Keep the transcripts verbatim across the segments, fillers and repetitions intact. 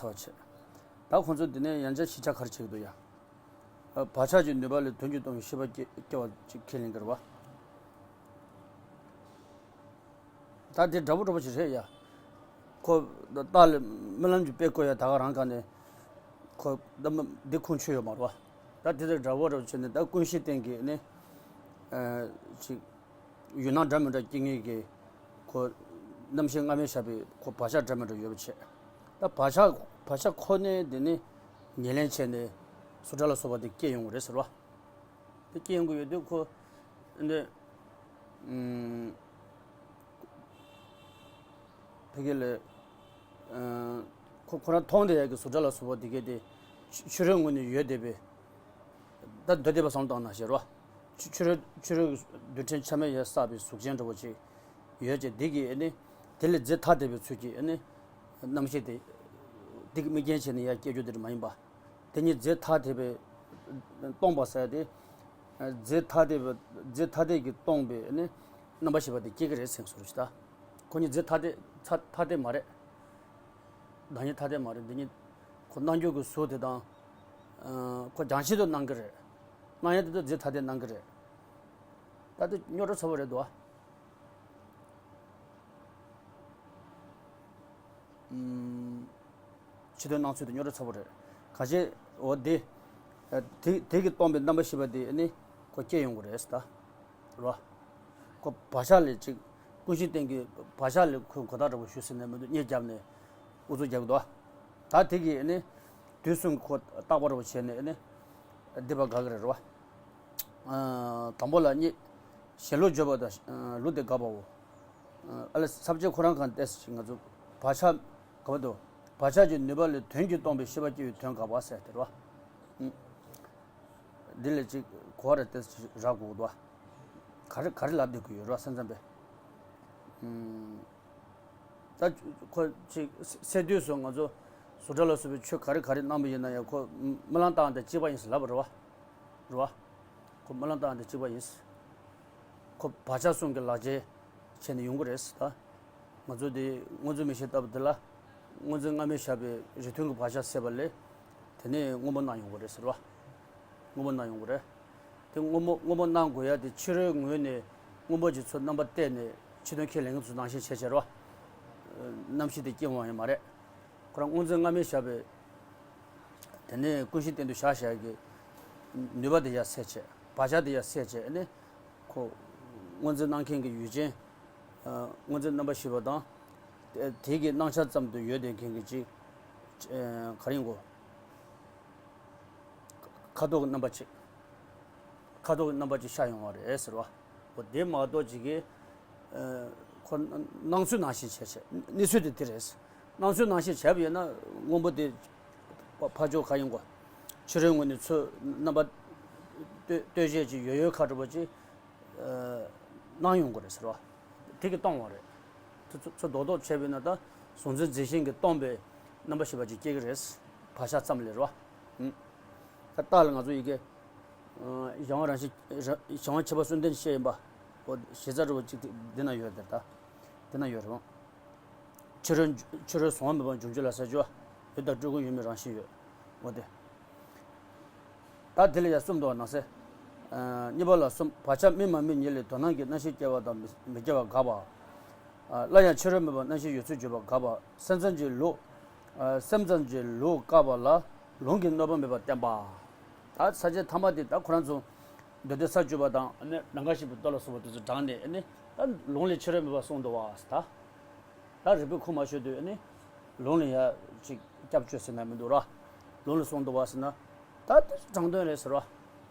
ཚར་བ་བྱས། ད་ཁོང་ཚོ་འདི་ནས་ཡང་བསྐྱར་ཞིབ་ཆ་ག་རེ་བྱེད་ཀྱི་འདུག་ཡ། ཨ། བག་ཆགས་ཀྱི་ནུས་པ་ལས་དོན་གྱིས་སྟོང་པའི་ཤེས་པ་སྐྱེ་སྐྱེ་བ་ཅིག་ཁས་ལེན་གྱི་རེད་བ། ད་དེ་འདྲ་པོ་འདྲ་པོ་ཞིག་རེད་ཡ། ཁོ་རྟགས་ལས་རྨི་ལམ་གྱི་དཔེ་བཀོད་ཡ་ད་ག་རང་ག་ནས་ཁོ་ད་མ་འདི་ཁུངས་ཆོད་ཡོད་མ་རེད་བ། ད་དེ་དང་འདྲ་པོ་འདྲ་པོ་བྱས་ནས་ད་ཀུན་ཤེས་སྟེང་གི་ནི་ཨ་ཅིག་ཡུལ་སྣང་འདྲ་མི་འདྲ་སྐྱེ་ངེས་ཀྱི་ཁོ་རྣམ་ཤེས་སྔ་མའི་ཞགས་པའི་ཁོ་བག་ཆགས་འདྲ་མི་འདྲ་ཡོད་པ་བྱས། ད་བག་ཆགས་བག་ཆགས་ཁོ་ནས་དེ་ནི་ཉེར་ལེན་བྱས་ནས་སུ་འདྲ་ལ་སོགས་པ་དེ་སྐྱེ་ཡོང་གི་རེད་ཟེར་བ། དེ་སྐྱེ་ཡོང་གི་ཡོད་དུས་ཁོ་འདི་ཨུམ། ཕ་གི་ལ་ཨ་ཁོ་ཁོ་རང་མཐོང་བསྡད་ཡག་གི་གཟུགས་སྒྲ་ལ་སོགས་པ་དེ་གས་དེ་ཕྱི་ཕྱི་རོལ་ངོས་ནས་ཡོད་བསྡད་པའི་ད་འདོད་བསྡད་པ་བསམ་བློ་བཏང་ན་ཞེས་རོ། ཕྱི་ཕྱི་རོལ་ཕྱི་རོལ་གྱི་རྡུལ་ཕྲན་ཆ་མེད་ཡ་བསགས་པའི་གཟུགས་ཅན་འདྲ་བོ་ཅིག་ཡོད་ཅེས་དེ་གིས་ཨེ་ནི་དེ་ལས་རྫས་ཐ་དད་པའི་ཚུལ་གྱིས་ཨེ་ནི་རྣམ་ཤེས་དེ་དེ་གི་དམིགས་རྐྱེན་བྱས་ནས་ཡ་སྐྱེ་རྒྱུ་དེ་མ་ཡིན་པ། དེ་ཉིད་རྫས་ཐ་དད་པས་སྟོང་པ་ཟེར་ཏེ། རྫས་ཐ་དད་པ་རྫས་ཐ་དད་ཀྱིས་སྟོང་པའི་ནི་རྣམ་པར་ཤེས་པ་དེ་སྐྱེ་གི་རེད་ཟེར་ཟེར་ཞིག་ད། ཁོ་ཉིད་རྫས་ཐ་དད་ཐ་ཐ་དད་མ་རེད། བདག་ཉིད་ཐ་དད་མ་རེད། འདི་ཉིད་ཁོ་སྣང་རྒྱུ་གི་གཟུགས་དེ་དང་། ཁོ་རྒྱང་ཤིན་ཏུ་སྣང་གི་རེད། སྣང་ཡ་དེ་ཚོ་རྫས་ཐ་དད་སྣང་གི་རེད། ད་དེ་རྙོག་དྲ་ཚ་པོ་རེད་འདུག་ཨ། ཨུམ། ཕྱི་དོན་སྣང་ཚུལ་དེ་རྙོག་དྲ་ཚ་པོ་རེད། གང་ཞིག་འོ་དེ། དེ་དེ་གིས་སྟོང་པའི་རྣམ་པར་ཤེས་པ་དེ་ནི་ཁོ་སྐྱེ་ཡོང་གི་རེད་ད། རེད་བ། ཁོ་བག་ཆགས་ལས་ཅིག་ཀུན་གཞི་སྟེང་གི་བག་ཆགས་ལས་ཁོས་གོ་བརྡ་འདྲ་པོ་ཞུ་ཟིན་ནས་མི་འདུག་གཉིད་བརྒྱབ་ནས་ཨུ་ཚུགས་རྒྱག་གི་འདུག་ད་དེ་གིས་ནི་དུས་གསུམ་ཁོ་རྟག་པ་འདྲ་པོ་བྱས་ནས་ནི་སྡིག་པ་དགག་གི་རེད་བ། དང་པོ་ལ་གཉིད། ཞེན་ལོག་བརྗོད་པ་དང་ལུགས་དེ་དགག་པའོ། ཨ་ལས་ས་བཅད་ཁོ་རང་གང་བལྟས་ང་ཚོ་བག་ཆགས་ག་བ་དུ་བག་ཆགས་ཀྱི་ནུས་པ་ལས་དོན་གྱིས་སྟོང་པའི་ཤེས་པ་སྐྱེ་བའི་དོན་དགག་པ་ཟེར་དེ་རེད་བ། འདི་ལས་ཅིག་གོ་བ་རེ་ཏེ་རག་དགོས་འདུག་ག་རེ་ག་རེ་ལབ་བསྡད་དགོས་ཡོད་ར་སེམས་ཙམ་པས། ད་ཁོ་ཅིག་སད་དུས་སུ་ང་ཚོ་གཟུགས་སྒྲ་ལ་སོགས་པའི་ཆོས་ག་རེ་ག་རེ་སྣང་བ་ཡིན་ན་ཡང་ཁོ་རྨི་ལམ་བཏང་དང་གཅིག་པ་ཡིན་ཟེར་ལབ་པ་རེད་བ། རེད་བ། ཁོ་རྨི་ལམ་བཏང་དང་གཅིག་པ་ཡིན། ཁོ་བག་ཆགས་གསུམ་གྱི་ལག་ཆས་བྱས་ནས་ཡོང་གི་རེད་ད། ང་ཚོ་དེ་སྔོ་འཛིན་མིག་ཤེས་ལྟ་བུ་དེ་ལ་སྔོ་འཛིན་སྔ་མའི་ཞགས་པའི་རིགས་མཐུན་གྱི་བག་ཆགས་སད་པ་ལས། དེ་ནས་སྔོན་པོ་སྣང་ཡོང་གི་རེད་ཟེར་བ། སྔོན་པོ་སྣང་ཡོང་གི་རེད། དེ་སྔོན་པོ་སྔོན་པོ་སྣང་དགོས་ཡ་དེ་ཕྱི་རོལ་ངོས་ནས་སྔོན་པོ་གྱི་ཚུར་རྣམ་པ་གཏད་ནས་ཕྱི་དོན་ཁས་ལེན་མཁན་ཚོ་ནང་བཞིན་བྱས་བྱས་རོ། རྣམ་ཤེས་དེ་སྐྱེ་འོང་ཡ་མ་རེད། ཁོ་རང་སྔོ་འཛིན་སྔ་མའི་ཞགས་པའི། དེ་ནས་ཀུན་གཞི་སྟེང་དུ་བཞག་བཞག་གི་ནུས་པ་དེ་ཡར་སད་བྱས། བག་ཆགས་དེ་ཡར་སད་བྱས་ནས་ཁོ་སྔོ་འཛིན་སྣང་མཁན་གྱི་ཡུལ་ཅན། སྔོ་འཛིན་རྣམ་པར་ཤེས་པ་དང་། དེ་དེ་གི་སྣང་ཆ་ཙམ་དུ་ཡོད་བསྡད་མཁན་གྱི་ཅིག་ག་རེ་ཡིན་གོ། ཁ་དོག་གི་རྣམ་པ་ཅིག་ཁ་དོག་གི་རྣམ་པ་ཅིག་ཤར་ཡོང་བ་རེད་ཟེར་བ། འོ་དེ་མ་གཏོགས་ཅིག་གི་ཁོ་སྣང་ཚུལ་ནང་བཞིན་བྱས་བྱས་གནས་ཚུལ་དེ་དེ་རེད། སྣང་ཚུལ་ནང་བཞིན་བྱས་པ་ཡིན་ན་སྔོན་པོ་དེ་ཕ་ཕ་ཕྱོགས་ག་ཡིན་གོ། ཕྱི་རོལ་ངོས་ནས་ཚུར་རྣམ་པ་ལྟོས་ལྟོས་བྱས་ཅིག་ཡོད་ཡོད་ཁ་གྲུབ་པ་ཅིག་སྣང་ཡོང་གི་རེད་ཟེར་བ། དེ་གིས་སྟོང་བ་རེད། ཚུར་ཚུར་རྡོག་རྡོག་བྱས་པ་ཡིན་ན་ད་གཟུང་འཛིན་རྫས་གཞན་གྱིས་སྟོང་པའི་རྣམ་པ་ཤེས་པ་ཅིག་སྐྱེ་གི་རེད། བག་ཆགས་ཙམ་ལས་རེད་བ། ད་རྟགས་ལ་ང་ཚོ་ཡི་གེ་གཞན་དབང་རང་བཞིན་གཞན་དབང་ཁྱད་པར་གསུམ་ལྡན་བཤད་ཡིན་པ། འོ་གཞི་རྩ་འདྲ་བོ་གཅིག་འདི་ན་ཡོད་རེད་ད། འདི་ན་ཡོད་རེད། ཕྱི་རོལ་ཕྱི་རོལ་གཟུང་བ་མེད་པར་འབྱུང་འགྱུར་ལ་ཟེར་རྒྱུ་བ། ཡུལ་དང་སྤྲུལ་སྐུ་ཡོད་མེད་རང་བཞིན་ཡོད། འོ་དེ། ད་དེ་ལ་ཡང་གསུམ་འདུག་བ་ན་ཟེར། གཉིས་པ་ལ་གསུམ་བག་ཆགས་དམིགས་མ་དམིགས་ཉིད་ལས་དོན་སྣང་གི་རྣམ་ཤེས་སྐྱེ་བ་དང་མི་མི་སྐྱེ་བ་དགག་པ། སླར་ཡང་ཕྱི་རོལ་མེད་པར་རྣམ་ཤེས་ཡོད་ཚུལ་བརྗོད་པ་དགག་པ། སེམས་ཙམ་གྱི་ལུགས། སེམས་ཙམ་གྱི་ལུགས་བཀག་པ་ལ་ལུང་གིས་གནོད་པ་མེད་པར་བསྟན་པ། ད་ས་བཅད་ཐ་མ་དེ་ད་ཁོ་རང་ཚོ་མདོ་སྡེ་ས་བཅུ་པ་དང་ནི་ནམ་མཁའ་བཞི་པའི་མདོ་ལ་སོགས་པ་དེ་ཚོ་དྲངས་ནས་ནི་ད་ལུང་ལས་ཕྱི་རོལ་མེད་པར་གསུངས་འདུག་བ་ཟེར་ད། ད་རིགས་པས་ཁུངས་མ་ཆོད་དུས་ནི་ལུང་ལ་ཡ་ཅིག་སྐྱབས་བཅོལ་ཟེར་ན་མི་འདུག་ར། ལུང་ལ་གསུངས་འདུག་བ་ཟེར་ན་ད་དེ་དྲང་དོན་རེད་ཟེར་བ།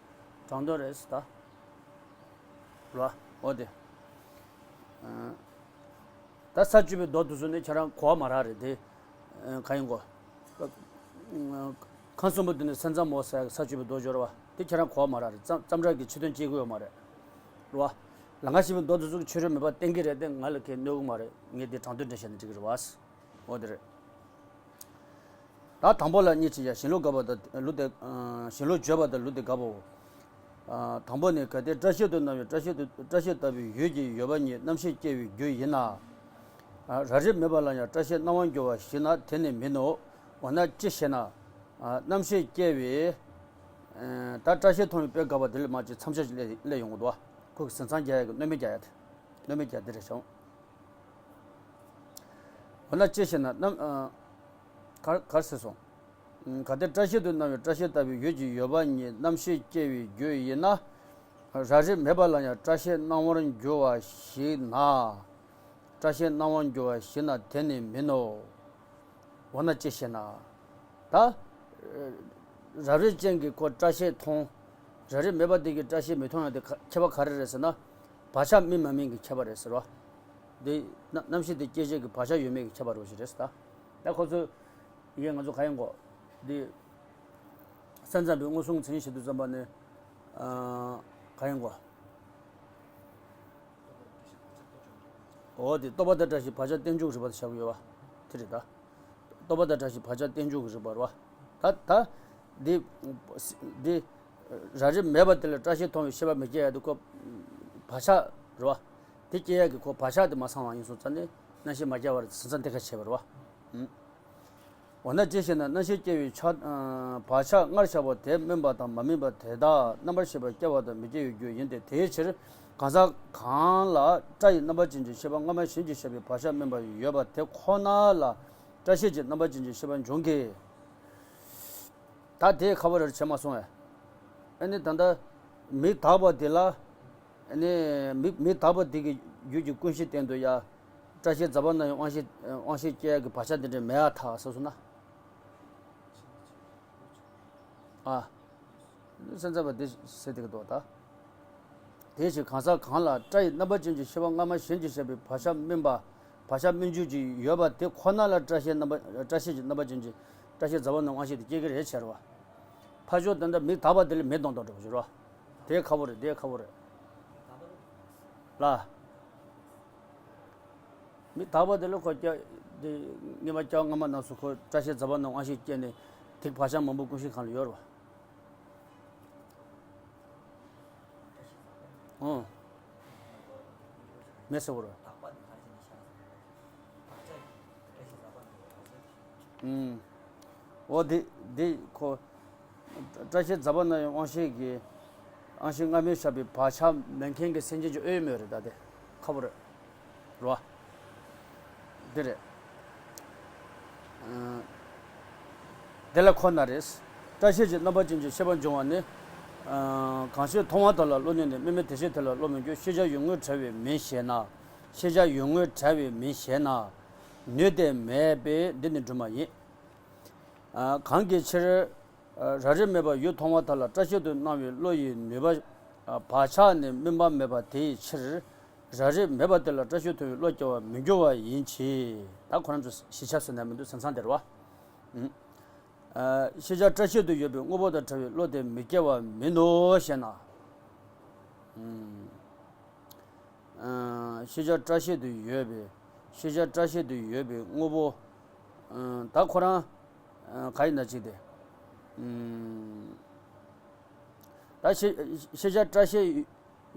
དྲང་དོན་རེད་ཟེར་ད། ར། འོ་དེ། ད་ས་བཅུ་པའི་མདོ་དེ་ཚོ་ནི་ཁྱེད་རང་གོ་བ་མ་རག་རེད་དེ། ག་ཡིན་གོ། ཁམས་གསུམ་པོ་དེ་ནི་སེམས་ཙམ་མོ་ཟེར་ས་བཅུ་པའི་མདོ་སྦྱོར་བ་དེ་ཁྱེད་རང་གོ་བ་མ་རག་རེད། ཙམ་ཙམ་ར་གི་ཕྱི་དོན་སྐྱེ་གི་ཡོད་མ་རེད། ར། ལམ་ཁ་ཞིག་པའི་མདོ་དེ་ཚོ་གི་ཕྱི་རོལ་མེད་པར་བསྟན་གི་རེད་དེ་ང་ལ་ཁས་གནོད་གི་མ་རེད། ངས་དེ་དྲང་དོན་འདྲ་བཤད་ན་འགྲིག་གི་རེད་བ། འོ་དེ་རེད། ད་དང་པོ་ལ་གཉིས་ཀྱི་ཡ་ཞེན་ལུགས་དགག་པ་དང་ལུགས་དེ། ཞེན་ལུགས་བརྗོད་པ་དང་ལུགས་དེ་དགག་པའོ། དང་པོ་ནི་གལ་ཏེ་སྐྲ་ཤད་དུ་སྣང་བའི་སྐྲ་ཤད་དུ་སྐྲ་ཤད་ལྟ་བུའི་ཡུལ་གྱི་ཡོད་པ་ཉིད་རྣམ་ཤེས་སྐྱེ་བའི་རྒྱུ་ཡིན་ན། རབ་རིབ་མེད་པ་ལ་ཡང་སྐྲ་ཤད་སྣང་བར་འགྱུར་བ་ཞིག་ན་དེ་ནི་མིན་ནོ། འོ་ན་ཅི་ཞེ་ན། ཨ། རྣམ་ཤེས་སྐྱེ་བའི། ཨ། ད་སྐྲ་ཤད་མཐོང་བའི་དཔེ་དགག་པ་དེ་ལ་མ་ཅིག་མཚམས་ཆད་ཅིག་སླེབས་སླེབས་ཡོང་གི་འདུག་བ། ཁོ་གི་ཟིན་མཚམས་རྒྱག་ཡ་གི་གནོད་མེད་རྒྱག་ཡ་དེ། གནོད་མེད་རྒྱག་དེ་རེད་བྱུང་། འོ་ན་ཅི་ཞེ་ན་རྣམ། ཨ། གར་གར་ཟེར་སོང་། གལ་ཏེ་སྐྲ་ཤད་དུ་སྣང་བའི་སྐྲ་ཤད་ལྟ་བུའི་ཡུལ་གྱི་ཡོད་པ་ཉིད་རྣམ་ཤེས་སྐྱེ་བའི་རྒྱུ་ཡིན་ན། རབ་རིབ་མེད་པ་ལ་ཡང་སྐྲ་ཤད་སྣང་བར་འགྱུར་བ་ཞིག་ན། སྐྲ་ཤད་སྣང་བར་འགྱུར་བ་ཞིག་ན་དེ་ནི་མིན་ནོ། འོ་ན་ཅི་ཞེ་ན། ད། རབ་རིབ་ཅན་གྱི་ཁོ་སྐྲ་ཤད་མཐོང་། རབ་རིབ་མེད་པ་དེ་གི་སྐྲ་ཤད་མི་མཐོང་ཡ་དེ་ཁ་ཁྱད་པར་ག་རེ་རེད་ཟེར་ན། བག་ཆགས་སྨིན་མ་སྨིན་གྱི་ཁྱད་པར་རེད་ཟེར་བ། འདི་རྣམ་རྣམ་ཤེས་དེ་སྐྱེད་བྱེད་ཀྱི་བག་ཆགས་ཡོད་མེད་ཀྱི་ཁྱད་པར་རོ་ཞིག་རེད་ཟེར་ད། ད་ཁོ་ཚོས་ཡིན་ང་ཚོ་ག་ཡིན་གོ། འདི། ས་མཚམས་པའི་མངོན་སུམ་མཚན་ཉིད་བྱེད་དུས་ཙམ་པ་ནི། ཨ། ག་ཡིན་གོ། འོ་དེ་རྟོག་པ་དང་བཀྲ་ཤིས་བག་ཆགས་རྟེན་འབྱུང་རིག་པ་དེ་བཞག་གི་ཡོད་པ། དེ་རེད་ད། རྟོག་པ་དང་བཀྲ་ཤིས་བག་ཆགས་རྟེན་འབྱུང་གི་རིག་པ་རེད་བ། ད་ད། འདི། འདི། རབ་རིབ་མེད་པ་དེ་ལ་སྐྲ་ཤད་མཐོང་བའི་ཤེས་པ་མི་སྐྱེ་ཡ་དེ་ཁོ། བག་ཆགས་རེད་བ། དེ་སྐྱེ་ཡ་གི་ཁོ་བག་ཆགས་དེ་མ་ཚང་བ་ཡིན་སོང་ཙང་ནི་རྣམ་ཤེས་མ་སྐྱེ་བར་ཟིན་མཚམས་དེ་ག་བྱས་པ་རེད་བ། འོ་ན་ཅི་ཞེ་ན་རྣམ་ཤེས་སྐྱེ་བའི་ཆ། ཨ། བག་ཆགས་སྔར་བཞག་པ་དེ་སྨིན་པ་དང་མ་སྨིན་པ་དེ་དག་རྣམ་པར་ཤེས་པ་སྐྱེ་བ་དང་མི་སྐྱེ་བའི་རྒྱུ་ཡིན་ཏེ། དེའི་ཕྱིར་གང་ཟག་གང་ལ་སྐྲ་ཡི་རྣམ་པ་ཅན་གྱི་ཤེས་པ་སྔ་མ་གཞན་གྱིས་བཞག་པའི་བག་ཆགས་སྨིན་པ་ཡོད་པ་དེ་ཁོ་ན་ལ་སྐྲ་ཤད་ཀྱི་རྣམ་པ་ཅན་གྱི་ཤེས་པ་འབྱུང་གི། ད་དེ་ཁ་བ་རེར་བྱེད་མ་སོང་བས། ཨ་ནི་ད་ལྟ་མིག་དག་པ་དེ་ལ། ཨ་ནི་མིག་མིག་དག་པ་དེ་གི་རྒྱུད་ཀྱི་ཀུན་གཞི་སྟེང་དུ་ཡ། སྐྲ་ཤད་རྫ་བ་ན་ཡང་དབང་ཤེས་དབང་ཤེས་སྐྱེ་ཡ་གི་བག་ཆགས་དེ་འདྲ་མེད་ཡ་ཐག་ཟེར་སོང་ན། ཨ། སེམས་ཙམ་པ་འདི་ཟེར་དེ་གི་འདུག་ད། དེའི་ཕྱིར་གང་ཟག་གང་ལ་སྐྲ་ཡི་རྣམ་པ་ཅན་གྱི་ཤེས་པ་སྔ་མ་གཞན་གྱིས་བཞག་པའི་བག་ཆགས་སྨིན་པ། བག་ཆགས་སྨིན་རྒྱུ་ཅིག་ཡོད་པ་དེ་ཁོ་ན་ལ་སྐྲ་ཤད་རྣམ་པ་སྐྲ་ཤད་ཀྱི་རྣམ་པ་ཅན་གྱི་སྐྲ་ཤད་རྫ་བ་ན་དབང་ཤེས་དེ་སྐྱེ་གི་རེད་ཟེར་བ། ཕར་ཕྱོགས་དེ་འདྲ་མིག་དག་པ་དེ་ལ་མེ་གཏོང་གཏོང་འགྲོ་བ་ཞིག་རེད་བ། དེ་ཁག་པོ་རེད་དེ་ཁག་པོ་རེད། ལ། མིག་དག་པ་དེ་ལ་ཁོ་སྐྱ། དེ་སྔ་མ་སྐྱ་སྔ་མ་རྣམས་སུ་ཁོ་སྐྲ་ཤད་རྫ་བ་ན་དབང་ཤེས་སྐྱེས་ནས་དེ་བག་ཆགས་མང་པོ་ཀུན་གཞི་གང་ལ་ཡོད་རེད་བ། ཨོ། མེད་ཟེར་བ་རེད། ཨུམ། འོ་དེ་དེ་ཁོ། སྐྲ་ཤད་རྫ་བ་ན་ཡང་དབང་ཤེས་ཀྱི། དབང་ཤེས་སྔ་མས་བཞག་པའི་བག་ཆགས་མེད་མཁན་གྱི་སེམས་ཅན་གྱི་དབྱེ་བ་རེད་ད་དེ། ཁག་པོ་རེད། རེད་བ། འདི་རེད། ཨ། དེ་ལ་ཁོ་ན་རེད། སྐྲ་ཤད་ཀྱི་རྣམ་པ་ཅན་གྱི་ཤེས་པ་འབྱུང་བ་ནི། ཨ། གང་ཞིག་མཐོང་བ་དག་ལ་བློ་གནས་ནས་དམིགས་མེད་དེ་ཤེས་དེ་ལ་བློ་མི་འགྱུར། ཤེས་བྱ་ཡུལ་དངོས་བྲལ་བའི་མིན་ཞེ་ན། ཤེས་བྱ་ཡུལ་དངོས་བྲལ་བའི་མིན་ཞེ་ན། ནུས་ཏེ་མེད་པས་འདི་ནི་སྒྲུབ་མ་ཡིན། ཨ། གང་གི་ཕྱིར། ཨ། རབ་རིབ་མེད་པར་ཡུལ་མཐོང་བ་དག་ལ་སྐྲ་ཤད་དུ་སྣང་བའི་བློ་ཡི་ནུས་པ། ཨ། བག་ཆགས་ནི་སྨིན་པ་མེད་པ་དེའི་ཕྱིར། རབ་རིབ་མེད་པ་དེ་ལ་སྐྲ་ཤད་མཐོང་བའི་བློ་སྐྱེ་བར་མི་འགྱུར་བ་ཡིན་གྱི། ད་ཁོ་རང་ཚོ་གཞིར་ཆགས་སུ་ནས་མི་འདུག་ཟིན་མཚམས་དེ་རེད་བ། ཨུམ། ཨ། ཤེས་བྱ་སྐྲ་ཤད་དུ་ཡོད་པའི་དངོས་པོ་དང་བྲལ་བའི་བློ་དེ་མི་སྐྱེ་བ་མིན་ནོ་ཞེ་ན། ཨུམ། ཨ། ཤེས་བྱ་སྐྲ་ཤད་དུ་ཡོད་པའི། ཤེས་བྱ་སྐྲ་ཤད་དུ་ཡོད་པའི་དངོས་པོ། ཨ། ད་ཁོ་རང་། ཨ། ག་ཡིན་ན་ཅིག་དེ། ཨུམ། ད་ཤེས་ཤེས་བྱ་སྐྲ་ཤད།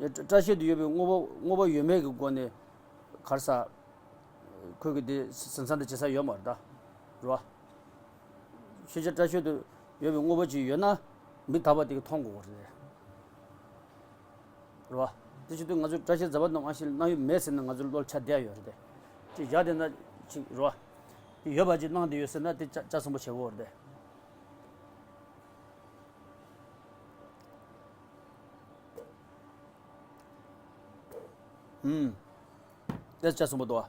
སྐྲ་ཤད་དུ་ཡོད་པའི་དངོས་པོ་དངོས་པོ་ཡོད་མེད་ཀྱི་སྒོ་ནས་ག་རེ་ཟ། ཁོས་ཀྱི་དེ་ཟིན་མཚམས་དེ་བྱེད་ས་ཡོད་མ་རེད་ད། རེད་བ། ཤེས་བྱ་སྐྲ་ཤད་དུ་ཡོད་པའི་དངོས་པོ་ཅིག་ཡོད་ན་མིག་དག་པ་དེ་གིས་མཐོང་དགོས་པ་རེད། རེད་བ། དེ་བྱེད་དུས་ང་ཚོས་སྐྲ་ཤད་རྫ་བ་ན་དབང་ཤེས་སྣང་ཡུལ་མེད་ཟེར་ན་ང་ཚོ་བློར་འཆར་བསྡད་ཡོད་རེད་དེ། ཅིག་བཞག་བསྡད་ན་ཅིག་རེད་བ། དེ་ཡོད་པ་ཅིག་སྣང་བསྡད་ཡོད་ཟེར་ན་དེ་ཆ་ཆ་ཚང་པོ་བྱེད་དགོས་རེད་དེ། ཨུམ། དེ་ཆ་ཚང་པོ་འདུག་བ།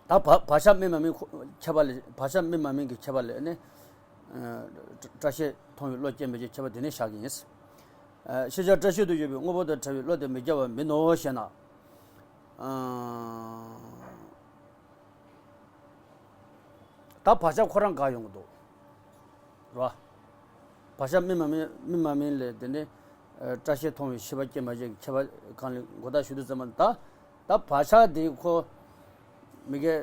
ད་བག་བག་ཆགས་སྨིན་མ་སྨིན་ཁོ་ཁྱད་པར་ལས། བག་ཆགས་སྨིན་མ་སྨིན་གྱི་ཁྱད་པར་ལས་ནི། ཨ། སྐྲ་ཤད་མཐོང་བའི་བློ་སྐྱེ་མི་སྐྱེ་ཁྱད་པར་དེ་ནས་བཞག་གི་ཡིན། ཨ། ཤེས་བྱ་སྐྲ་ཤད་དུ་ཡོད་པའི་དངོས་པོ་དང་བྲལ་བའི་བློ་དེ་མི་སྐྱེ་བ་མིན་ནོ་ཞེ་ན། ཨ། ད་བག་ཆགས་ཁོ་རང་འགག་ཡོང་གི་འདུག་རེད་བ། བག་ཆགས་སྨིན་མ་སྨིན་སྨིན་མ་སྨིན་ལས་དེ་ནི། ཨ། སྐྲ་ཤད་མཐོང་བའི་ཤེས་པ་སྐྱེ་མ་སྐྱེ་གི་ཁྱད་པར་གང་ལས་མགོ་བཏགས་ཞུ་དུས་ཙམ་པ་ད། ད་བག་ཆགས་དེ་ཁོ། མི་དགེ་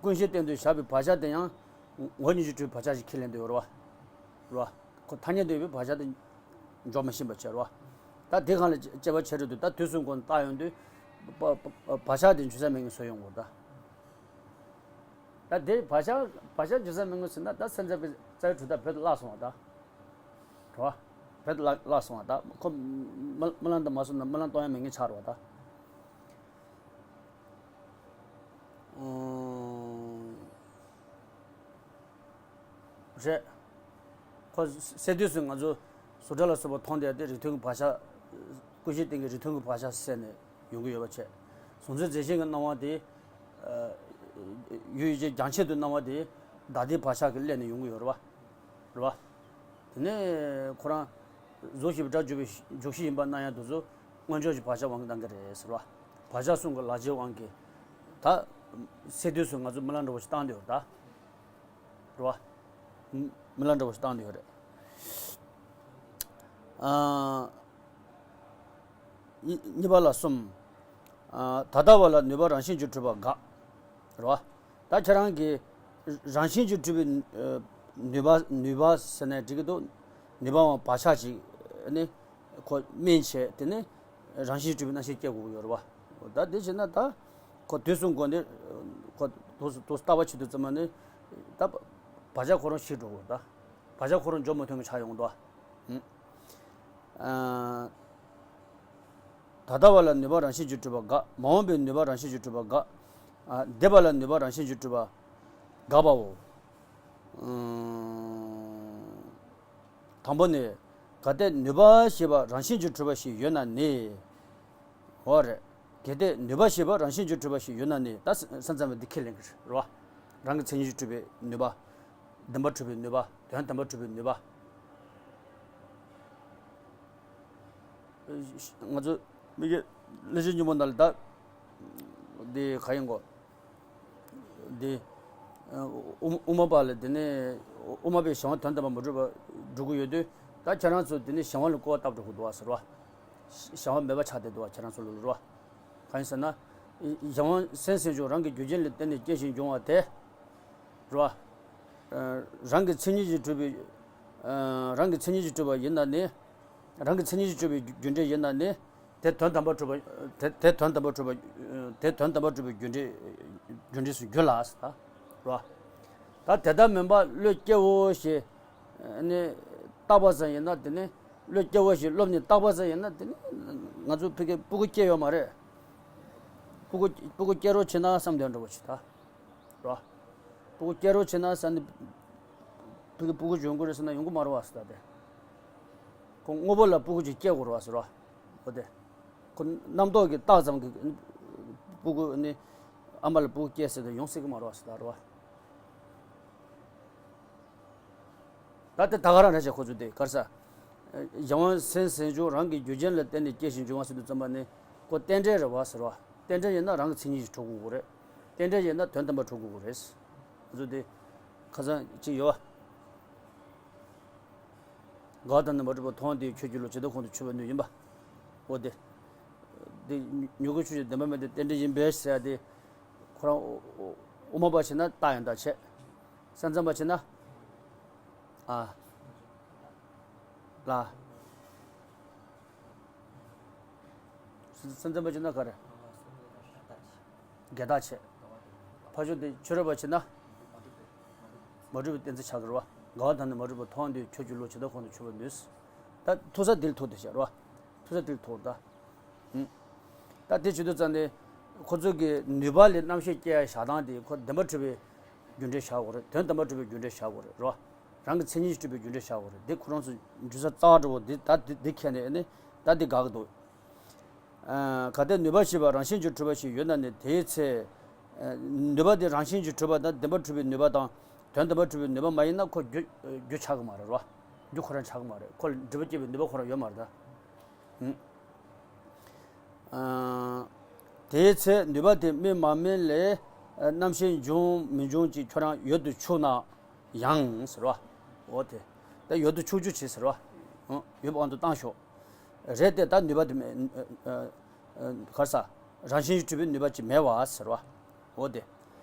ཀུན་གཞི་སྟེང་དུ་བཞག་པའི་བག་ཆགས་དེ་ཡང་། ངོ་བོ་ཉིད་ཀྱིས་གྲུབ་པའི་བག་ཆགས་ཤིག་ཁས་ལེན་འདོད་ཡོད་རེད་བ། རེད་བ། ཁོ་ཐ་སྙད་དུ་ཡོད་པའི་བག་ཆགས་དེ་འཇོག་མི་ཤེས་པ་བྱས་རེད་བ། ད་དེ་གང་ལ་དཔྱད་པ་བྱེད་རེད་འདུག་ད་དུས་གསུམ་ཁོ་ན་བལྟ་ཡོང་དུས། བ་བ་བག་ཆགས་དེ་འཇུག་ས་མེད་ངེས་བཟོ་ཡོང་གི་རེད་ད། ད་དེ་བག་ཆགས་བག་ཆགས་འཇུག་ས་མི་དགོས་ཟེར་ན། ད་སེམས་ཙམ་པའི་རྩ་བའི་གྲུབ་མཐའ་བོད་དུ་བརླག་སོང་བ་ད། རེད་བ། བོད་དུ་བརླག་བརླག་སོང་བ་ད། ཁོ་རྨི་རྨི་ལམ་དུ་མ་སོང་ན་རྨི་ལམ་སྟོང་ཡང་མེད་མཁན་ཆགས་རེད་བ་ད། ཨོ། རེད། ཁོ་སད་དུས་སུ་ང་ཚོ་གཟུགས་སྒྲ་ལ་སོགས་པ་མཐོང་བསྡད་དེ་རིགས་མཐུན་གྱི་བག་ཆགས། ཀུན་གཞིའི་སྟེང་གི་རིགས་མཐུན་གྱི་བག་ཆགས་ཟེར་ནས་ཡོང་གི་ཡོད་པ་བྱས། གཟུང་འཛིན་རྫས་གཞན་གྱི་སྣང་བ་དེ། ཨ། ཡུལ་ཡུལ་ཅན་རྒྱང་ཆད་དུ་སྣང་བ་དེ་བདག་ལྟའི་བག་ཆགས་ཀྱིས་བསླད་ནས་ཡོང་གི་ཡོད་རེད་བ། རེད་བ། དེ་ནས་ཁོ་རང་གཟུགས་ཞེས་པའི་སྒྲ་བརྗོད་པའི་འཇུག་གཞི་ཡིན་པ་སྣང་ཡང་དེ་ཚོ་མངོན་བརྗོད་ཀྱི་བག་ཆགས་དབང་གིས་སྣང་གི་རེད་ཟེར་བ། བག་ཆགས་གསུམ་གྱི་ལག་ཆའི་དབང་གིས། ད་སད་དུས་སུ་ང་ཚོ་རྨི་ལམ་འདྲ་བོ་ཞིག་བཏང་བསྡད་ཡོད་རེད་ད། རེད་བ། རྨི་ལམ་འདྲ་བོ་ཞིག་བཏང་བསྡད་ཡོད་རེད། ཨ། གཉིས་གཉིས་པ་ལ་གསུམ། ཨ། ད་ལྟ་བ་ལ་ནུས་པ་རང་བཞིན་གྱིས་གྲུབ་པ་དགག་རེད་བ། ད་ཁྱེད་རང་གིས་རང་བཞིན་གྱིས་གྲུབ་པའི། ཨ། ནུས་པ་ནུས་པ་ཟེར་ནས་འགྲིག་གི་འདུག་ནུས་པའམ་བག་ཆགས་ཅིག་ནི་ཁོ་སྨིན་བྱས། དེ་ནི་རང་བཞིན་གྱིས་གྲུབ་པའི་རྣམ་ཤེས་སྐྱེ་དགོས་ཀྱི་ཡོད་རེད་བ། ད་དེ་བྱས་ན་ད་ཁོ་དུས་གསུམ་གོ་འདི་ཁོ་དུས་སུ་དུས་སུ་ལྟ་བ་བྱེད་དུས་ཙམ་པ་ནི་ད་བག་ཆགས་ཁོ་རང་ཞིག་འགྲོ་དགོས་ད། བག་ཆགས་ཁོ་རང་འཇོག་མི་ཐུབ་མཁན་ཆགས་ཡོང་འདུག་བ། ཨ། ད་ལྟ་བ་ལ་ནུས་པ་རང་བཞིན་གྱིས་གྲུབ་པ་དགག་མ་འོངས་པའི་ནུས་པ་རང་བཞིན་གྱིས་གྲུབ་པ་དགག་ཨ། འདས་པ་ལ་ནུས་པ་རང་བཞིན་གྱིས་གྲུབ་པ་དགག་པའོ། ཨ། དང་པོ་ནི། གལ་ཏེ་ནུས་པ་ཞེས་པ་རང་བཞིན་གྱིས་གྲུབ་པ་ཞིག་ཡོད་ན་ནི། འོ་རེད། གལ་ཏེ་ནུས་པ་ཞེས་པ་རང་བཞིན་གྱིས་གྲུབ་པ་ཞིག་ཡོད་ན་ནི། ད་སེམས་ཙམ་པས་འདི་ཁས་ལེན་གྱི་རེད་བ། རང་གི་མཚན་ཉིད་ཀྱིས་གྲུབ་པའི་ནུས་པ། བདེན་པར་གྲུབ་པའི་ནུས་པ། དོན་དམ་པར་གྲུབ་པའི་ནུས་པ། ང་ཚོ་མི་གི་ལས་བྱེད་ཉིན་མོ་ནང་ལ་ད་འདི་ག་ཡིན་གོ། འདི་དབུ་དབུ་མ་པ་ལ་དེ་ནས་དབུ་མ་པའི་གཞན་དབང་དོན་དམ་པར་མ་གྲུབ་པ་སྒྲུབ་ཀྱི་ཡོད་དུས། ད་ཁྱེད་རང་ཚོ་དེ་ནས་གཞན་དབང་ལ་སྐུར་བ་བཏབ་འགྲོ་གི་འདུག་བ་ཟེར་བ། གཞན་དབང་མེད་པ་ཆགས་བསྡད་འདུག་བ། ཁྱེད་རང་ཚོ་ལ་རེད་བ། གང་ཡིན་ཟེར་ན། གཞན་དབང་སེམས་སེམས་བྱུང་རང་གི་རྒྱུ་རྐྱེན་ལ་བརྟེན་ནས་སྐྱེ་ཞིང་འབྱུང་བ་དེ། རེད་བ། རང་གི་མཚན་ཉིད་ཀྱིས་གྲུབ་པའི། རང་གི་མཚན་ཉིད་ཀྱིས་གྲུབ་པ་ཡིན་ན་ནི། རང་གི་མཚན་ཉིད་ཀྱིས་གྲུབ་པའི་རྒྱུ་འབྲས་ཡིན་ན་ནི། དེ་དོན་དམ་པར་གྲུབ་པ། དེ་དེ་དོན་དམ་པར་གྲུབ་པ། དེ་དོན་དམ་པར་གྲུབ་པའི་རྒྱུ་འབྲས། རྒྱུ་འབྲས་སུ་འགྱུར་ལ་ཟེར་ད། རེད་བ། ད་དེ་ལྟར་མིན་པ་བློས་སྐྱེ་བོ་ཞེས་ནི་བཏགས་པ་ཙམ་ཡིན་ན། དེ་ནི་བློས་སྐྱེ་བོ་ཞེས་རློམ་ནས་བཏགས་པ་ཙམ་ཡིན་ན། དེ་ནི་ང་ཚོ་ཕ་གི་སྤུ་གུ་སྐྱེ་ཡོད་མ་རེད། སྤུ་གུ་སྤུ་གུ་སྐྱེ་རོགས་བྱེད་ན་བསམ་དོན་འགྲོ་བ་ཞིག་ད། རེད། སྤུ་གུ་སྐྱེ་རོགས་བྱེད་ན་ཟེར་ནས། ཕ་གི་སྤུ་གུ་འབྱུང་གི་རེད་ཟེར་ན་ཡོང་གི་མ་རེད་བ་ཟེར་ད་དེ། ཁོ་དངོས་པོ་ལ་སྤུ་གུ་ཅིག་སྐྱེ་དགོས་རེད་བ་ཟེར་བ། འོ་དེ། ཁོ་རྣམ་རྟོག་གིས་བཏགས་ཙམ་གྱིས་སྤུ་གུ་ནི་ཨ་མ་ལ་སྤུ་གུ་སྐྱེ་ཟེར་ཏེ་ཡོང་སྲིད་ཀྱི་མ་རེད་བ་ཟེར་ད་རེད་བ། ད་དེ་ད་ག་རང་རེད་ཅེ་ཁོ་ཚོ་དེ་གར་ས། གཞན་དབང་སེམས་སེམས་བྱུང་རང་གི་རྒྱུ་རྐྱེན་ལ་བརྟེན་ནས་སྐྱེ་ཞིང་འབྱུང་བ་ཟེར་དུས་ཙམ་པ་ནི། ཁོ་རྟེན་འབྲེལ་རེད་བ་ཟེར་བ། རྟེན་འབྲེལ་ཡིན་ན་རང་གི་མཚན་ཉིད་ཀྱིས་གྲུབ་དགོས་ཀྱི་རེད། རྟེན་འབྲེལ་ཡིན་ན་དོན་དམ་པར་གྲུབ་དགོས་ཀྱི་རེད། ང་ཚོ་དེ་ཁ་སང་ཅིག་ཡོད་བ། དགག་དང་ནི་མ་གྲུབ་པ་མཐོང་དེའི་ཁྱོད་ཀྱི་བློ་ཇི་ལྟར་ཁོང་དུ་ཆུད་པར་ནུས་ཡིན་པ། འོ་དེ། དེ་མྱུ་གུ་ཆོས་ཅན་བདེན་པ་མེད་དེ་རྟེན་འབྲེལ་ཡིན་པས་ཟེར་ཡ་དེ། ཁོ་རང་དབུ་མ་པ་བྱས་ན་རྟགས་ཡང་དག་བྱས། སེམས་ཙམ་པ་བྱས་ན། ཨ། ལ། སེམས་ཙམ་པ་བྱས་ན་ག་རེ། འགལ་རྟགས་བྱས། ཕར་ཕྱོགས་དེ་ཕྱི་རོལ་པ་བྱས་ན། མ་གྲུབ་པའི་གཏན་ཚིགས་ཆགས་ཀྱི་རེད་བ། དགག་པ་དང་ནི་མ་གྲུབ་པ་མཐོང་དུས་ཁྱོད་ཀྱི་བློ་ཇི་ལྟར་ཁོང་དུ་ཆུད་པར་ནུས། ད་ཐུག་ས་དེ་ལ་ཐུག་དེ་བྱ་རེད་བ། ཐུག་ས་དེ་ལ་ཐུག་ད། ད་དེ་བྱེད་དུས་ཙམ་ནས་ཁོ་ཚོ་གི་ནུས་པ་ལས་རྣམ་ཤེས་སྐྱེ་ཡ་བཞག་སྟངས་དེ་ཁོ་བདེན་པར་གྲུབ་པའི་རྒྱུ་འབྲས་བཞག་དགོས་རེད། དོན་དམ་པར་གྲུབ་པའི་རྒྱུ་འབྲས་བཞག་དགོས་རེད། རེད་བ། རང་གི་མཚན་ཉིད་ཀྱིས་གྲུབ་པའི་རྒྱུ་འབྲས་བཞག་དགོས་རེད། འདི་ཁོ་རང་ཚོ་འཇུག་ས་རྩ་བ་འདྲ་བོ་འདི་ད་འདི་འདི་ཁྱེར་ནས་ནི་ད་འདི་དགག་གི་འདུག་ཨ། གལ་ཏེ་ནུས་པ་ཞེས་པ་རང་བཞིན་གྱིས་གྲུབ་པ་ཞིག་ཡོད་ན་ནི་དེའི་ཚེ། ཨ། ནུས་པ་དེ་རང་བཞིན་གྱིས་གྲུབ་པ་དང་བདེན་པར་གྲུབ་པའི་ནུས་པ་དང་དོན་དམ་པར་གྲུབ་པའི་ནུས་པ་མ་ཡིན་ན་ཁོ་རྒྱུ་རྒྱུ་ཆགས་ཀྱི་མ་རེད་བ། རྒྱུ་ཁོ་རང་ཆགས་ཀྱི་མ་རེད། ཁོ་ལ་སྒྲིབ་པ་སྐྱེ་བའི་ནུས་པ་ཁོ་རང་ཡོད་མ་རེད་ད། ཨ། དེའི་ཚེ་ནུས་པ་དེ་དམིགས་མ་དམིགས་ལས་རྣམ་ཤེས་འབྱུང་མི་འབྱུང་ཅིག་ཁྱོད་རང་ཡོད་དུ་ཆུག་ན་ཡང་ཟེར་བ། འོ་དེ། ད་ཡོད་དུ་ཆུག་རྒྱུ་བྱེད་ཟེར་བ། ཡོད་པའི་དབང་དུ་བཏང་ཤོག་རེད་དེ་ད་ནུས་པ་དེ་མེད། ཨ། ཨ། ག་རེ་ཟ། རང་བཞིན་གྱིས་གྲུབ་པའི་ནུས་པ་ཅིག་མེད་པ་ཟེར་བ། འོ་དེ།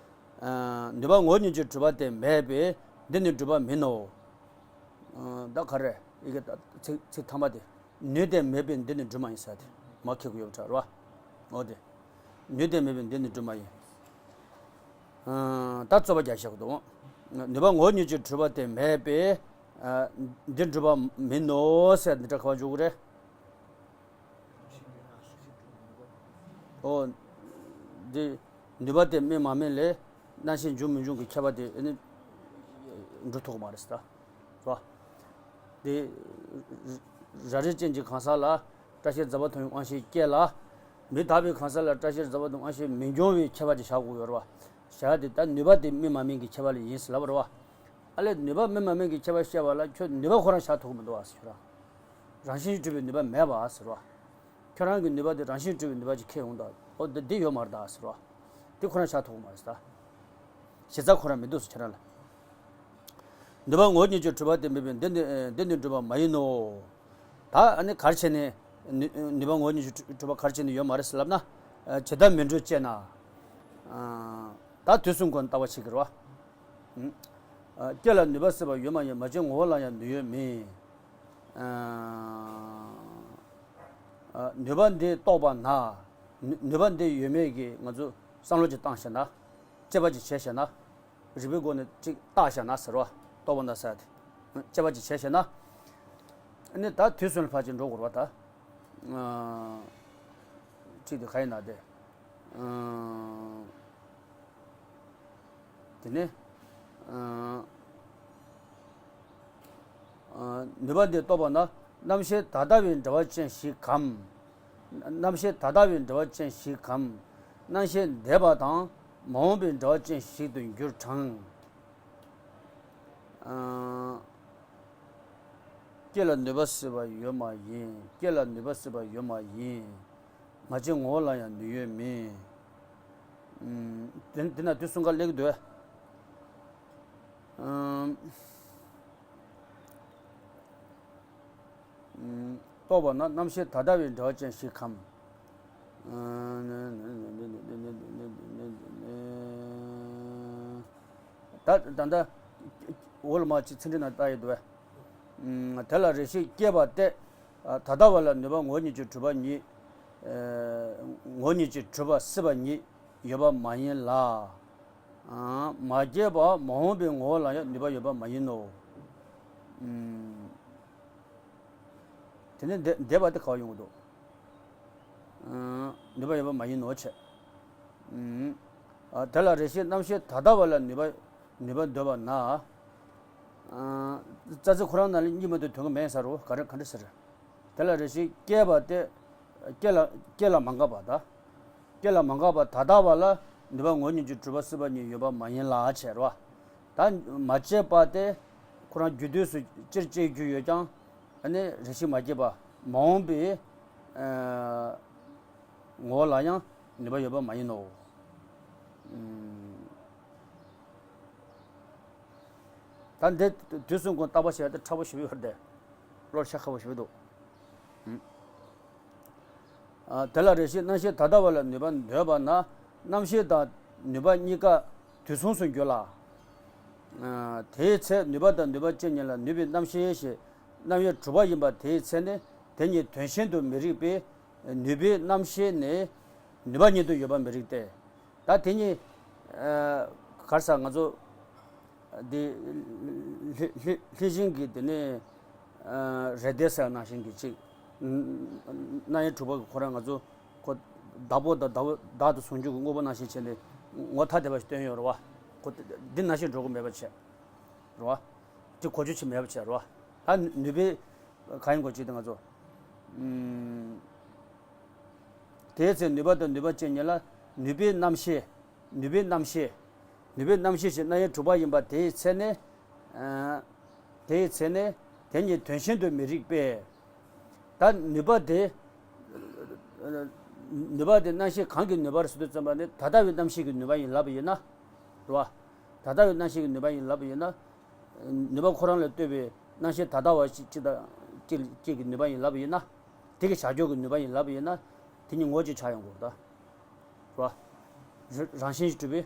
ཨ། ནུས་པ་ངོ་བོ་ཉིད་ཀྱིས་གྲུབ་པ་དེ་མེད་པས་འདི་ནི་གྲུབ་པ་མིན་ནོ། ཨ། ད་ག་རེ། ཡི་གེ་ད་ཚིག་ཚིག་ཐ་མ་དེ། ནུས་ལྡན་མེད་པས་འདི་ནི་གྲུབ་མ་ཡིན་ཟེར་དེ་མར་འཁྱེར་གྱི་ཡོད་པ་འདྲ་རེད་བ། འོ་དེ། ནུས་ལྡན་མེད་པས་འདི་ནི་གྲུབ་མ་ཡིན། ད་རྩོད་པ་རྒྱག་ཤག་འདུག་ནུས་པ་ངོ་བོ་ཉིད་ཀྱིས་གྲུབ་པ་དེ་མེད་པས། འདི་གྲུབ་པ་མིན་ནོ་ཟེར་འདི་འདྲ་ག་པར་འཇུག་གི་རེད། ཨོ། འདི་ནུས་པ་དེ་དམིགས་མ་དམིགས་ལས་རྣམ་ཤེས་འབྱུང་མི་འབྱུང་གི་ཁྱད་པར་དེ་ཨ་ནི་འགྲུབ་ཐུབ་ཀྱི་མ་རེད་ཟེར། རེད་བ། དེ་རང་རིག་ཅན་གྱི་གང་ཟག་ལ་སྐྲ་ཤད་རྫ་བ་མཐོང་བའི་དབང་ཤེས་སྐྱེ་ལ། མི་རྟག་པའི་གང་ཟག་ལ་སྐྲ་ཤད་རྫ་བ་མཐོང་བའི་དབང་ཤེས་མི་འབྱུང་བའི་ཁྱད་པར་དེ་བཞག་དགོས་ཡོད་རེད་བ། བྱ་དེ་ད་ནུས་པ་དེ་དམིགས་མ་དམིགས་ཀྱི་ཁྱད་པར་ལ་ཡིན་ཟེར་ལབ་པ་རེད་བ། ཨ་ལས་ནུས་པ་དམིགས་མ་དམིགས་ཀྱི་ཁྱད་པར་བཤད་པ་ལ་ཁྱོད་ནུས་པ་ཁོ་རང་བཞག་ཐུབ་ཀྱི་མི་འདུག་བ་ཟེར་ཁྱོད་རང་། རང་བཞིན་གྱིས་གྲུབ་པའི་ནུས་པ་མེད་པ་ཟེར་བ། ཁྱོད་རང་གི་ནུས་པ་དེ་རང་བཞིན་གྲུབ་པའི་ནུས་པ་ཅིག་ཁེལ་ཡོང་ད། ཨོ་འདི་འདི་ཡོད་མ་རེད་ད་ཟེར་བ། འདི་ཁོ་རང་བཞག་ཐུབ་ཀྱི་མ་རེད་ད། གཞི་རྩ་ཁོ་རང་མི་འདུག་ཟེར་ཁྱོད་རང་ལ། ནུས་པ་ངོ་བོ་ཉིད་ཀྱིས་གྲུབ་པ་དེ་མེད་པས་འདི་ནི་འདི་ནི་གྲུབ་པ་མ་ཡིན་ནོ། ད་ཨ་ནི་ག་རེ་བྱས་ནས་ནུས་ནུས་པ་ངོ་བོ་ཉིད་ཀྱིས་གྲུབ་པ་ག་རེ་བྱས་ནས་ཡོད་མ་རེད་ཟེར་ལབ་ན། ཇི་ལྟར་མི་འགྲུབ་ཅེ་ན། ད་དུས་གསུམ་ཀུན་རྟག་པ་ཆགས་ཀྱི་རེད་བ། སྐྱེ་ལ་ནུས་པ་སྲིད་པ་ཡོད་མ་ཡིན། མ་སྐྱེས་ངོ་བོ་ལ་ཡང་ནུས་ཡོད་མིན། ནུས་པ་འདི་རྟོགས་པ་ན། ནུས་ནུས་པ་འདི་ཡོད་མེད་ཀྱི་ང་ཚོ་བསམ་བློ་ཅིག་བཏང་ཤེ་ན། དཔྱད་པ་ཅིག་བྱས་ཤེ་ན། རིགས་པའི་སྒོ་ནས་ཅིག་བརྟག་ཤེ་ན་ཟེར་བ། རྟོགས་པ་ན་ཟེར་ཏེ། དཔྱད་པ་ཅིག་བྱས་ཤེ་ན། ཨ་ནི་ད་དུས་གསུམ་ལ་ཕར་ཅིག་འགྲོ་དགོས་རེད་བ་ད། ཁྲིད་དེ་ག་ཡིན་ན་དེ། དེ་ནས། ནུས་པ་འདི་རྟོགས་པ་ན་རྣམ་ཤེས་ད་ལྟ་བའི་འབྲེལ་བ་ཅན་ཞིག་གམ། རྣམ་ཤེས་ད་ལྟ་བའི་འབྲེལ་བ་ཅན་ཞིག་གམ། རྣམ་ཤེས་འདས་པ་དང་མ་འོངས་པའི་འབྲེལ་བ་ཅན་ཞིག་ཏུ་འགྱུར་གྲང་། སྐྱེ་ལ་ནུས་པ་སྲིད་པ་ཡོད་མ་ཡིན། སྐྱེ་ལ་ནུས་པ་སྲིད་པ་ཡོད་མ་ཡིན། མ་སྐྱེས་ངོ་བོ་ལ་ཡང་ནུས་ཡོད་མིན། དེ་དེ་ན་དུས་གསུམ་ཀ་སླེབས་འདུག་རྟོགས་པ་ན་རྣམ་ཤེས་ད་ལྟ་བའི་འབྲེལ་བ་ཅན་ཞིག་གམ། ད་ད་ལྟ་འོག་ལ་མ་ཅིག་ཚིག་འགྲེལ་ནང་ལྟ་ཡི་འདུག་བས། དེ་ལ་རེ་ཞིག་སྐྱེས་པ་སྟེ། ད་ལྟ་བ་ལ་ནུས་པ་ངོ་བོ་ཉིད་ཀྱིས་གྲུབ་པ་ཉིད། ངོ་བོ་ཉིད་ཀྱིས་གྲུབ་པ་སྲིད་པ་ཉིད་ཡོད་པ་མ་ཡིན་ལ། མ་སྐྱེས་པ་མ་འོངས་པའི་ངོ་བོ་ལ་ཡང་ནུས་པ་ཡོད་པ་མ་ཡིན་ནོ། དེ་ནས་འདས་འདས་པ་དེ་ག་པར་ཡོང་གི་འདུག་ནུས་པ་ཡོད་པ་མ་ཡིན་ནོ་བྱས། དེ་ལ་རེ་ཞིག་རྣམ་ཤེས་ད་ལྟ་བ་ལ་ནུས་པ་ནུས་པ་འདོད་པ་ན། རྩ་ཚིག་ཁོ་རང་ནང་ལ་གཉིས་མ་གཏོགས་དོན་ག་མེད་ས་རུ་ག་རེ་ག་འདྲ་ཟེར། དེ་ལ་རེ་ཞིག་སྐྱེས་པ་སྟེ། སྐྱེ་ལ་སྐྱེ་ལ་མ་འགགས་པ་དང་། སྐྱེ་ལ་མ་འགགས་པ་ད་ལྟ་བ་ལ་ནུས་པ་ངོ་བོ་ཉིད་ཀྱིས་གྲུབ་པ་སྲིད་པ་ཉིད་ཡོད་པ་མ་ཡིན་ལ་བྱས་རོ། ད་མ་སྐྱེས་པ་སྟེ་ཁོ་རང་རྒྱུ་དུས་སུ་སྤྱིར་སྐྱེ་རྒྱུ་ཡོད་ཀྱང་ཨ་ནི་རེ་ཞིག་མ་སྐྱེས་པ་མ་འོངས་པའི་ངོ་བོ་ལ་ཡང་ནུས་པ་ཡོད་པ་མ་ཡིན་ནོ། ད་འདི་དུས་གསུམ་ཀུན་རྟག་པ་ཞེས་པ་དེ་མཁྲེགས་པོ་ཞེ་པོ་ཡོད་རེད་དེ། བློར་ཤ་ཁ་པོ་ཞེ་པོ་འདུག་དེ་ལ་རེ་ཞིག་རྣམ་ཤེས་ད་ལྟ་བ་ལ་ནུས་པ་འདོད་པ་ན་རྣམ་ཤེས་དང་ནུས་པ་གཉིས་ཀ་དུས་མཚུངས་སུ་འགྱུར་ལ། དེའི་ཚེ་ནུས་པ་དང་ནུས་པ་ཅན་གཉིས་ལ་ནུས་པའི་རྣམ་ཤེས་ཞེས་རྣམ་དབྱེ་གྲུབ་པ་ཡིན་པ་དེའི་ཚེ་ནི་དེ་གཉིས་དོན་གཞན་དུ་མི་རིགས་པས་ནུས་པའི་རྣམ་ཤེས་ནི་ནུས་པ་ཉིད་དུ་ཡོད་པ་མི་རིགས་ཏེ། ད་དེ་གཉིས་ག་རེ་ཟེར་ང་ཚོ། འདི་ལྷད་ལྷད་ལྷད་ཤིང་གི་དེ་ནས་རེ་ལྡེ་ཟེར་ནང་བཞིན་གྱི་ཅིག་རྣམ་དབྱེ་གྲུབ་པ་གི་ཁོ་རང་ང་ཚོ་ཁོ་བདག་པོ་དང་བདག་པོ་བདག་ཏུ་བཟུང་རྒྱུ་གི་དངོས་པོ་ནང་བཞིན་བྱས་ནས་ངོ་ཐ་དད་པ་ཞིག་སྟོན་ཡོད་རེད་བ། ཁོ་འདི་ནང་བཞིན་འགྲོ་གི་མེད་པ་བྱས་རེད་བ། དེ་གོ་རྒྱུ་ཅིག་མེད་པ་བྱས་རེད་བ། ད་ནུས་པའི་གང་ཡིན་གོ་ཅིག་དེ་ང་ཚོ། དེའི་ཚེ་ནུས་པ་དང་ནུས་པ་ཅན་གཉིས་ལ་ནུས་པའི་རྣམ་ཤེས། ནུས་པའི་རྣམ་ཤེས། ནུས་པའི་རྣམ་ཤེས་ཞེས་རྣམ་དབྱེ་གྲུབ་པ་ཡིན་པ་དེའི་ཚེ་ནི། དེའི་ཚེ་ནི་དེ་གཉིས་དོན་གཞན་དུ་མི་རིགས་པས། ད་ནུས་པ་དེ། ནུས་པ་དེ་རྣམ་ཤེས་གང་གི་ནུས་པར་ཟེར་དུས་ཙམ་པ་ནི་ད་ལྟ་བའི་རྣམ་ཤེས་ཀྱི་ནུས་པ་ཡིན་ལབ་པ་ཡིན་ན། རེད་བ། ད་ལྟ་བའི་རྣམ་ཤེས་ཀྱི་ནུས་པ་ཡིན་ལབ་པ་ཡིན་ན། ནུས་པ་ཁོ་རང་ལས་ལྟོས་པའི་རྣམ་ཤེས་ད་ལྟ་བ་ཞིག་ཅིག་དང་ཅིག་ཅིག་གི་ནུས་པ་ཡིན་ལབ་པ་ཡིན་ན། དེ་གི་བྱ་སྤྱོད་ཀྱི་ནུས་པ་ཡིན་ལབ་པ་ཡིན་ན། དེ་གཉིས་ངོ་བོ་གཅིག་ཆགས་ཡོང་དགོས་རེད་ད། རེད་བ། རང་བཞིན་གྱིས་གྲུབ་པའི།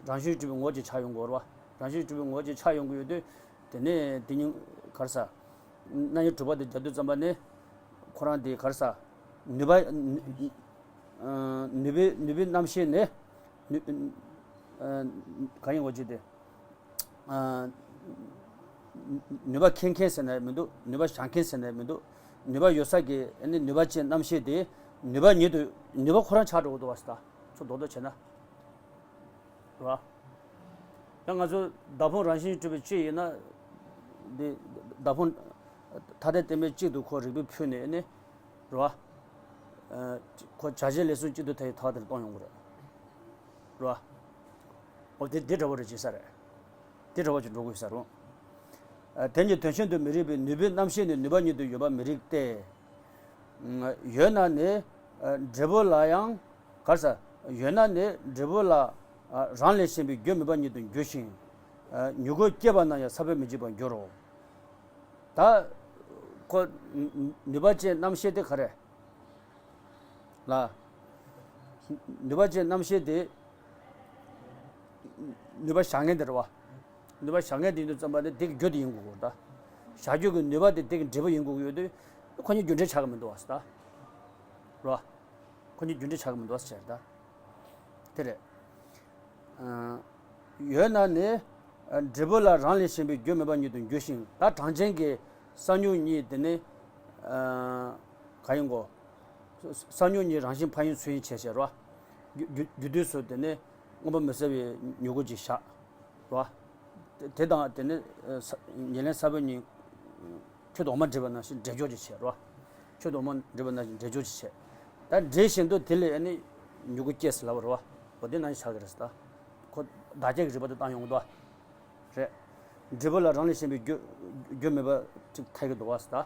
རང་བཞིན་གྱིས་གྲུབ་པའི་ངོ་བོ་གཅིག་ཆགས་ཡོང་དགོས་རེད་བ། རང་བཞིན་གྱིས་གྲུབ་པའི་ངོ་བོ་གཅིག་ཆགས་ཡོང་གི་ཡོད་དུས། དེ་ནས་དེ་གཉིས་ག་རེ་ཟེར། རྣམ་དབྱེ་གྲུབ་པ་དེ་རྒྱབ་དུས་ཙམ་པ་ནི། ཁོ་རང་དེ་ག་རེ་ཟེར། ནུས་པ། ནུས་པའི་ནུས་པའི་རྣམ་ཤེས་ནི། ནུས། ག་ཡིན་གོ་ཅི་དེ། ནུས་པ་མཁན་མཁན་ཟེར་ནས་མི་འདུག་ནུས་པ་བཞག་མཁན་ཟེར་ནས་མི་འདུག་ནུས་པ་ཡོད་ས་གི་ནི་ནུས་པ་ཅན་རྣམ་ཤེས་དེ་ནུས་པ་ཉིད་དུ་ནུས་པ་ཁོ་རང་ཆགས་འགྲོ་གི་འདུག་བ་ཟེར་ད་ཚོ་རྡོག་རྡོག་བྱས་ན། རེད་བ། ཡང་ང་ཚོ་བདག་ཕུང་རང་བཞིན་གྲུབ་པའི་སྤྱི་ཡིན་ན། འདི་བདག་ཕུང་ཐ་དད་བརྟེན་པའི་གཅིག་ཏུ་ཁོ་རིགས་པས་ཕུལ་ནས་ནི། རེད་བ། ཁོ་བྱ་བྱེད་ལས་གསུམ་གཅིག་ཏུ་ཐལ་བའི་ཐོག་དེར་གཏོང་ཡོང་གི་རེད། རེད་བ། འོ་དེ་དེ་འདྲ་བོ་རེད་བྱེད་ས་རེད། དེ་འདྲ་བོ་ཅིག་འགྲོ་དགོས་ས་རུང་། དེ་ཉིད་དོན་གཞན་དུ་མི་རིགས་པས་ནུས་པའི་རྣམ་ཤེས་ནི་ནུས་པ་ཉིད་དུ་ཡོད་པ་མི་རིགས་ཏེ། ཡོད་ན་ནི་འབྲས་བུ་ལ་ཡང་གར་ས་ཡོད་ན་ནི་འབྲས་བུ་ལ་རང་ལས་གཞན་པའི་རྒྱུ་མེད་པ་ཉིད་དུ་འགྱུར་ཞིང་། མྱུ་གུ་སྐྱེས་པ་ན་ཡང་ས་བོན་མི་འཇིག་པར་འགྱུར་རོ། ད་ཁོ་ནུས་པ་ཅན་རྣམ་ཤེས་དེ་ག་རེ། ལ། ནུས་པ་ཅན་རྣམ་ཤེས་དེ། ནུས་པ་བཞག་མཁན་དེ་རེད་བ། ནུས་པ་བཞག་མཁན་དེ་ཡིན་དུས་ཙམ་པ་དེ་དེ་གི་རྒྱུ་དེ་ཡིན་དགོས་ཀྱི་ཡོད་ད། བཞག་རྒྱུ་གི་ནུས་པ་དེ་དེ་གི་འབྲས་བུ་ཡིན་དགོས་ཀྱི་ཡོད་དུས། ཁོ་གཉིས་རྒྱུ་འབྲས་ཆགས་ཀྱི་མི་འདུག་བ་ཟེར་ད། རེད་བ། ཁོ་གཉིས་རྒྱུ་འབྲས་ཆགས་ཀྱི་མི་འདུག་བ་ཟེར་ད། དེ་རེད། ཡོད་ན་ནི། འབྲས་བུ་ལ་རང་ལས་གཞན་པའི་རྒྱུ་མེད་པ་ཉིད་དུ་འགྱུར་ཞིང་ད་གྲངས་ཅན་གྱི་ས་མྱུག་གཉིས་དེ་ནི། ག་ཡིན་གོ། ས་མྱུག་གཉིས་རང་བཞིན་ཕ་ཡིན་ཚུལ་ཡིན་བྱས་བྱས་རོ། རྒྱུ་རྒྱུ་རྒྱུ་དུས་སུ་དེ་ནི་མངོན་པ་མི་གསལ་བའི་མྱུ་གུ་ཅིག་བཞག་རོ། དེ་དེ་དང་དེ་ནི་ཉེར་ལེན་ས་བོན་གཉིས། ཁྱོད་དུ་འོ་མ་འདྲེས་པ་ནང་བཞིན་འདྲེས་འཇོག་ཅིག་བྱས་རོ། ཁྱོད་དུ་འོ་མ་འདྲེས་པ་ནང་བཞིན་འདྲེས་འཇོག་ཅིག་བྱས། ད་འདྲེས་བཞིན་དུ་དེ་ལས་ནི་མྱུ་གུ་སྐྱེས་ཟེར་ལབ་པ་རེད་བ། འོ་དེ་ནང་བཞིན་ཆགས་ཀྱི་རེད་ཟེར་ད། ཁོ་བདག་ཅག་གི་རིག་པ་དེ་བཏང་ཡོང་གི་འདུག་བ། རེད། འབྲས་བུ་ལ་རང་ལས་གཞན་པའི་རྒྱུ་རྒྱུ་མེད་པ་ཅིག་ཐལ་གྱི་འདུག་བ་ཟེར་ད།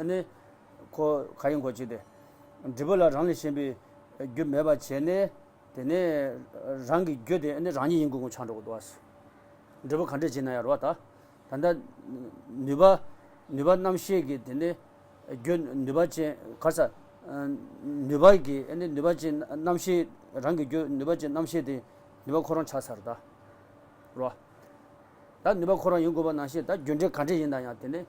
ཨ་ནི། ཁོ་ག་ཡིན་གོ་ཅིག་དེ། འབྲས་བུ་ལ་རང་ལས་གཞན་པའི་རྒྱུ་མེད་པ་བྱས་ནས། དེ་ནས་རང་གི་རྒྱུ་དེ་ནི་རང་ཉིད་ཡིན་དགོས་དགོས་ཆགས་འགྲོ་གི་འདུག་བ། འབྲས་བུ་ག་འདྲས་བྱས་ན་ཡང་རེད་བ་ད། ད་ལྟ་ནུས་པ་ནུས་པ་རྣམ་ཤེས་ཀྱི་དེ་ནི་རྒྱུ་ནུས་པ་ཅན་ག་རེ་ཟེར། ནུས་པ་གི་ནི་ནུས་པ་ཅན་རྣམ་ཤེས་རང་གི་རྒྱུ་ནུས་པ་ཅན་རྣམ་ཤེས་དེ་ནུས་པ་ཁོ་རང་ཆགས་ཚར་ད། རེད་བ། ད་ནུས་པ་ཁོ་རང་ཡིན་དགོས་པ་ནང་བཞིན་ད་རྒྱུ་འབྲས་ག་འདྲས་ཡིན་ན་ཡང་དེ་ནི་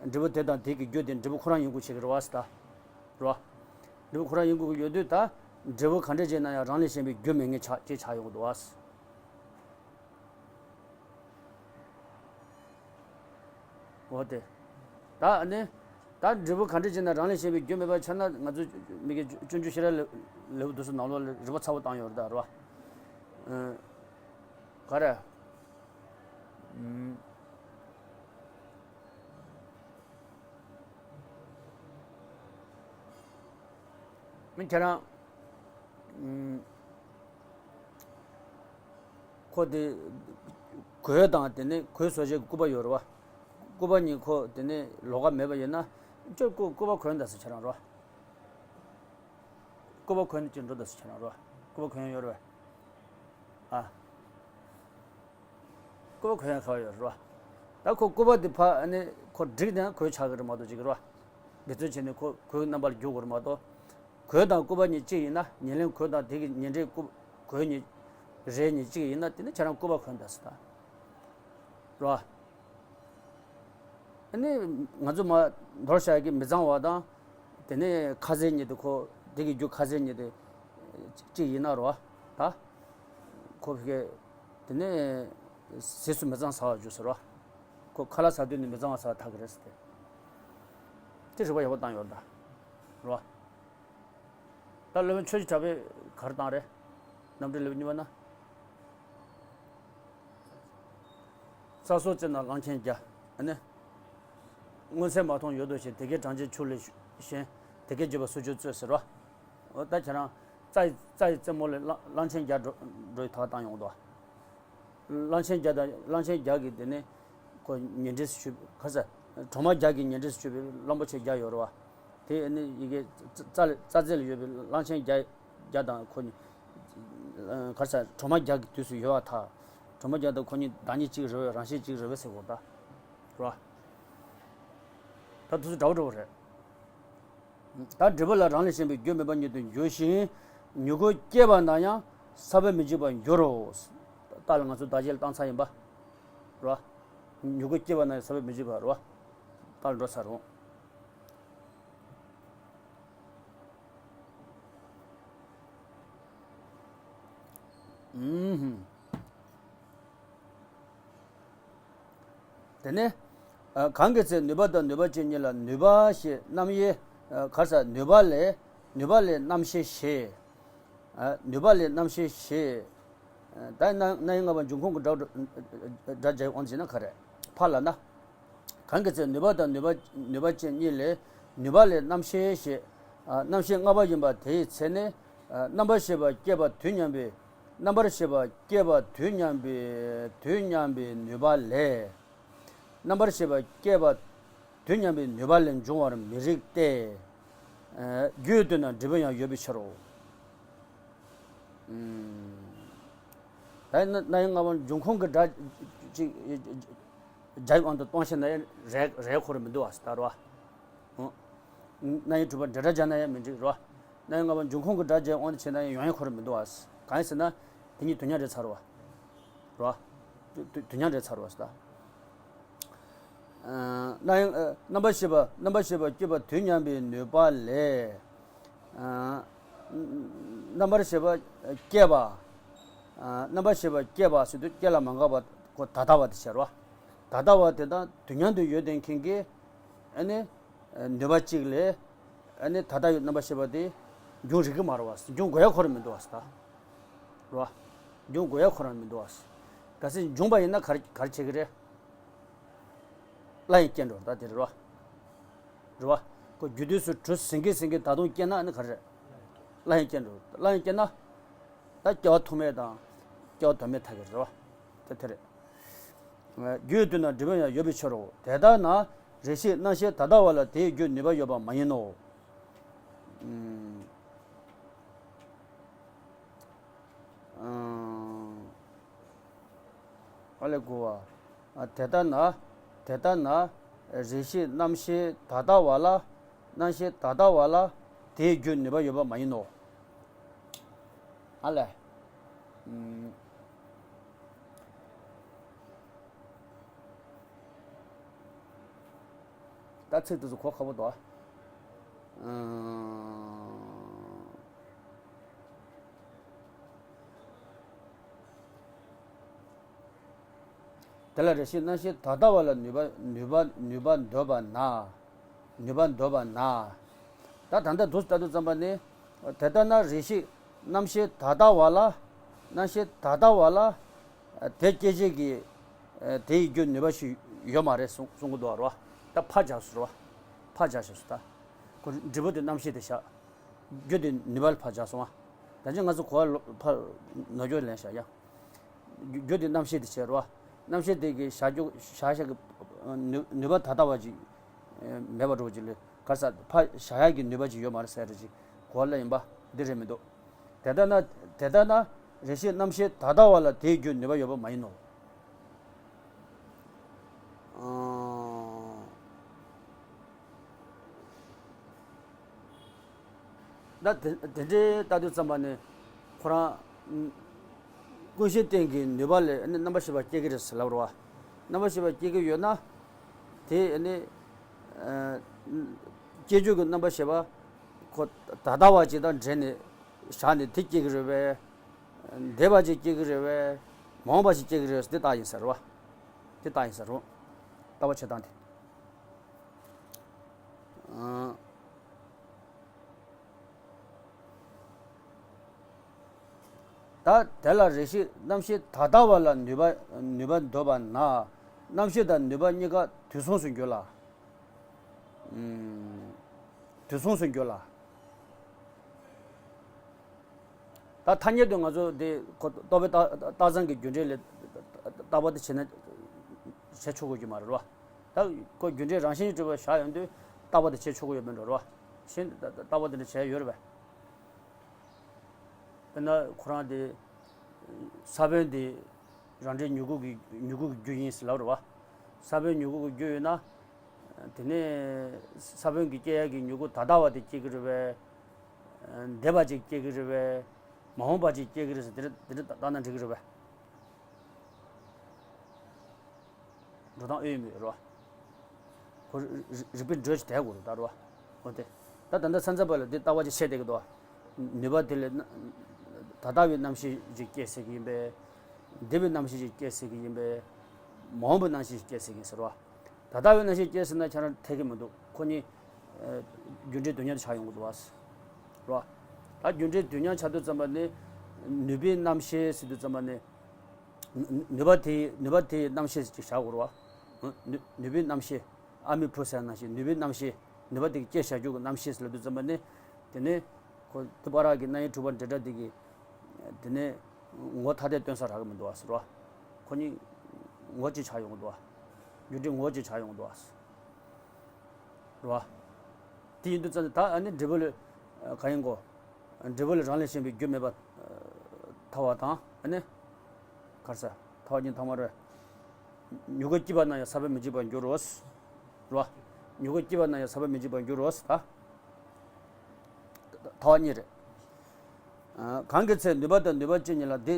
འབྲས་བུ་དེ་དང་དེ་གི་རྒྱུ་དེ་འབྲས་བུ་ཁོ་རང་ཡིན་དགོས་བྱེད་ཀྱི་རེད་བ་ཟེར་ད། རེད་བ། འབྲས་བུ་ཁོ་རང་ཡིན་དགོས་ཀྱི་ཡོད་དུས་ད། འབྲས་བུ་ག་འདྲས་བྱས་ན་ཡང་རང་ལས་གཞན་པའི་རྒྱུ་མེད་མཁན་ཆགས་ཅེས་ཆགས་ཡོང་གི་འདུག་བ། འོ་དེ། ད་ནི། ད་འབྲས་བུ་ག་འདྲས་བྱས་ན་རང་ལས་གཞན་པའི་རྒྱུ་མེད་པ་ཆགས་ན་ང་ཚོ་མི་དགེ་སྤྱོད་འཇུག་ཤེས་རབ་ལེའུ་དེ་ཚོ་ནང་ལོགས་ལ་རིམ་པ་ཚ་བོ་བཏང་ཡོད་རེད་ད་རེད་བ། ག་རེ། མི་ཁྱེད་རང་། ཁོ་དེ། གོས་དང་དེ་ནས་གོས་བཟོ་བྱེད་ཀྱི་སྐུད་པ་ཡོད་རེད་བ། སྐུད་པ་གཉིས་ཁོ་དེ་ནས་ལོགས་ཀ་མེད་པ་ཡིན་ན། ཁྱོད་སྐུ་སྐུད་པ་གོན་ད་ཟེར་ཁྱེད་རང་རེད་བ། སྐུད་པ་གོན་ནས་ཅིག་འགྲོ་ད་ཟེར་ཁྱེད་རང་རེད་བ། སྐུད་པ་གོན་ཡ་ཡོད་རེད་བ། ཨ། སྐུད་པ་གོན་ཡ་ག་བ་ཡོད་རེད་བ། ད་ཁོ་སྐུད་པ་དེ་ཕ་ཨ་ནི་ཁོ་འགྲིག་ནས་གོས་ཆགས་ཀྱི་རེད་མ་གཏོགས་ཅིག་རེད་བ། འབད་བརྩོན་བྱས་ནས་ཁོ་གོས་རྣམ་པ་ལ་བསྒྱུར་དགོས་རེད་མ་གཏོགས། གོས་དང་སྐུད་པ་གཉིས་གཅིག་ཡིན་ན་ཉེར་ལེན་གོས་དང་དེ་གི་ཉེར་འབྲེལ་སྐུ་གོས་གཉིས། རས་གཉིས་གཅིག་ཡིན་ན་དེ་ནི་ཁྱེད་རང་སྐུད་པ་གོན་ད་ཟེར་ད། རེད་བ། ཨ་ནི་ང་ཚོ་མ་རྡོར་ཤ་གི་མི་གཙང་བ་དང་། དེ་ནས་ཁ་ཟས་གཉིས་དེ་ཁོ་དེ་གི་རྒྱུ་ཁ་ཟས་གཉིས་དེ་གཅིག་ཡིན་ན་རེད་བ། ད་ཁོ་ཕ་གི་དེ་ནས་ཟས་སུ་མི་གཙང་ཟ་བ་རྒྱུ་ཟེར་བ། ཁོ་ཁ་ལག་ཟ་དུས་ནི་མི་གཙང་བ་ཟ་བ་ཐག་གི་རེད་ཟེར་ཏེ། དེ་རིག་པ་ཡག་པོ་བཏང་ཡོད་ད། རེད་བ། ད་སློབ་དཔོན་ཆོས་ཀྱི་གྲགས་པས་ག་རེ་བཏང་རེད། རྣམ་འགྲེལ་ལེའུ་གཉིས་པ་ན། རྩྭ་སོགས་བཙེམས་ན་གླང་ཆེན་བརྒྱ། ཨ་ནི། སྔོན་ཚེ་མ་མཐོང་ཡོད་དོ་ཞེས། དེ་སྐད་གྲངས་ཅན་ཆུ་ལས་ཞན། དེ་སྐད་བརྗོད་པ་སུ་ཁྱོད་རྩོད་ཟེར་བ། འོ་ད་ཁྱེད་རང་རྩྭ་ཡི་རྩྭ་ཡི་རྩེ་མོ་ལས་གླང་གླང་ཆེན་བརྒྱ་འགྲོ་འགྲོ་ཡི་དག་བཏང་ཡོང་དོ། གླང་ཆེན་བརྒྱ་དང་གླང་ཆེན་བརྒྱ་གི་དེ་ནས་ཁོ་ཉེ་འབྲེལ་ཞུས་པའི་ཁ་ས་གྲོ་མ་བརྒྱ་གི་ཉེ་འབྲེལ་ཞུས་པའི་གླང་པོ་ཆེ་བརྒྱ་ཡོད་རེད་བ། དེ་ནི་ཡི་གེ་རྩ་རྩ་རྩ་རྩེ་ལ་ཡོད་པའི་གླང་ཆེན་བརྒྱ་བརྒྱ་དང་ཁོ་གཉིས་ཁ་ས་གྲོ་མ་བརྒྱ་གི་དུས་སུ་ཡོད་བ་ཐ། གྲོ་མ་བརྒྱ་དང་ཁོ་གཉིས་བདག་ཉིད་གཅིག་རེད་བས་རང་བཞིན་གཅིག་རེད་བས་ཟེར་གོ་ད། རེད་བ། ད་དུས་སུ་འདྲ་བོ་འདྲ་བོ་རེད། ད་འབྲས་བུ་ལ་རང་ལས་གཞན་པའི་རྒྱུ་མེད་པ་ཉིད་དུ་འགྱུར་ཞིང་། མྱུ་གུ་སྐྱེས་པ་ན་ཡང་ས་བོན་མི་འཇིག་པར་འགྱུར་རོ། རྟགས་ལ་ང་ཚོ་བདག་བྱེད་ལ་བཏང་ཚར་ཡིན་པ། རེད་བ། མྱུ་གུ་སྐྱེས་པ་ན་ཡང་ས་བོན་མི་འཇིག་པ་རེད་བ། རྟགས་ལ་འགྲོ་ཚར་རོ། ཨུམ། དེ་ནས་ཨ་གང་གི་ཚེ་ནུས་པ་དང་ནུས་པ་ཅན་གཉིས་ལ་ནུས་པ་ཞེས་རྣམ་དབྱེ་ཨ་ག་རེ་ཟེར། ནུས་པ་ལས་ནུས་པ་ལས་རྣམ་ཤེས་ཞེས། ཨ་ནུས་པ་ལས་རྣམ་ཤེས་ཞེས། ཨ་ད་རྣམ་རྣམ་དབྱེ་ལྔ་པ་འབྱུང་ཁུངས་ཀྱི་སྒྲ་སྒྲ་སྦྱར་ཡོང་བ་ཡིན་ན་ག་རེ། ཕར་ལབ་ན། གང་གི་ཚེ་ནུས་པ་དང་ནུས་པ་ནུས་པ་ཅན་གཉིས་ལས་ནུས་པ་ལས་རྣམ་ཤེས་ཞེས། ཨ་རྣམ་ཤེས་ལྔ་པ་ཡིན་པ་དེའི་ཚེ་ནི། ཨ་རྣམ་པར་ཤེས་པ་སྐྱེས་པ་དུས་མཉམ་པའི། རྣམ་པར་ཤེས་པ་སྐྱེས་པ་དུས་མཉམ་པའི་དུས་མཉམ་པའི་ནུས་པ་ལས། རྣམ་པར་ཤེས་པ་སྐྱེས་པ་དུས་མཉམ་པའི་ནུས་པ་ལས་འབྱུང་བར་མི་རིགས་ཏེ། ཨ་རྒྱུའི་དོན་ན་འབྲས་བུ་ཡང་ཡོད་པའི་ཕྱིར་རོ། ད་ཡིན་ན་རྣམ་དབྱེ་ལྔ་པོ་འབྱུང་ཁུངས་ཀྱི་སྒྲ་ཅིག་སྦྱར་ཡོང་དུས་གཏོང་ཤེས་ན་རེད་རེད་ཁོ་རང་མི་འདུག་བ་ཟེར་ད་རོ། ཨོ། རྣམ་དབྱེ་དྲུག་པ་འབྲེལ་སྒྲ་སྦྱར་ན་ཡང་མི་འགྲིག་རོ། རྣམ་དབྱེ་ལྔ་པོ་འབྱུང་ཁུངས་ཀྱི་སྒྲ་སྦྱར་ཡོང་དུས་བྱས་ན་ཡང་ཡོང་ཡ་ཁོ་རང་མི་འདུག་བ། གང་ཡིན་ཟེར་ན། དེ་གཉིས་དུས་མཉམ་འབྲེལ་ཚར་བ། རོ། དུས་དུས་མཉམ་འབྲེལ་ཚར་བ་ཟེར་ད། ཨ་རྣམ་དབྱེ་ཨ་རྣམ་པར་ཤེས་པ་རྣམ་པར་ཤེས་པ་སྐྱེས་པ་དུས་མཉམ་པའི་ནུས་པ་ལས། ཨ་རྣམ་པར་ཤེས་པ་སྐྱེས་པ། ཨ་རྣམ་པར་ཤེས་པ་སྐྱེས་པ་ཟེར་དུས་སྐྱེ་ལ་མ་འགགས་པ་ཁོ་ད་ལྟ་བ་དེ་བྱ་རོ། ད་ལྟ་བ་དེ་དང་དུས་མཉམ་དུ་ཡོད་དེ་མཁན་གྱི་ཨ་ནི་ནུས་པ་གཅིག་ལས། ཨ་ནི་ད་ལྟ་ཡོད་རྣམ་པར་ཤེས་པ་དེ་འབྱུང་རིགས་ཀྱི་མ་རེད་བ། འབྱུང་དགོས་ཡ་ཁོ་རང་མི་འདུག་བ་ཟེར་ད། རེད་བ། འབྱུང་དགོས་ཡ་ཁོ་རང་མི་འདུག་བ། གལ་སྲིད་འབྱུང་བ་ཡིན་ན་ག་རེ་ག་རེ་བྱེད་ཀྱི་རེད། སླར་ཡང་སྐྱེ་འགྲོ་ད་དེ་རེད་བ། རེད་བ། ཁོ་རྒྱུ་དུས་སུ་གྲུ་ཟིང་གེ་ཟིང་གེ་ད་དུང་སྐྱེ་ན་ཨ་ནི་ག་རེ་རེད། སླར་ཡང་སྐྱེ་འགྲོ་སླར་ཡང་སྐྱེ་ན། ད་སྐྱེ་བ་ཐུག་མེད་དང་། སྐྱེ་བ་དོན་མེད་ཐག་གི་རེད་བ། དེ་དེ་རེད། རྒྱུའི་དོན་ན་འབྲས་བུ་ཡང་ཡོད་པའི་ཕྱིར་རོ། དེ་ལྟ་ན་རེ་ཞིག་རྣམ་ཤེས་ད་ལྟ་བ་ལ་དེའི་རྒྱུ་ནུས་པ་ཡོད་པ་མ་ཡིན་ནོ། ཨ་ལས་དགུ་བ། དེ་ལྟ་ན། དེ་ལྟ་ན། རེ་ཞིག་རྣམ་ཤེས་ད་ལྟ་བ་ལ། རྣམ་ཤེས་ད་ལྟ་བ་ལ་དེའི་རྒྱུ་ནུས་པ་ཡོད་པ་མ་ཡིན་ནོ། ཨ་ལས། ད་ཚིག་དེ་ཚོ་གོ་ཁག་པོ་འདུག་ཨ། དེ་ལ་རེ་ཞིག་རྣམ་ཤེས་ད་ལྟ་བ་ལ་ནུས་པ་ནུས་པ་ནུས་པ་འདོད་པ་ན། ནུས་པ་འདོད་པ་ན། ད་ད་ལྟ་འདུག་ལྟ་དུས་ཙམ་པ་ནི། དེ་ལྟ་ན་རེ་ཞིག་རྣམ་ཤེས་ད་ལྟ་བ་ལ། རྣམ་ཤེས་ད་ལྟ་བ་ལ། དེ་སྐྱེད་བྱེད་ཀྱི། དེ་ཡི་རྒྱུ་ནུས་པ་ཞིག་ཡོད་མ་རེད་གསུང་གསུང་གི་འདུག་བ་རོ། ད་ཕར་བཞག་སོ་རོ། ཕར་བཞག་ཞེས་སོ་ད། ཁོ་འབྲས་བུ་དེ་རྣམ་ཤེས་དེ་བཞག་རྒྱུ་དེ་ནུས་པ་ལ་ཕར་བཞག་སོང་བ། ད་ཅི་ང་ཚོ་གོ་བ་ལོ་ཕར་ནོར་འགྱོ་ལེན་བཞག་ཡ། རྒྱུ་དེ་རྣམ་ཤེས་དེ་བྱས་རོ། རྣམ་ཤེས་དེ་གི་བཞག་རྒྱུ་བཞག་བཞག་གི་ནུས་ནུས་པ་ད་ལྟ་བ་ཅིག་མེད་པ་འགྲོ་བ་ཅིག་ལས་ག་རེ་ཟ་ཕར་བཞག་ཡག་གི་ནུས་པ་ཅིག་ཡོད་མ་རེད་ཟེར་རེད་ཅིག་གོ་བ་ལ་ཡིན་པ་འདི་རེད་མི་འདུག་དེ་ལྟ་ན་དེ་ལྟ་ན་རེ་ཞིག་རྣམ་ཤེས་ད་ལྟ་བ་ལ་དེའི་རྒྱུ་ནུས་པ་ཡོད་པ་མ་ཡིན་ནོ། ད་དེ་དེ་འདྲའི་ལྟ་དུས་ཙམ་པ་ནས་ཁོ་རང་ཀུན་གཞི་རྟེན་གྱི་ནུས་པ་ལས་རྣམ་པར་ཤེས་པ་སྐྱེ་གི་རེད་ཟེར་ལབ་རོ། རྣམ་པར་ཤེས་པ་སྐྱེ་གི་ཡོད་ན། དེ་ནི་སྐྱེ་རྒྱུ་གི་རྣམ་པར་ཤེས་པ་ཁོ་ད་ལྟ་བ་ཅིག་དང་འབྲེལ་ནས་བཞག་ནས་དེ་སྐྱེ་གི་རེད་པས། འདས་པ་ཅིག་སྐྱེ་གི་རེད་པས། མ་འོངས་པ་ཅིག་སྐྱེ་གི་རེད་པས་དེ་ལྟ་ཡིན་ཟེར་རོ། དེ་ལྟ་ཡིན་ཟེར་རོ། ལྟ་བ་བྱེད་སྟངས་དེ། ད་དེ་ལ་རེ་ཞིག་རྣམ་ཤེས་ད་ལྟ་བ་ལ་ནུས་པ་ནུས་པ་འདོད་པ་ན། རྣམ་ཤེས་དང་ནུས་པ་གཉིས་ཀ་དུས་མཚུངས་སུ་འགྱུར་ལ། དུས་མཚུངས་སུ་འགྱུར་ལ། ད་ཐ་སྙད་དུ་ང་ཚོ་འདི་ཁོ་རྟོག་པའི་རྟགས་རྟགས་ཙམ་གྱི་རྒྱུ་འབྲས་ལས་རྟག་པ་དེ་བྱས་ན་བྱེད་ཆོག་གི་མ་རེད་བ། ད་ཁོ་རྒྱུ་འབྲས་རང་བཞིན་གྱིས་གྲུབ་པ་བཞག་ཡོང་དུས་རྟག་པ་དེ་བྱེད་ཆོག་གི་ཡོད་མེད་འགྲོ་རེད་བ། གཞན་རྟག་པ་དེ་འདྲ་བྱས་ཡོད་རེད་བས། དཔེར་ན་ཁོ་རང་དེ་ས་བོན་དེ་རང་འབྲས་མྱུ་གུ་གི་མྱུ་གུ་གི་རྒྱུ་ཡིན་ཟེར་ལབ་རེད་བ། ས་བོན་མྱུ་གུ་གི་རྒྱུ་ཡོད་ན། དེ་ནས་ས་བོན་གྱི་སྐྱེ་ཡག་གི་མྱུ་གུ་ད་ལྟ་བ་དེ་སྐྱེ་གི་རེད་བས། འདས་པ་ཅིག་སྐྱེ་གི་རེད་བས། མ་འོངས་པ་ཅིག་སྐྱེ་གི་རེད་ཟེར་དེ་འདྲ་དེ་འདྲ་བཏང་ན་འགྲིག་གི་རེད་བས། འགྲོ་སྟངས་ཨེ་ཡོད་མེད་རོ། ཁོ་རིག་པའི་འགྲོས་ཀྱིས་དེད་དགོས་རེད་ད་རོ། འོ་དེ། ད་ད་ལྟ་ས་མཚམས་པ་ལ་འདི་ལྟ་བ་ཅིག་བཤད་བསྡད་ཀྱི་འདུག་ནུས་པ་དེ་ལས་ད་ལྟ་བའི་རྣམ་ཤེས་ཅིག་སྐྱེ་སྲིད་ཀྱི་ཡིན་པས། འདས་པའི་རྣམ་ཤེས་ཅིག་སྐྱེ་སྲིད་ཀྱི་ཡིན་པས། མ་འོངས་པའི་རྣམ་ཤེས་ཤིག་སྐྱེས་ཟེར་གྱིན་ཟེར་བ། ད་ལྟ་བའི་རྣམ་ཤེས་སྐྱེས་ཟེར་ན་ཁྱེད་རང་འཐད་ཀྱི་མི་འདུག་ཁོ་གཉིས་རྒྱུ་འབྲས་དོན་མཉམ་དུ་ཆགས་ཡོང་གི་འདུག་བ། རེད་བ། ད་རྒྱུ་འབྲས་དོན་མཉམ་ཆགས་དུས་ཙམ་པ་ནི། ནུས་པའི་རྣམ་ཤེས་ཟེར་དུས་ཙམ་པ་ནི། ནུས་པ་དེའི་ནུས་པ་དེའི་རྣམ་ཤེས་ཅིག་བཞག་དགོས་རེད་བ། ནུས་ནུས་པའི་རྣམ་ཤེས། ཨ་མའི་བུ་ཟེར་ནང་བཞིན་ནུས་པའི་རྣམ་ཤེས། ནུས་པ་དེ་གི་སྐྱེ་བཞག་རྒྱུ་གི་རྣམ་ཤེས་ཟེར་ལབ་དུས་ཙམ་པ་ནི། དེ་ནས་ཁོ་ཐུབ་པ་ར་གི་རྣམ་དབྱེ་དྲུག་པ་འབྲེལ་སྒྲ་དེ་གི། དེ་ནས་ངོ་ཐ་དད་སྟོན་ས་རག་གི་མི་འདུག་བ་ཟེར་བ། ཁོ་གཉིས་ངོ་གཅིག་ཆགས་ཡོང་གི་འདུག་བ། རྒྱུ་འབྲས་ངོ་གཅིག་ཆགས་ཡོང་གི་འདུག་བ། རེད་བ། དེ་ཡིན་དུས་ཙམ་ནས་ད་ཨ་ནི་འབྲས་བུ་ལ་གང་ཡིན་གོ། འབྲས་བུ་ལ་རང་ལས་གཞན་པའི་རྒྱུ་མེད་པ་ཐལ་བ་དང་ཨ་ནི། ག་རེ་ཟེར། ཐལ་བ་གཉིས་ཐལ་མ་རེད། མྱུ་གུ་སྐྱེས་པ་ན་ཡང་ས་བོན་མི་འཇིག་པར་འགྱུར་རོ། རེད་བ། མྱུ་གུ་སྐྱེས་པ་ན་ཡང་ས་བོན་མི་འཇིག་པར་འགྱུར་རོ། ད། ཐལ་བ་གཉིས་རེད། གང་གི་ཚེ་ནུས་པ་དང་ནུས་པ་ཅན་ཉིད་ལ་དེ།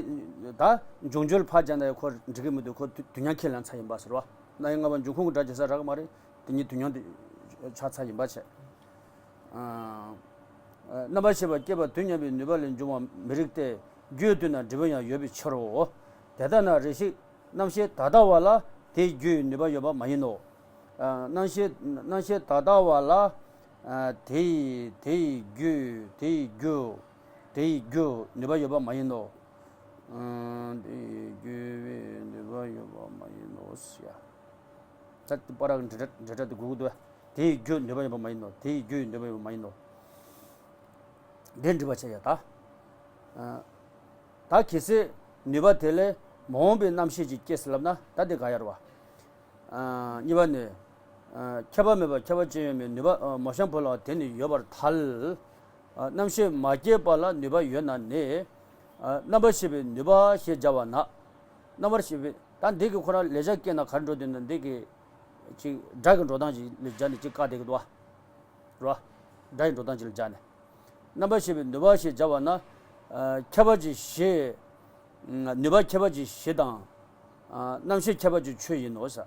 ད་འབྱུང་འགྱུར་ཕར་སྦྱར་ན་ཡང་ཁོ་འགྲིག་གི་མི་འདུག་ཁོ་དུས་དུས་མཉམ་ཁས་ལེན་ཚར་ཡིན་པ་ཟེར་བ། རྣམ་དབྱེ་ལྔ་པ་འབྱུང་ཁུངས་ཀྱི་སྒྲ་སྦྱར་ས་རག་གི་མ་རེད། དེ་གཉིས་དུས་མཉམ་དུ་ཆགས་ཚར་ཡིན་པ་བྱས། རྣམ་པར་ཤེས་པ་སྐྱེས་པ་དུས་མཉམ་པའི་ནུས་པ་ལས་འབྱུང་བ་མི་རིགས་ཏེ། རྒྱུའི་དུས་ན་འབྲས་བུ་ཡང་ཡོད་པའི་ཕྱིར་རོ། དེ་ལྟ་ན་རེ་ཞིག་རྣམ་ཤེས་ད་ལྟ་བ་ལ་དེའི་རྒྱུ་ཡི་ནུས་པ་ཡོད་པ་མ་ཡིན་ནོ། རྣམ་ཤེས་རྣམ་ཤེས་ད་ལྟ་བ་ལ། དེ་ཡི་དེ་ཡི་རྒྱུ་དེ་ཡི་རྒྱུ་དེ་ཡི་རྒྱུ་ནུས་པ་ཡོད་པ་མ་ཡིན་ནོ། དེ་ཡི་རྒྱུ་བའི་ནུས་པ་ཡོད་པ་མ་ཡིན་ནོ་ཟེར་ཡ། ད་ལྟ་བར་གྱི་འབྲེལ་སྒྲ་འབྲེལ་སྒྲ་དེ་དགོས་ཀྱི་འདུག་དེ་ཡི་རྒྱུ་ནུས་པ་ཡོད་པ་མ་ཡིན་ནོ། དེ་ཡི་རྒྱུ་ཡི་ནུས་པ་ཡོད་པ་མ་ཡིན་ནོ། འདི་འགྲིག་པ་བྱས་ཡ་ད། ད་གལ་སྲིད་ནུས་པ་དེ་ལས་མ་འོངས་པའི་རྣམ་ཤེས་ཅིག་སྐྱེས་ཟེར་ལབ་ན་ད་དེ་ག་ཡར་བ། གཉིས་པ་ནི། ཁྱབ་པ་མེད་པར་ཁྱབ་པ་ཅན་ཡོད་མིན་ནུས་པ། མོ་གཤམ་བུ་ལ་དེ་ནི་ཡོད་པར་ཐལ། རྣམ་ཤེས་མ་སྐྱེས་པ་ལ་ནུས་པ་ཡོད་ན་ནི། རྣམ་པར་ཤེས་པའི་ནུས་པ་ཞེས་བྱ་བ་ན། རྣམ་པར་ཤེས་པའི་ད་འདི་གི་ཁོ་རང་ལེགས་སྦྱར་སྐད་ན་ག་རེ་འགྲོ་འདུག་ན་འདི་གི། ཅིག་སྒྲ་གི་འགྲོ་སྟངས་ཅིག་ལ་སྦྱར་ནས་ཅིག་བཀག་བསྡད་ཀྱི་འདུག་བ། རེད་བ། སྒྲ་ཡི་འགྲོ་སྟངས་ཅིག་ལ་སྦྱར་ནས། རྣམ་པར་ཤེས་པའི་ནུས་པ་ཞེས་བྱ་བ་ན། ཁྱབ་པ་ཅིག་གཞི། ནུས་པ་ཁྱབ་པ་ཅིག་གཞི་དང་། རྣམ་ཤེས་ཁྱབ་པ་ཅིག་ཆོས་ཡིན་ནོ་ཟེར།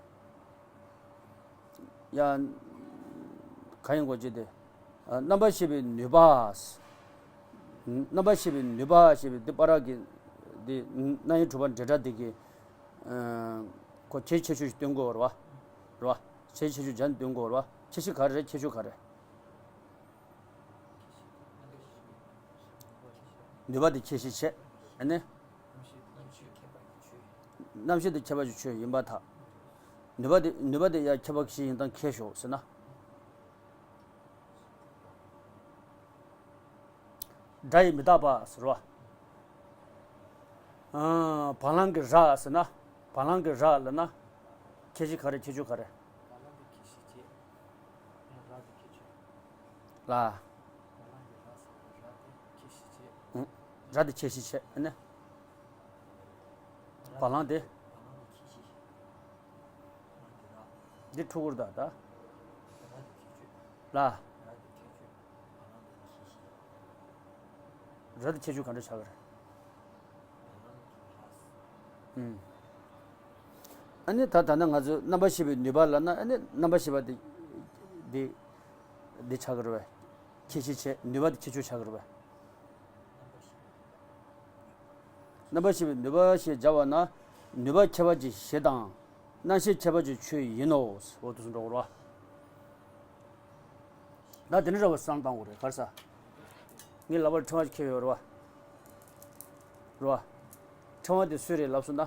ཡང་། གང་ཡིན་གོ་ཅི་སྟེ། རྣམ་པར་ཤེས་པའི་ནུས་པ། རྣམ་པར་ཤེས་པའི་ནུས་པ་ཞེས་པའི་འདི་པ་ར་གི། འདི་རྣམ་དབྱེ་དྲུག་པ་འབྲེལ་སྒྲ་འདི་གི། ཁོ་ཁྱད་ཆེ་ཤོས་ཤིག་སྟོན་དགོས་རེད་བ། རེད་བ། ཁྱད་ཆེ་ཤོས་སྦྱར་ནས་སྟོན་དགོས་རེད་བ། ཁྱད་གཞི་ག་རེ་རེད། ཁྱད་ཆོས་ག་རེ། ནུས་པ་དེ་ཁྱད་གཞི་བྱས། ཨ་ནི། རྣམ་ཤེས་དེ་ཁྱད་པར་གྱི་ཆོས་ཡིན་པར་ཐལ། ནུས་པ་དེ་ནུས་པ་དེ་ཡང་ཁྱད་པར་གྱི་གཞི་ཡིན་སྟངས་ཁས་ཤོག་ཟེར་ན། སྒྲ་ཡི་མི་རྟག་པ་ཟེར་བ། བ་ལང་གི་ར་ཟེར་ན། བ་ལང་གི་ར་ལབ་ན། ཁྱད་གཞི་ག་རེ། ཁྱད་ཆོས་ག་རེ། ལ། ར་དེ་ཁྱད་གཞི་བྱས་ཨ་ནི། བ་ལང་དེ། འདི་ཕྲུ་གུར་ད་ད། ལ། ར་དེ་ཁྱད་ཆོས་ག་འདྲ་ཆགས་ཀྱི་རེད། ཨུམ། ཨ་ནི་ད་ད་ནི་ང་ཚོས་རྣམ་པར་ཤེས་པའི་ནུས་པ་ལབ་ན་ཨ་ནི་རྣམ་པར་ཤེས་པ་དེ། དེ། དེ་ཆགས་ཀྱི་རེད་པས། ཁྱད་གཞི་བྱས་ནུས་པ་དེ་ཁྱད་ཆོས་ཆགས་ཀྱི་རེད་པས། རྣམ་པར་ཤེས་པའི་ནུས་པ་ཞེས་བྱ་བ་ན། ནུས་པ་ཁྱད་པར་གྱི་གཞི་དང་། རྣམ་ཤེས་ཁྱད་པར་གྱི་ཆོས་ཡིན་ནོ། འོ་དེ་ཚོ་འགྲོ་གི་རེད་པ། ད་དེ་འདྲ་རེད་པ་བསམ་བློ་བཏང་དགོས་རེད། ག་རེ་ཟེར། ངའི་ལག་པར་ཕྲེང་བ་ཞིག་འཁྱེར་ཡོད་རེད་པ། རེད་པ། ཕྲེང་བ་དེ་སུའི་རེད་ལབ་སོང་ན།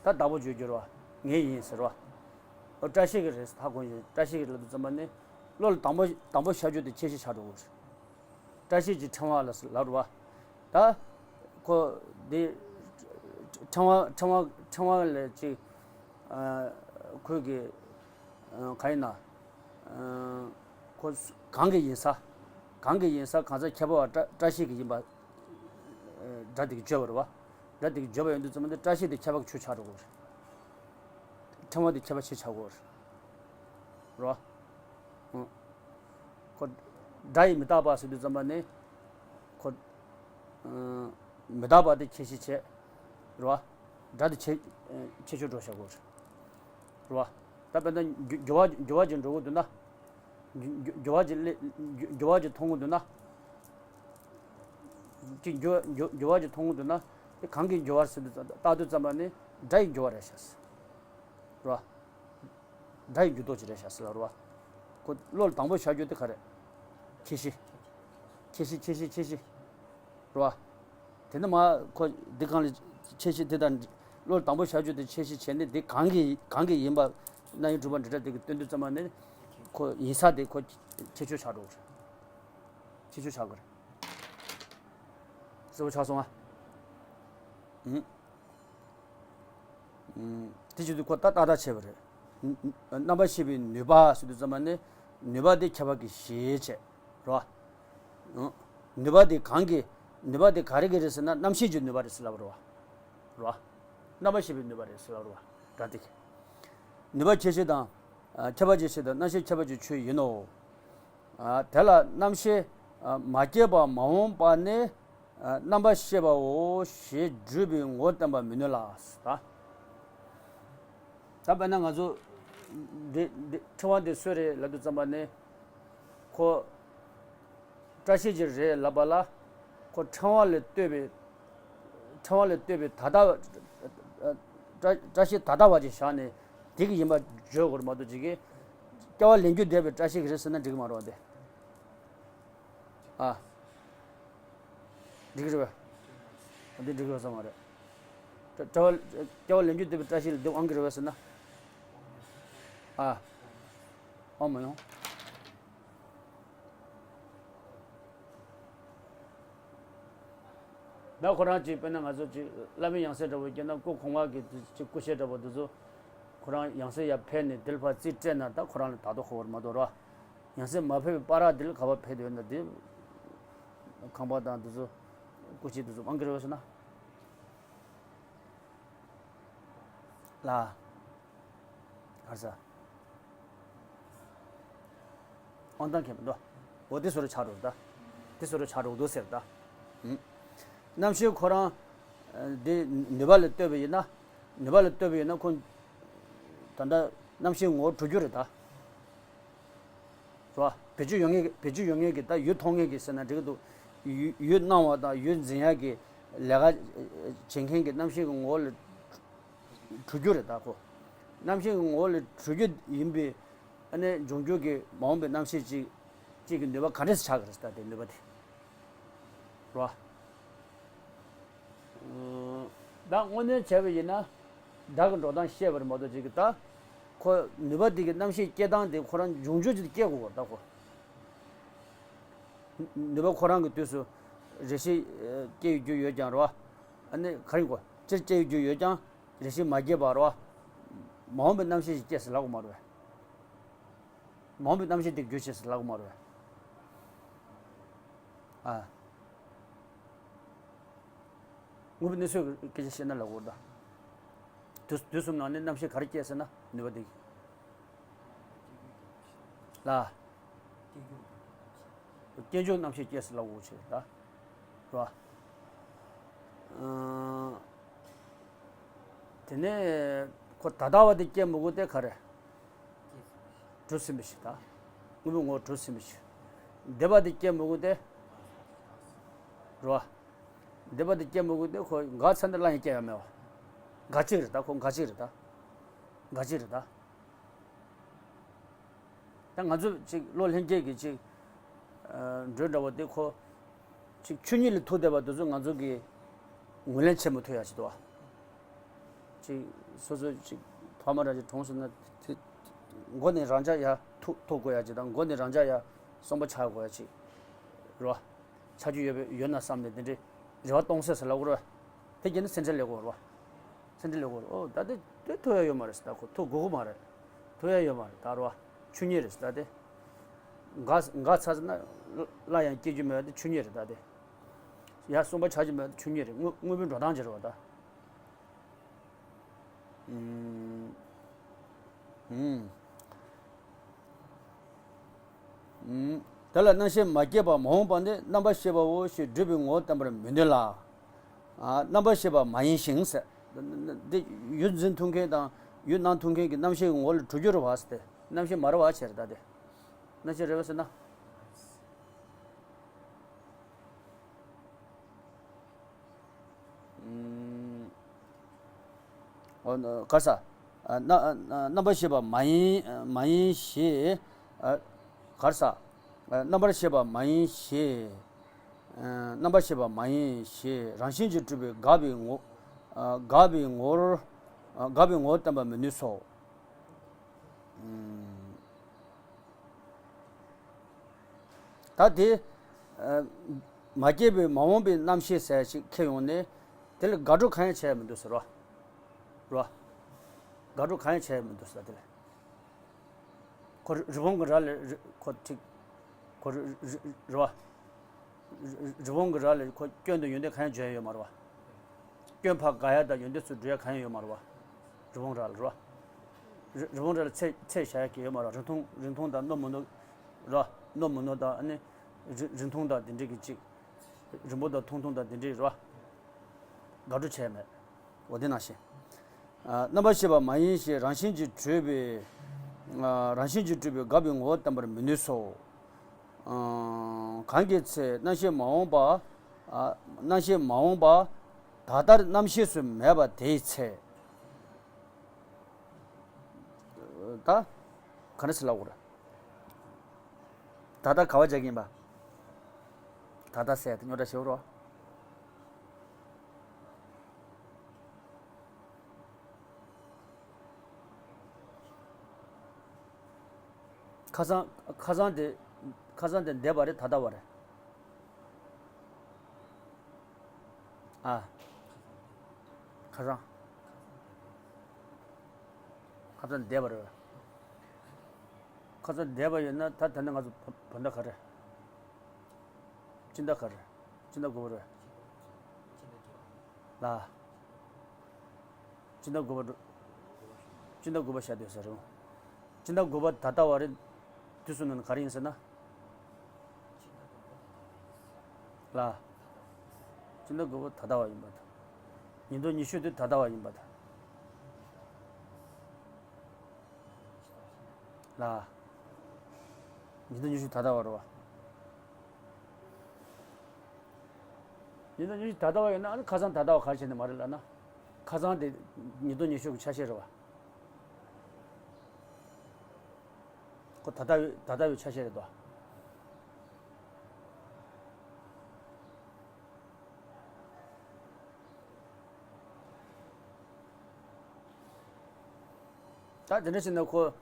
ད་བདག་པོ་བརྗོད་རྒྱུ་རེད་པ། ངའི་ཡིན་ཟེར་བ། ཨོ་བཀྲ་ཤིས་ཀྱི་རེད་ཟེར་ཧ་གོ་ཡོད། བཀྲ་ཤིས་ཀྱི་ལབ་དུས་ཙམ་པ་ནི། བློ་ལ་དང་པོ་དང་པོ་ཤར་རྒྱུ་དེ་ཁྱད་གཞི་ཆགས་འགྲོ་གི་རེད། བཀྲ་ཤིས་ཀྱི་ཕྲེང་བ་ལ་ལབ་རེད་པ། ད། ཁོ། འདི། ཕྲེང་བ་ཕྲེང་བ་ཕྲེང་བ་ལ་ཅིག་ཁོས་ཀྱི། ག་ཡིན་ན། ཁོ། གང་གི་ཡིན་ས། གང་གི་ཡིན་ས་གང་ཟག་ཁྱད་པར་བ་བཀྲ་བཀྲ་ཤིས་ཀྱི་ཡིན་པ། སྒྲ་དེ་གིས་བརྗོད་པ་རེད་པ། སྒྲ་དེ་གིས་བརྗོད་པ་ཡིན་དུས་ཙམ་པ་འདི་བཀྲ་ཤིས་དེ་ཁྱད་པར་གྱི་ཆོས་ཆགས་འགྲོ་གི་རེད། ཕྲེང་བ་དེ་ཁྱད་པར་ཆེ་ཆགས་འགྲོ་གི་རེད། རེད་པ། ཁོ། སྒྲ་ཡི་མི་རྟག་པ་ཟེར་དུས་ཙམ་པ་ནི། ཁོ། མི་རྟག་པ་དེ་ཁྱད་གཞི་བྱས། རེད་པ། སྒྲ་དེ་ཁྱད་ཁྱད་ཆོས་འགྲོ་བཞག་གོ། རེད་པ། ད་དཔེར་ན་འགྱུ་འགྱུ་བ་འགྱུ་བ་ཅིག་འགྲོ་གི་འདུག་ན། འགྱུ་འགྱུ་འགྱུ་བ་ཅིག་སླེབས་འགྱུ་འགྱུ་བ་ཅིག་མཐོང་གི་འདུག་ན། ཅིག་འགྱུ་འགྱུ་འགྱུ་བ་ཅིག་མཐོང་གི་འདུག་ན། དེ་གང་གི་འགྱུ་བ་ཟེར་དུས་བལྟ་དུས་ཙམ་པ་ནི་སྒྲ་ཡི་འགྱུ་བ་རེད་ཤག་རེད་བ། སྒྲ་ཡི་འགྱུར་ལྡོག་ཅིག་རེད་བཞག་ཟེར་ལབ་རེད་བ། ཁོ་བློ་ལ་དང་པོ་བཞག་རྒྱུ་དེ་ག་རེད། ཁྱད་གཞི། ཁྱད་གཞི་ཁྱད་གཞི་ཁྱད་གཞི། རེད་བ། དེ་ནས་མ་ཁོ་འདི་གང་ལ་ཁྱད་གཞི་དེ་དང་བློ་ལ་དང་པོ་བཞག་རྒྱུ་དེ་ཁྱད་གཞི་བྱས་ནས་འདི་གང་གི་གང་གི་ཡིན་པ། རྣམ་དབྱེ་གྲུབ་པ་འབྲེལ་སྒྲ་དེ་གི་སྟོན་དུས་ཙམ་པ་ནས་ཁོ་ཡིན་ས་དེ་ཁོ་ཁྱད་ཆོས་ཆགས་འགྲོ་གི་རེད། ཁྱད་ཆོས་ཆགས་དགོས་རེད། གསལ་པོ་ཆགས་སོང་ང་། ཨུམ། ཨུམ། དེ་བྱེད་དུས་ཁོ་ད་ཏག་ཏག་བྱས་པ་རེད། ཨུམ། རྣམ་པར་ཤེས་པའི་ནུས་པ་ཟེར་དུས་ཙམ་པ་ནི་ནུས་པ་དེ་ཁྱད་པར་གྱི་གཞི་བྱས། རེད་བ། ཨུམ། ནུས་པ་དེ་གང་གི། ནུས་པ་དེ་ག་རེ་གི་རེད་ཟེར་ན་རྣམ་ཤེས་ཀྱི་ནུས་པ་རེད་ཟེར་ལབ་རེད་བ། རེད་བ། རྣམ་པར་ཤེས་པའི་ནུས་པ་རེད་ཟེར་ལབ་རེད་བ། སྒྲ་དེ་གི། ནུས་པ་ཁྱད་གཞི་དང་། ཨ། ཁྱད་པར་གྱི་གཞི་དང་རྣམ་ཤེས་ཁྱད་པར་གྱི་ཆོས་ཡིན་ནོ། ཨ། དེ་ལ་རྣམ་ཤེས། ཨ། མ་སྐྱེས་པ་མ་འོངས་པ་ནི། ཨ། རྣམ་པར་ཤེས་པའོ་ཞེས་སྒྲུབ་པའི་ངོ་བསྟན་པར་མི་ནུས་ལ། ད། ད་དཔེར་ན་ང་ཚོ། འདི་འདི་ཕྲེང་བ་འདི་སུའི་རེད་ལབ་དུས་ཙམ་པ་ནི། ཁོ། བཀྲ་ཤིས་ཀྱི་རེད་ལབ་པ་ལ། ཁོ་ཕྲེང་བ་ལས་བཏོད་པའི། ཕྲེང་བ་ལས་བཏོད་པའི་ད་ལྟ། བཀྲ་བཀྲ་ཤིས་ད་ལྟ་བ་ཅིག་བཞག་ནས་དེ་གི་ཡིན་པ་བརྗོད་དགོས་རེད་མ་གཏོགས་ཅིག་གིས། སྐྱེ་བ་ལེན་རྒྱུ་བསྡད་པའི་བཀྲ་ཤིས་ཀྱི་རེད་ཟེར་ན་འགྲིག་གི་མ་རེད་བ་འདི། ཨ། འགྲིག་གི་རེད་བས། འདི་འགྲིག་གི་རེད་བསམ་མ་རེད། བཀྲ་བཀྲ་བ་སྐྱེ་བ་ལེན་རྒྱུ་བསྡད་པའི་བཀྲ་ཤིས་ལ་འདི་དབང་གི་རེད་བས་ཟེར་ན། ཨ། དབང་མི་ཡོང་། ད་ཁོ་རང་ཅིག་དཔེར་ན་ང་ཚོ་ཅིག་བླ་མའི་ཡང་སྲིད་འདྲ་བོ་སྐྱེས་ན་སྐུ་གོང་མ་གི་ཅིག་སྐུ་གཤེགས་འདྲ་བོ་འདི་ཚོ། ཁོ་རང་ཡང་སྲིད་ཡར་ཕེབས་ནས་དེ་ལ་ཕར་རྩིས་སྤྲད་ན་ད་ཁོ་རང་ལ་ད་དོ་ཁོ་བར་མ་གཏོགས་རོ། ཡང་སྲིད་མ་ཕེབས་པའི་བར་དེ་ལ་ག་པར་ཕེབས་འདོད་ན་དེ། ཁང་པ་དང་འདི་ཚོ། སྐུ་མཆེད་འདི་ཚོ་དབང་གི་རེད་བས་ཟེར་ན། ལ། ག་རེ་ཟ། དབང་ཐང་ཁེ་མི་འདུག་འོ་དེ་བཟོ་འདྲ་ཆགས་འགྲོ་ད། དེ་བཟོ་འདྲ་ཆགས་འགྲོ་འདུག་ཟེར་ད། ཨུམ། རྣམ་ཤེས་ཁོ་རང་། ཨ། དེ་ནུས་པ་ལས་བཏོད་པ་ཡིན་ན། ནུས་པ་ལས་བཏོད་པ་ཡིན་ན་ཁོ། ད་ལྟ་རྣམ་ཤེས་ངོ་བོ་གྲུབ་རྒྱུ་རེད་ད། རེད་བ། བེད་སྤྱོད་ཡོད་མཁན་གྱི་བེད་སྤྱོད་ཡོད་མཁན་གྱི་ད་ཡུལ་མཐོང་མཁན་གྱི་ཟེར་ན་འགྲིག་གི་འདུག་ཡུལ་ཡུལ་སྣང་བ་དང་ཡུལ་འཛིན་ཡག་གི་ལས་ཀ་བྱེད་མཁན་གྱི་རྣམ་ཤེས་ཀྱི་ངོ་བོ་ལས་གྲུབ་རྒྱུ་རེད་ད་ཁོ། རྣམ་ཤེས་ཀྱི་ངོ་བོ་ལས་གྲུབ་རྒྱུ་ཡིན་པའི་ཨ་ནི་འབྱུང་འགྱུར་གྱི་མ་འོངས་པའི་རྣམ་ཤེས་ཅིག་ཅིག་གི་ནུས་པ་ག་འདྲས་ཆགས་ཀྱི་རེད་ད་དེ་ནུས་པ་དེ། རེད་བ། ད་དངོས་གནས་བྱས་པ་ཡིན་ན། བདག་གི་འགྲོ་སྟངས་བཤད་པ་རེད་མ་གཏོགས་ཅིག་གི་ད། ཁོ་ནུས་པ་འདི་གི་རྣམ་ཤེས་སྐྱེ་སྟངས་དེ་ཁོ་རང་འབྱུང་འགྱུར་ཅིག་སྐྱེ་དགོས་པ་ད་ཁོ། ནུས་པ་ཁོ་རང་གི་དུས་སུ་རེ་ཞིག་སྐྱེ་ཡོང་རྒྱུ་ཡོད་ཀྱང་རེད་བ། ཨ་ནི་ག་རེ་གོ་སྤྱིར་སྐྱེ་ཡོང་རྒྱུ་ཡོད་ཀྱང་རེ་ཞིག་མ་སྐྱེས་པ་རེད་བ། མ་འོངས་པའི་རྣམ་ཤེས་ཤིག་སྐྱེས་ཟེར་ལབ་དགོས་མ་རེད་བས། མ་འོངས་པའི་རྣམ་ཤེས་དེ་རྒྱུ་བྱས་ཟེར་ལབ་དགོས་མ་རེད་བས། ཨ། དངོས་པོའི་གནས་ཚུལ་གྱི་སྐད་ཆ་བཤད་ན་ལབ་དགོས་རེད་ད། དུས་དུས་གསུམ་ནང་ནས་རྣམ་ཤེས་ག་རེ་སྐྱེས་ཟེར་ན་ནུས་པ་དེ་གིས། ལ། སྐྱེ་འཇུག་རྣམ་ཤེས་སྐྱེས་ཟེར་ལབ་དགོས་ཆེ་ད། རེད་བ། ཨང་། དེ་ནས་ཁོ་ད་ལྟ་བ་དེ་སྐྱེ་མི་དགོས་ཏེ་ག་རེ། གྲུབ་ཟིན་པ་ཞིག་ད། དངོས་པོའི་ངོ་བོ་གྲུབ་ཟིན་པ་ཞིག་འདས་པ་དེ་སྐྱེ་མི་དགོས་ཏེ། རེད་བ། འདས་པ་དེ་སྐྱེ་མི་དགོས་ཏེ་ཁོ་འགག་ཚར་ནས་སླར་ཡང་སྐྱེ་ཡ་མེད་བ། འགག་གཅིག་རེད་ད་ཁོ་འགག་གཅིག་རེད་ད། འགག་གཅིག་རེད་ད། ད་ང་ཚོ་ཅིག་བློ་ལྷན་སྐྱེས་ཀྱི་ཅིག་ཨ། འགྲོས་འདྲ་བོ་དེ་ཁོ། ཅིག་ཆོས་ཉིད་ལ་ཐུག་བསྡད་པ་དེ་ཚོ་ང་ཚོ་གིས་ངོས་ལེན་བྱེད་མི་ཐུབ་ཡ་ཅིག་འདུག་བ། ཅིག་སོ་སོ་ཅིག་ཕ་མ་འདྲ་ཅིག་གྲོངས་སོང་ན་དེ། མགོ་ནས་རང་འཇགས་ཡ་ཐུག་ཐུག་དགོས་ཡ་ཅིག་དང་མགོ་ནས་རང་འཇགས་ཡ་གསོན་པོ་ཆགས་དགོས་ཡ་ཅིག་རེད་བ། ཆགས་རྒྱུ་ཡོད་པའི་ཡོད་ན་བསམ་ནས་དེ་འདྲའི་རེ་བ་གཏོང་སྲིད་ཟེར་ལབ་དགོས་རེད་བ། དེ་བྱས་ན་སེམས་ཁྲལ་ལས་དགོས་རེད་བ། སེམས་ཁྲལ་ལས་དགོས་རེད། ཨོ་ད་དེ་དེ་ཐུབ་ཡ་ཡོད་མ་རེད་ཟེར་ད་ཁོ་ཐུག་དགོས་ཀྱི་མ་རེད། ཐུབ་ཡ་ཡོད་མ་རེད་ད་རེད་བ། ཆོས་ཉིད་རེད་ཟེར་ད་དེ། འགག་འགག་ཚར་ཟེར་ན་སླར་ཡང་སྐྱེ་རྒྱུ་མེད་པ་དེ་ཆོས་ཉིད་རེད་ད་དེ། ཡ་གསོན་པོ་ཆགས་རྒྱུ་མེད་པ་དེ་ཆོས་ཉིད་རེད། དངོས་དངོས་པོའི་འགྲོ་སྟངས་ཅིག་རེད་བ་ད། ཨུམ། ཨུམ། ཨུམ། དེ་ལ་རྣམ་ཤེས་མ་སྐྱེས་པ་མ་འོངས་པ་ནི་རྣམ་པར་ཤེས་པའོ་ཞེས་སྒྲུབ་པའི་ངོ་བོ་བསྟན་པར་མི་ནུས་ལ། ཨ། རྣམ་པར་ཤེས་པ་མ་ཡིན་ཞིང་ཟེར། འདི་ཡུལ་འཛིན་ཐུབ་མཁན་དང་ཡུལ་སྣང་ཐུབ་མཁན་གྱི་རྣམ་ཤེས་ཀྱི་ངོ་བོ་ལ་གྲུབ་རྒྱུ་རེད་བ་ཟེར་ཏེ། རྣམ་ཤེས་མ་རེད་བ་བྱས་རེད་ད་དེ། རྣམ་ཤེས་རེད་བ་ཟེར་ན། ཨུམ། ཨོ་ན་ག་ས། ཨ་རྣམ་རྣམ་པར་ཤེས་པ་མ་ཡིན་མ་ཡིན་ཞེས། ཨ་ག་རེ་ཟ། ཨ་རྣམ་པར་ཤེས་པ་མ་ཡིན་ཞེས། ཨ་རྣམ་པར་ཤེས་པ་མ་ཡིན་ཞེས་རང་བཞིན་གྱིས་གྲུབ་པའི་འགག་པའི་ངོ་། ཨ་འགག་པའི་ངོར། ཨ་འགག་པའི་ངོ་བོ་བསྟན་པར་མི་ནུས་སོ། ཨུམ། ད་དེ། ཨ་མ་སྐྱེས་པའི་མ་འོངས་པའི་རྣམ་ཤེས་ཟེར་ཞིག་ཁྱེར་ཡོང་ནས། དེ་ལ་དགག་སྒྲུབ་གང་ཡང་བྱས་མི་འདུག་ཟེར་བ། རོ། དགག་སྒྲུབ་གང་ཡང་བྱས་མི་འདུག་ཟེར་དེ་ལ། ཁོ་རི་བོང་གི་རྭ་ལས་རི་ཁོ་ཁྲིག་ཁོ་རི་རི་རི་བ། རི་བོང་གི་རྭ་ལས་ཁོ་སྐྱོན་དུ་ཡོན་ཏན་གང་ཡང་བརྗོད་ཡ་ཡོད་མ་རེད་བ། སྐྱོན་ཕར་དགག་ཡ་དང་ཡོན་ཏན་ཚུར་འགྲོ་ཡ་གང་ཡང་ཡོད་མ་རེད་བ། རི་བོང་རྭ་ལ་རེད་བ། རི་རི་བོང་རྭ་ལ་ཚད་ཚད་བཞག་ཡ་གི་ཡོད་མ་རེད་བ། རིང་ཐུང་རིང་ཐུང་དང་རྣོ་མི་རྣོ། རེད་བ། རྣོ་མི་རྣོ་དང་ཨ་ནི། རི་རིང་ཐུང་དང་དེ་འདྲས་ཀྱི་གཅིག་རིང་པོ་དང་ཐུང་ཐུང་དང་དེ་འདྲས་རེད་བ། དགག་སྒྲུབ་བྱས་མེད། འོ་དེ་ནང་བཞིན། ཨ་རྣམ་པར་ཤེས་པ་མ་ཡིན་ཞེས་རང་བཞིན་གྱིས་གྲུབ་པའི། ཨ་རང་བཞིན་གྱིས་གྲུབ་པའི་འགག་པའི་ངོ་བོ་བསྟན་པར་མི་ནུས་སོ། ཨ་གང་གི་ཚེ་རྣམ་ཤེས་མ་འོངས་པ། ཨ་རྣམ་ཤེས་མ་འོངས་པ། ད་ལྟར་རྣམ་ཤེས་སུ་མེད་པ་དེའི་ཚེ། ད་ག་རེ་ཟེར་ལབ་དགོས་རེད། ད་ལྟ་ག་བ་རྒྱག་གི་ཡིན་པ། ད་ལྟ་ཟེར་དེ་རྙོག་དྲ་ཞེ་པོ་རེད། ཁ་སང་ཁ་སང་དེ་ཁ་སང་དེ་འདས་པ་རེད་ད་ལྟ་བ་རེད། ཨ། ཁ་སང་། ཁ་སང་འདས་པ་རེད། ཁ་སང་འདས་པ་ཡོད་ན་ད་ད་ནི་ང་ཚོ་བ་བ་ད་ག་རེ། སྤྱི་ཟླ་ག་རེ། སྤྱི་ཟླ་དགུ་པ་རེད། ལ། སྤྱི་ཟླ་དགུ་པ་འགྲོ། སྤྱི་ཟླ་དགུ་པ་བཞག་སྡོད་ས་རེད། སྤྱི་ཟླ་དགུ་པ་ད་ལྟ་བ་རེད། དུས་སུ་ནི་ག་རེ་ཡིན་ཟེར་ན། ལ། སྤྱི་ཟླ་དགུ་པ་ད་ལྟ་བ་ཡིན་པ་དང་། ཉིས་སྟོང་ཉི་ཤུ་དེ་ད་ལྟ་བ་ཡིན་པ་དང་། ལ། ཉིས་སྟོང་ཉི་ཤུ་ད་ལྟ་བ་རེད་བ། ཉིས་སྟོང་ཉི་ཤུ་ད་ལྟ་བ་ཡིན་ན་ཨ་ནི་ཁ་སང་ད་ལྟ་བ་ག་རེ་བྱས་ནས་མ་རེད་ལབ་ན། ཁ་སང་དེ་ཉིས་སྟོང་ཉི་ཤུ་གི་ཆ་ཤས་རེད་བ། ཁོ་ད་ལྟ་བའི་ད་ལྟ་བའི་ཆ་ཤས་རེད་དོ། ད་དེ་འདྲ་བྱས་ན་ཁོ།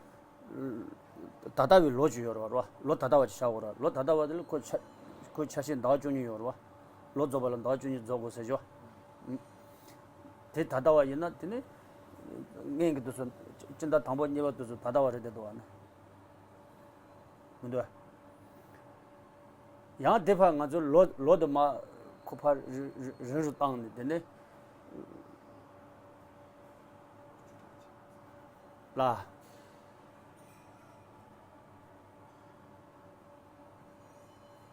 ད་ལྟ་བའི་ལོ་ཅིག་ཡོད་རེད་བ། ལོ་ད་ལྟ་བ་ཅིག་བཞག་དགོས་རེད། ལོ་ད་ལྟ་བ་དེ་ལ་ཁོ་ཆ་ཁོའི་ཆ་ཤས་ཟླ་བ་བཅུ་གཉིས་ཡོད་རེད་བ། ལོ་རྫོགས་པ་ལ་ཟླ་བ་བཅུ་གཉིས་རྫོགས་དགོས་ཟེར་ཞོ། དེ་ད་ལྟ་བ་ཡིན་ན་དེ་ནི། སྔོན་གྱི་དུས་སུ། སྤྱི་ཟླ་དང་པོ་གཉིས་པ་དུས་སུ་ད་ལྟ་བ་རེད་དེ་འདུག་བ་ནི། མི་འདུག་བ། ཡང་དེ་ཕར་ང་ཚོ་ལོ་ལོ་དུ་མ་ཁོ་ཕར་རི་རི་རིང་རུ་བཏང་ནས་དེ་ནི། ལ།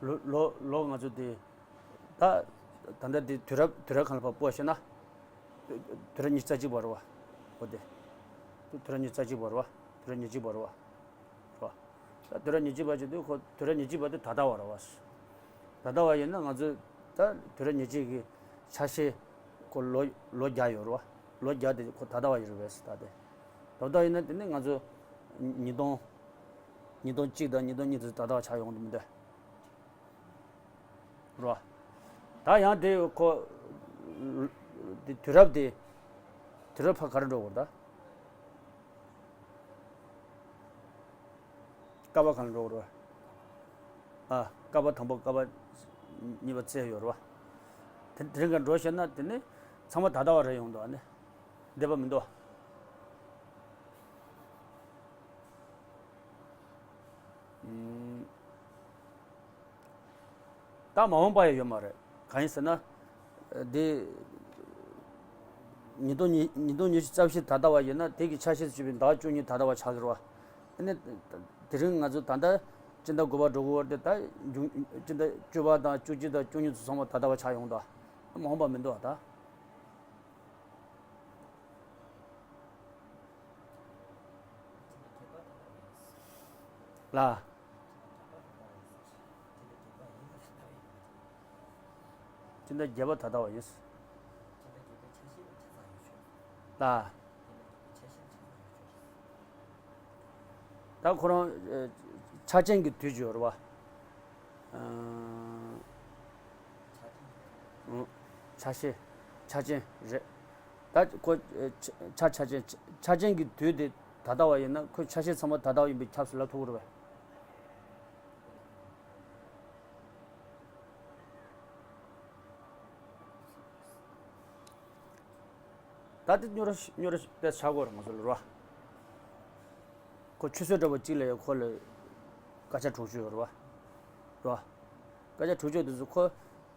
ལོ་ལོ་ལོ་ང་ཚོ་དེ། ད་ད་ལྟ་དེ་དུས་རབས་དུས་རབས་གང་ལ་ཕར་སྤོ་བྱས་ན། དུས་རབས་ཉི་ཤུ་རྩ་གཅིག་པ་རེད་བ། འོ་དེ། དུས་རབས་ཉི་ཤུ་རྩ་གཅིག་པ་རེད་བ། དུས་རབས་ཉེར་གཅིག་པ་རེད་བ། རེད་བ། ད་དུས་རབས་ཉེར་གཅིག་པ་བྱེད་དུས་ཁོ་དུས་རབས་ཉེར་གཅིག་པ་དེ་ད་ལྟ་བ་རེད་བ། ད་ལྟ་བ་ཡིན་ན་ང་ཚོས་ད་དུས་རབས་ཉེར་གཅིག་གི་ཆ་ཤས་ཁོ་ལོ་ལོ་བརྒྱ་ཡོད་རེད་བ། ལོ་བརྒྱ་དེ་ཁོ་ད་ལྟ་བ་ཡིན་རེད་བས་ད་ལྟ། ད་ལྟ་ཡིན་ན་དེ་ནི་ང་ཚོ་ཉིས་སྟོང་། ཉིས་སྟོང་གཅིག་དང་ཉིས་སྟོང་གཉིས་དེ་ད་ལྟ་བ་ཆགས་ཡོང་གི་མི་འདུག་རོ། ད་ཡང་དེ་ཁོ། དེ་དུས་རབས་དེ། དུས་རབས་ཕར་ག་རེ་འགྲོ་དགོས་ད། ཀ་བ་གང་ལ་འགྲོ་དགོས་རེད། ཨ། ཀ་བ་དང་པོ་ཀ་བ། གཉིས་པ་རྩེ་ཡོད་རེད་བ། དེ་དེ་རིང་ག་འགྲོ་ཤེ་ན་དེ་ནི་ཚང་མ་ད་ལྟ་བ་རེད་ཡོང་འདུག་ཨ་ནི། འདས་པ་མི་འདུག་ཨུམ། ད་མ་འོངས་པ་ཡང་ཡོད་མ་རེད། གང་ཡིན་ཟེར་ན། འདི། ཉིས་སྟོང་ཉི་ཉིས་སྟོང་ཉི་ཤུ་རྩ་བཞི་ད་ལྟ་བ་ཡིན་ན་དེ་གི་ཆ་ཤས་སུ་གྱུར་པའི་ཟླ་བ་བཅུ་གཉིས་ད་ལྟ་བ་ཆགས་ཀྱི་རེད་བ། ཨ་ནི། དེ་རིང་ང་ཚོ་ད་ལྟ་སྤྱི་ཟླ་དགུ་པ་འགྲོ་གི་ཡོད་རེད་དེ་ད་འབྱུང་སྤྱི་ཟླ་བཅུ་པ་དང་བཅུ་གཅིག་དང་བཅུ་གཉིས་ཚོ་ཚང་མ་ད་ལྟ་བ་ཆགས་ཡོང་ད། མ་འོངས་པ་མི་འདུག་བ་ད། ལ། སྤྱི་ཟླ་བརྒྱད་པ་ད་ལྟ་བ་ཡིན། ལ། ད་ཁོ་རང་ཆ་ཅན་གྱི་དུས་ཀྱི་ཡོད་རེད་བ། ཆ་ཤས། ཆ་ཅན་རེད། ད་ཁོ་ཆ་ཆ་ཅན་ཆ་ཅན་གྱི་དུས་དེ་ད་ལྟ་བ་ཡིན་ན་ཁོའི་ཆ་ཤས་ཚང་མ་ད་ལྟ་བ་ཡིན་པས་ཁྱབ་ཟེར་ལབ་ཐུབ་ཀྱི་རེད་བས། ད་ལྟ་རྙོག་དྲ་རྙོག་དྲ་དཔེ་ཆགས་ཀྱི་ཡོད་རེད་ང་ཚོ་ལ་རོ། ཁོ་ཆུ་ཚོད་འདྲ་པོ་གཅིག་ལ་ཡང་ཁོ་ལ་སྐད་ཆ་དྲུག་ཅུ་ཡོད་རེད་བ། རོ། སྐད་ཆ་དྲུག་ཅུ་དེ་ཚོ་ཁོ་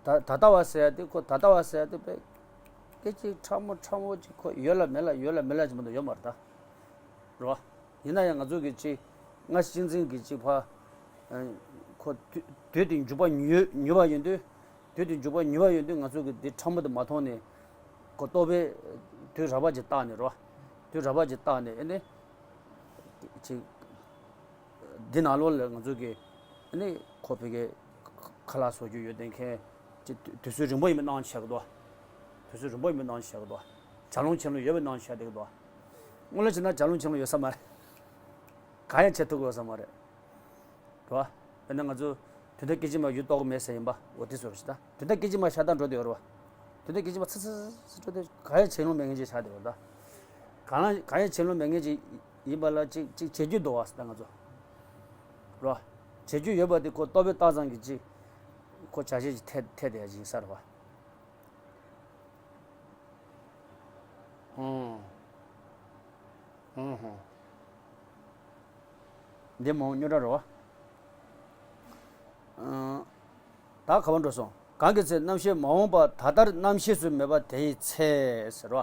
ད་ད་ལྟ་བ་ཟེར་ཡ་དེ་ཁོ་ད་ལྟ་བ་ཟེར་ཡ་དེ་དཔེ་སྐད་ཅིག་ཕྲ་མོ་ཕྲ་མོ་ཅིག་ཁོ་ཡོད་ལ་མེད་ལ་ཡོད་ལ་མེད་ལ་ཅིག་མ་གཏོགས་ཡོད་མ་རེད་ད། རོ། ཡིན་ན་ཡང་ང་ཚོ་གི་ཅིག་སྔ་ཕྱི་གཅིག་མཚུངས་ཀྱི་ཅིག་ཕ། ཁོ་དུས་དུས་དེ་མཇུག་པ་ཉུལ་ཉུལ་བ་ཡིན་དུས། དུས་དེ་མཇུག་པ་ཉུལ་བ་ཡིན་དུས་ང་ཚོ་གི་འདི་ཕྲ་མོ་དེ་མ་མཐོང་ནས། ཁོ་རྟོག་པའི་དུས་རགས་པ་ཅིག་བཏགས་ནས་རོ། དུས་རགས་པ་ཅིག་བཏགས་ནས་ཨེ་ནི། ཅིག་འདི་ནང་ལོགས་ལ་ང་ཚོ་གི་ཨ་ནི་ཁོ་ཕ་གི་ཁ་ལག་བཟོ་རྒྱུ་ཡོད་དེ་མཁན་ཅིག་དུས་ཚོད་རིང་པོ་ཡིན་པའི་སྣང་བ་བྱེད་ཀྱི་འདུག་དུས་ཚོད་རིང་པོ་ཡིན་པའི་སྣང་བ་བྱེད་ཀྱི་འདུག་ལྗགས་ལུང་མཆན་ལུང་ཡོད་པའི་སྣང་བ་བྱེད་བསྡད་ཀྱི་འདུག་དངོས་གནས་བྱས་ན་ལྗགས་ལུང་མཆན་ལུང་ཡོད་ས་མ་རེད། གང་ཡང་བྱེད་ཐུབ་ཀྱི་ཡོད་ས་མ་རེད། རེད་བ། དཔེར་ན་ང་ཚོ་དོན་དག་སྐད་ཅིག་མ་ཡུལ་གཏོགས་མེད་ཟེར་ཡིན་པ་འོ་དེ་ཚོ་རེད་ད། དོན་དག་སྐད་ཅིག་མ་ཤ་སྟག་འགྲོ་བསྡད་ཡོད་རེད་བ། དོན་དག་སྐད་ཅིག་མ་ཚ་ཚ་ཚ་འགྲོ་བསྡད་གང་ཡང་བྱེད་ལོང་མེད་མཁན་ཅིག་ཆགས་བསྡད་ཡོད་རེད་ད། གང་ལ་གང་ཡང་བྱེད་ལོང་མེད་མཁན་ཅིག་ཡིན་པ་ལ་ཅིག་ཅིག་བྱེད་རྒྱུ་འདུག་བ་ཟེར་ད་ང་ཚོ། རེད་བ། བྱེད་རྒྱུ་ཡོད་པ་དེ་ཁོ་རྟོག་པས་བཏགས་ཙང་གི་ཅིག་ཁོ་བྱ་བྱེད་ཀྱི་ཐད་ཐད་དེ་ཡ་ཅིག་ཡིན་ས་རེད་བ། ཨང་། ཨང་ཧང་། འདི་མ་འོངས་རྙོག་དྲ་རེད་བ། ཨང་། ད་ག་པར་འགྲོ་སོང་། གང་གི་ཚེ་རྣམ་ཤེས་མ་འོངས་པ་ད་ལྟར་རྣམ་ཤེས་སུ་མེད་པ་དེའི་ཚེ་ཟེར་བ།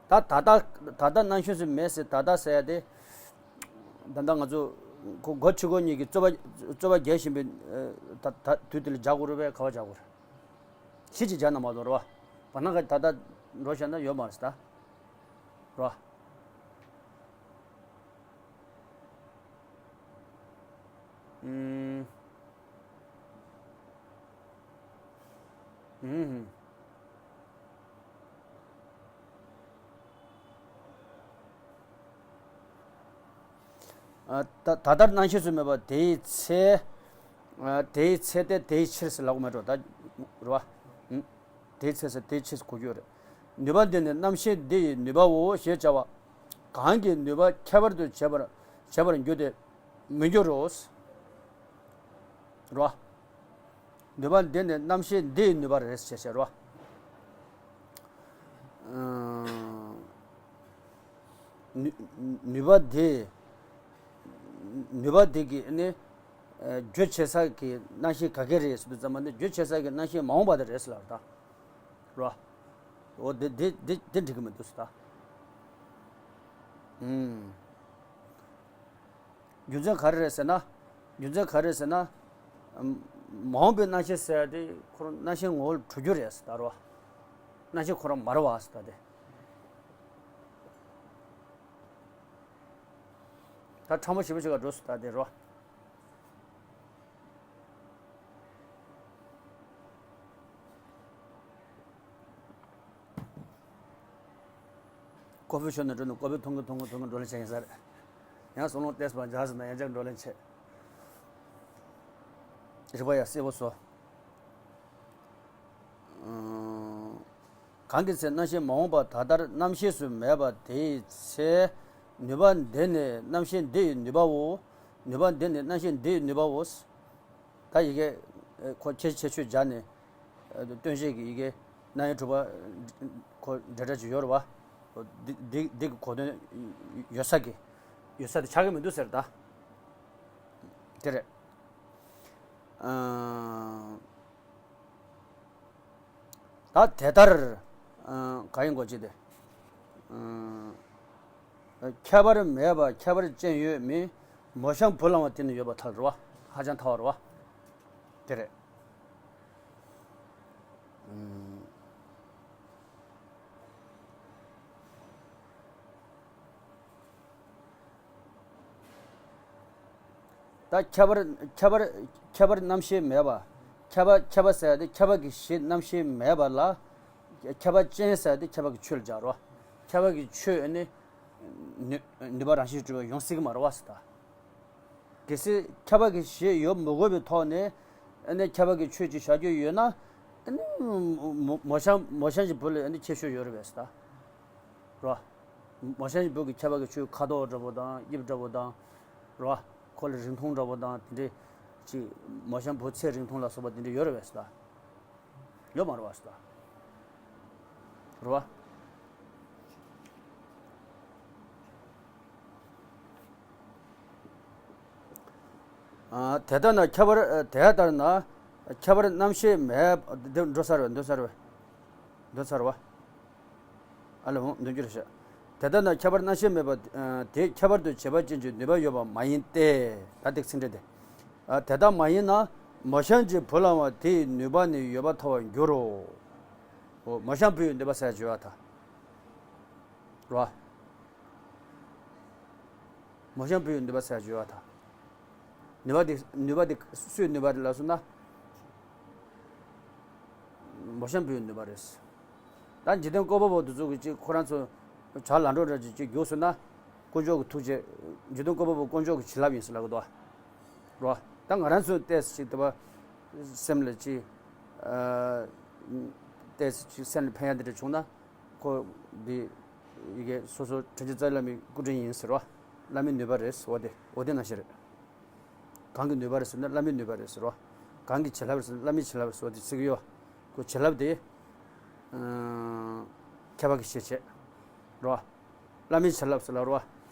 ད་ད་ལྟ་ད་ལྟ་རྣམ་ཤེས་སུ་མེད་ཟེར་ད་ལྟ་ཟེར་ཡ་དེ། ད་ལྟ་ང་ཚོ་གོ་གོ་ཆུ་གོ་གཉིས་ཀྱི་རྩོད་པ་རྩོད་པ་རྒྱག་བཞིན་པའི་ད་ད་དུས་དེ་ལ་རྒྱག་དགོས་རེད་པས་ག་པར་རྒྱག་དགོས་རེད། གཞི་ཅིག་སྦྱར་ན་མ་གཏོགས་རེད་བ། བར་སྣང་ག་ད་ལྟ་འགྲོ་བཞག་ན་ཡོད་མ་རེད་ད། རེད་བ། ཨུམ། ཨུམ། ཨ། ད་ད་ལྟར་རྣམ་ཤེས་སུ་མེད་པ་དེའི་ཚེ། ཨ། དེའི་ཚེ་སྟེ་དེའི་ཕྱིར་ཟེར་ལབ་དགོས་མེད་འགྲོ་ད། རེད་བ། ཨུམ། དེའི་ཚེ་ཟེར་དེའི་ཕྱིར་གོ་རྒྱུ་རེད། ནུས་པ་འདི་ནི་རྣམ་ཤེས་འདི་ཡི་ནུས་པའོ་ཞེས་བྱ་བ། གང་གིས་ནུས་པ་ཁྱད་པར་དུ་བྱེད་པར་བྱེད་པར་འགྱུར་ཏེ་མི་འགྱུར་རོ། རེད་བ། ནུས་པ་འདི་ནི་རྣམ་ཤེས་འདི་ཡི་ནུས་པ་རེད་ཅེས་བཤད་རོ། ཨང་། ནུས་ནུས་པ་འདི། ནུས་པ་འདི་གི་ནི། རྒྱུ་བྱེད་ས་གི་རྣམ་ཤེས་ག་གེ་རེད་ཟེར་དུས་ཙམ་པ་ནི་རྒྱུ་བྱེད་ས་གི་རྣམ་ཤེས་མ་འོངས་པ་དེ་རེད་ཟེར་ལབ་ད། རོ། འོ་འདི་འདི་འདི་འདི་འགྲིག་གི་མི་འདུག་ཟེར་ད། ཨང་། རྒྱུ་མཚན་ག་རེ་རེད་ཟེར་ན། རྒྱུ་མཚན་ག་རེ་རེད་ཟེར་ན། མ་འོངས་པའི་རྣམ་ཤེས་ཟེར་ཡ་དེ་ཁོ་རང་རྣམ་ཤེས་ངོ་བོ་གྲུབ་རྒྱུ་རེད་ཟེར་ད་རོ། རྣམ་ཤེས་ཁོ་རང་མ་རེད་བ་ཟེར་ད་དེ། ད་ཕྲ་མོ་ཞིབ་པོ་ཞིག་ག་འགྲོ་ཟེར་ད་དེ་རོ། ཀོ་ཧྥི་ཤོར་ནས་འགྲོ་ནས་ཀོ་ཧྥི་འཐུང་གི་འཐུང་གི་འཐུང་གི་བགྲོ་གླེང་བྱས་ཡིན་ས་རེད། ཡང་སོང་ལོང་ཏེས་པ་འཇགས་ཟིན་ན་ཡང་བསྐྱར་བགྲོ་གླེང་བྱས། རིག་པ་ཡ་གསལ་པོ་བཟོ། གང་གི་ཚེ་རྣམ་ཤེས་མ་འོངས་པ་ད་ལྟར་རྣམ་ཤེས་སུ་མེད་པ་དེའི་ཚེ། ནུས་པ་འདི་ནི་རྣམ་ཤེས་འདི་ཡི་ནུས་པའོ། ནུས་པ་འདི་ནི་རྣམ་ཤེས་འདི་ཡི་ནུས་པའོ། ད་ཡི་གེ་ཁོ་ཁྱད་ཆོས་སྦྱར་ནས་སྟོན་བྱེད་ཀྱི་ཡི་གེ་རྣམ་དབྱེ་དྲུག་པ་ཁོ་འབྲེལ་སྒྲ་ཅིག་ཡོད་རེད་བ། འདི་འདི་འདི་གི་གོ་དོན་ཡོད་ས་གི་ཡོད་ས་དེ་ཆགས་ཀྱི་མི་འདུག་ཟེར་ད། དེ་རེད། ད་དེ་ལྟར། ག་ཡིན་གོ་ཅི་དེ། ཁྱད་པར་མེད་པ་ཁྱད་པར་ཅན་ཡོད་མིན། མོ་གཤམ་བུ་ལང་བ་དེ་ནི་ཡོད་པར་ཐལ་རེད་བ། ཧ་ཅང་ཐལ་བ་རེད་བ། དེ་རེད། ད་ཁྱད་པར་ཁྱད་པར་ཁྱད་པར་རྣམ་ཤེས་མེད་པ། ཁྱད་པར་ཁྱད་པར་ཟེར་ཡ་དེ་ཁྱད་པར་གྱི་གཞི་རྣམ་ཤེས་མེད་པ་ལ། ཁྱད་པར་ཅན་ཟེར་ཡ་དེ་ཁྱད་པར་གྱི་ཆོས་ལ་སྦྱར་རོ། ཁྱད་པར་གྱི་ཆོས་ནི། ནུས་ནུས་པ་རང་བཞིན་གྲུབ་པ་ཡོང་སྲིད་ཀྱི་མ་རེད་བ་ཟེར་ད། གལ་སྲིད་ཁྱད་པར་གྱི་གཞི་ཡོད་མི་དགོས་པའི་ཐོག་ནས་ཨ་ནི་ཁྱད་པར་གྱི་ཆོས་ཅིག་བཞག་རྒྱུ་ཡོད་ན། ཨ་ནི་མོ་མོ་ཤང་མོ་ཤང་གི་བུ་ལ་ཨ་ནི་ཁྱད་ཆོས་ཡོད་རེད་པས་ད། རོ། མོ་ཤང་གི་བུ་གི་ཁྱད་པར་གྱི་ཆོས་ཁ་དོག་འདྲ་པོ་དང་དབྱིབས་འདྲ་པོ་དང་། རོ། ཁོ་ལ་རིང་ཐུང་འདྲ་པོ་དང་དེ་འདྲས་ཅིག་མོ་ཤང་བུ་ཚེ་རིང་ཐུང་ལ་སོགས་པ་དེ་འདྲས་ཡོད་རེད་པས་ད། ཡོད་མ་རེད་པས་ད། རེད་པ། ཨ། དེ་ལྟར་ན་ཁྱད་པར་དེ་ལྟར་ན་ཁྱད་པར་རྣམ་ཤེས་མེད། འདི་འགྲོ་ས་རེད་པས། འདོན་ས་རེད་པས། འདོན་ས་རེད་པ། ཨ་ལ་འོང་འདོན་རྒྱུ་རེད་ཤག་དེ་ལྟར་ན་ཁྱད་པར་རྣམ་ཤེས་མེད་པ་དེ་ཁྱད་པར་དུ་བྱེད་པ་ཅན་གྱི་ནུས་པ་ཡོད་པ་མ་ཡིན་ཏེ། ད་དེ་ཚིག་འགྲེལ་དེ། ཨ། དེ་ལྟར་མ་ཡིན་ན་མོ་ཤང་གི་བུ་ལའང་དེའི་ནུས་པ་ནི་ཡོད་པར་ཐལ་བར་འགྱུར་རོ། འོ། མོ་ཤང་བུ་ཡི་ནུས་པ་ཟེར་བ་ད། རོ། མོ་ཤང་བུ་ཡི་ནུས་པ་ཟེར་བ་ད། ནུས་པ་དེ་ནུས་པ་དེ་སུའི་ནུས་པ་རེད་ལབ་སོང་ན། མོ་ཤང་བུ་ཡི་ནུས་པ་རེད། ད་འཇིག་རྟེན་བཀོད་པ་པོ་དེ་ཚོ་གི་ཅིག་ཁོ་རང་ཚོ་བྱ་ལམ་འགྲོ་འདྲ་ཅིག་ཅིག་རྒྱུགས་སོང་ན། དཀོན་མཆོག་གི་ཐུགས་རྗེ། འཇིག་རྟེན་བཀོད་པ་པོ་དཀོན་མཆོག་གི་བྱིན་རླབས་ཡིན་ཟེར་ལབ་གི་འདུག་པ། རོ། ད་ང་རང་ཚོ་ཏོག་ཙམ་ཅིག་དེ་བ་སེམས་ལ་ཅིག་ཨ། ཏོག་ཙམ་ཅིག་སེམས་ལ་ཕན་ཡག་དེ་འདྲ་བྱུང་ན། ཁོ་འདི་ཡི་གེ་སོ་སོ་དྲིན་ཅན་རྩ་བའི་བླ་མའི་སྐུ་དྲིན་ཡིན་ཟེར་བ། བླ་མའི་ནུས་པ་རེད། འོ་དེ་འོ་དེ་ནང་བཞིན་རེད། གང་གི་ནུས་པ་རེད་ཟེར་ན་བླ་མའི་ནུས་པ་རེད་ཟེར་བ། གང་གི་བྱིན་རླབས་རེད་ཟེར་ན་བླ་མའི་བྱིན་རླབས་རེད་ཟེར་བ་དེ་ཚིག་ཡོད། ཁོ་བྱིན་རླབས་དེ། ཨ། ཁྱད་པར་གྱི་གཞི་བྱས། རོ། བླ་མའི་བྱིན་རླབས་ཟེར་ལབ་རོ།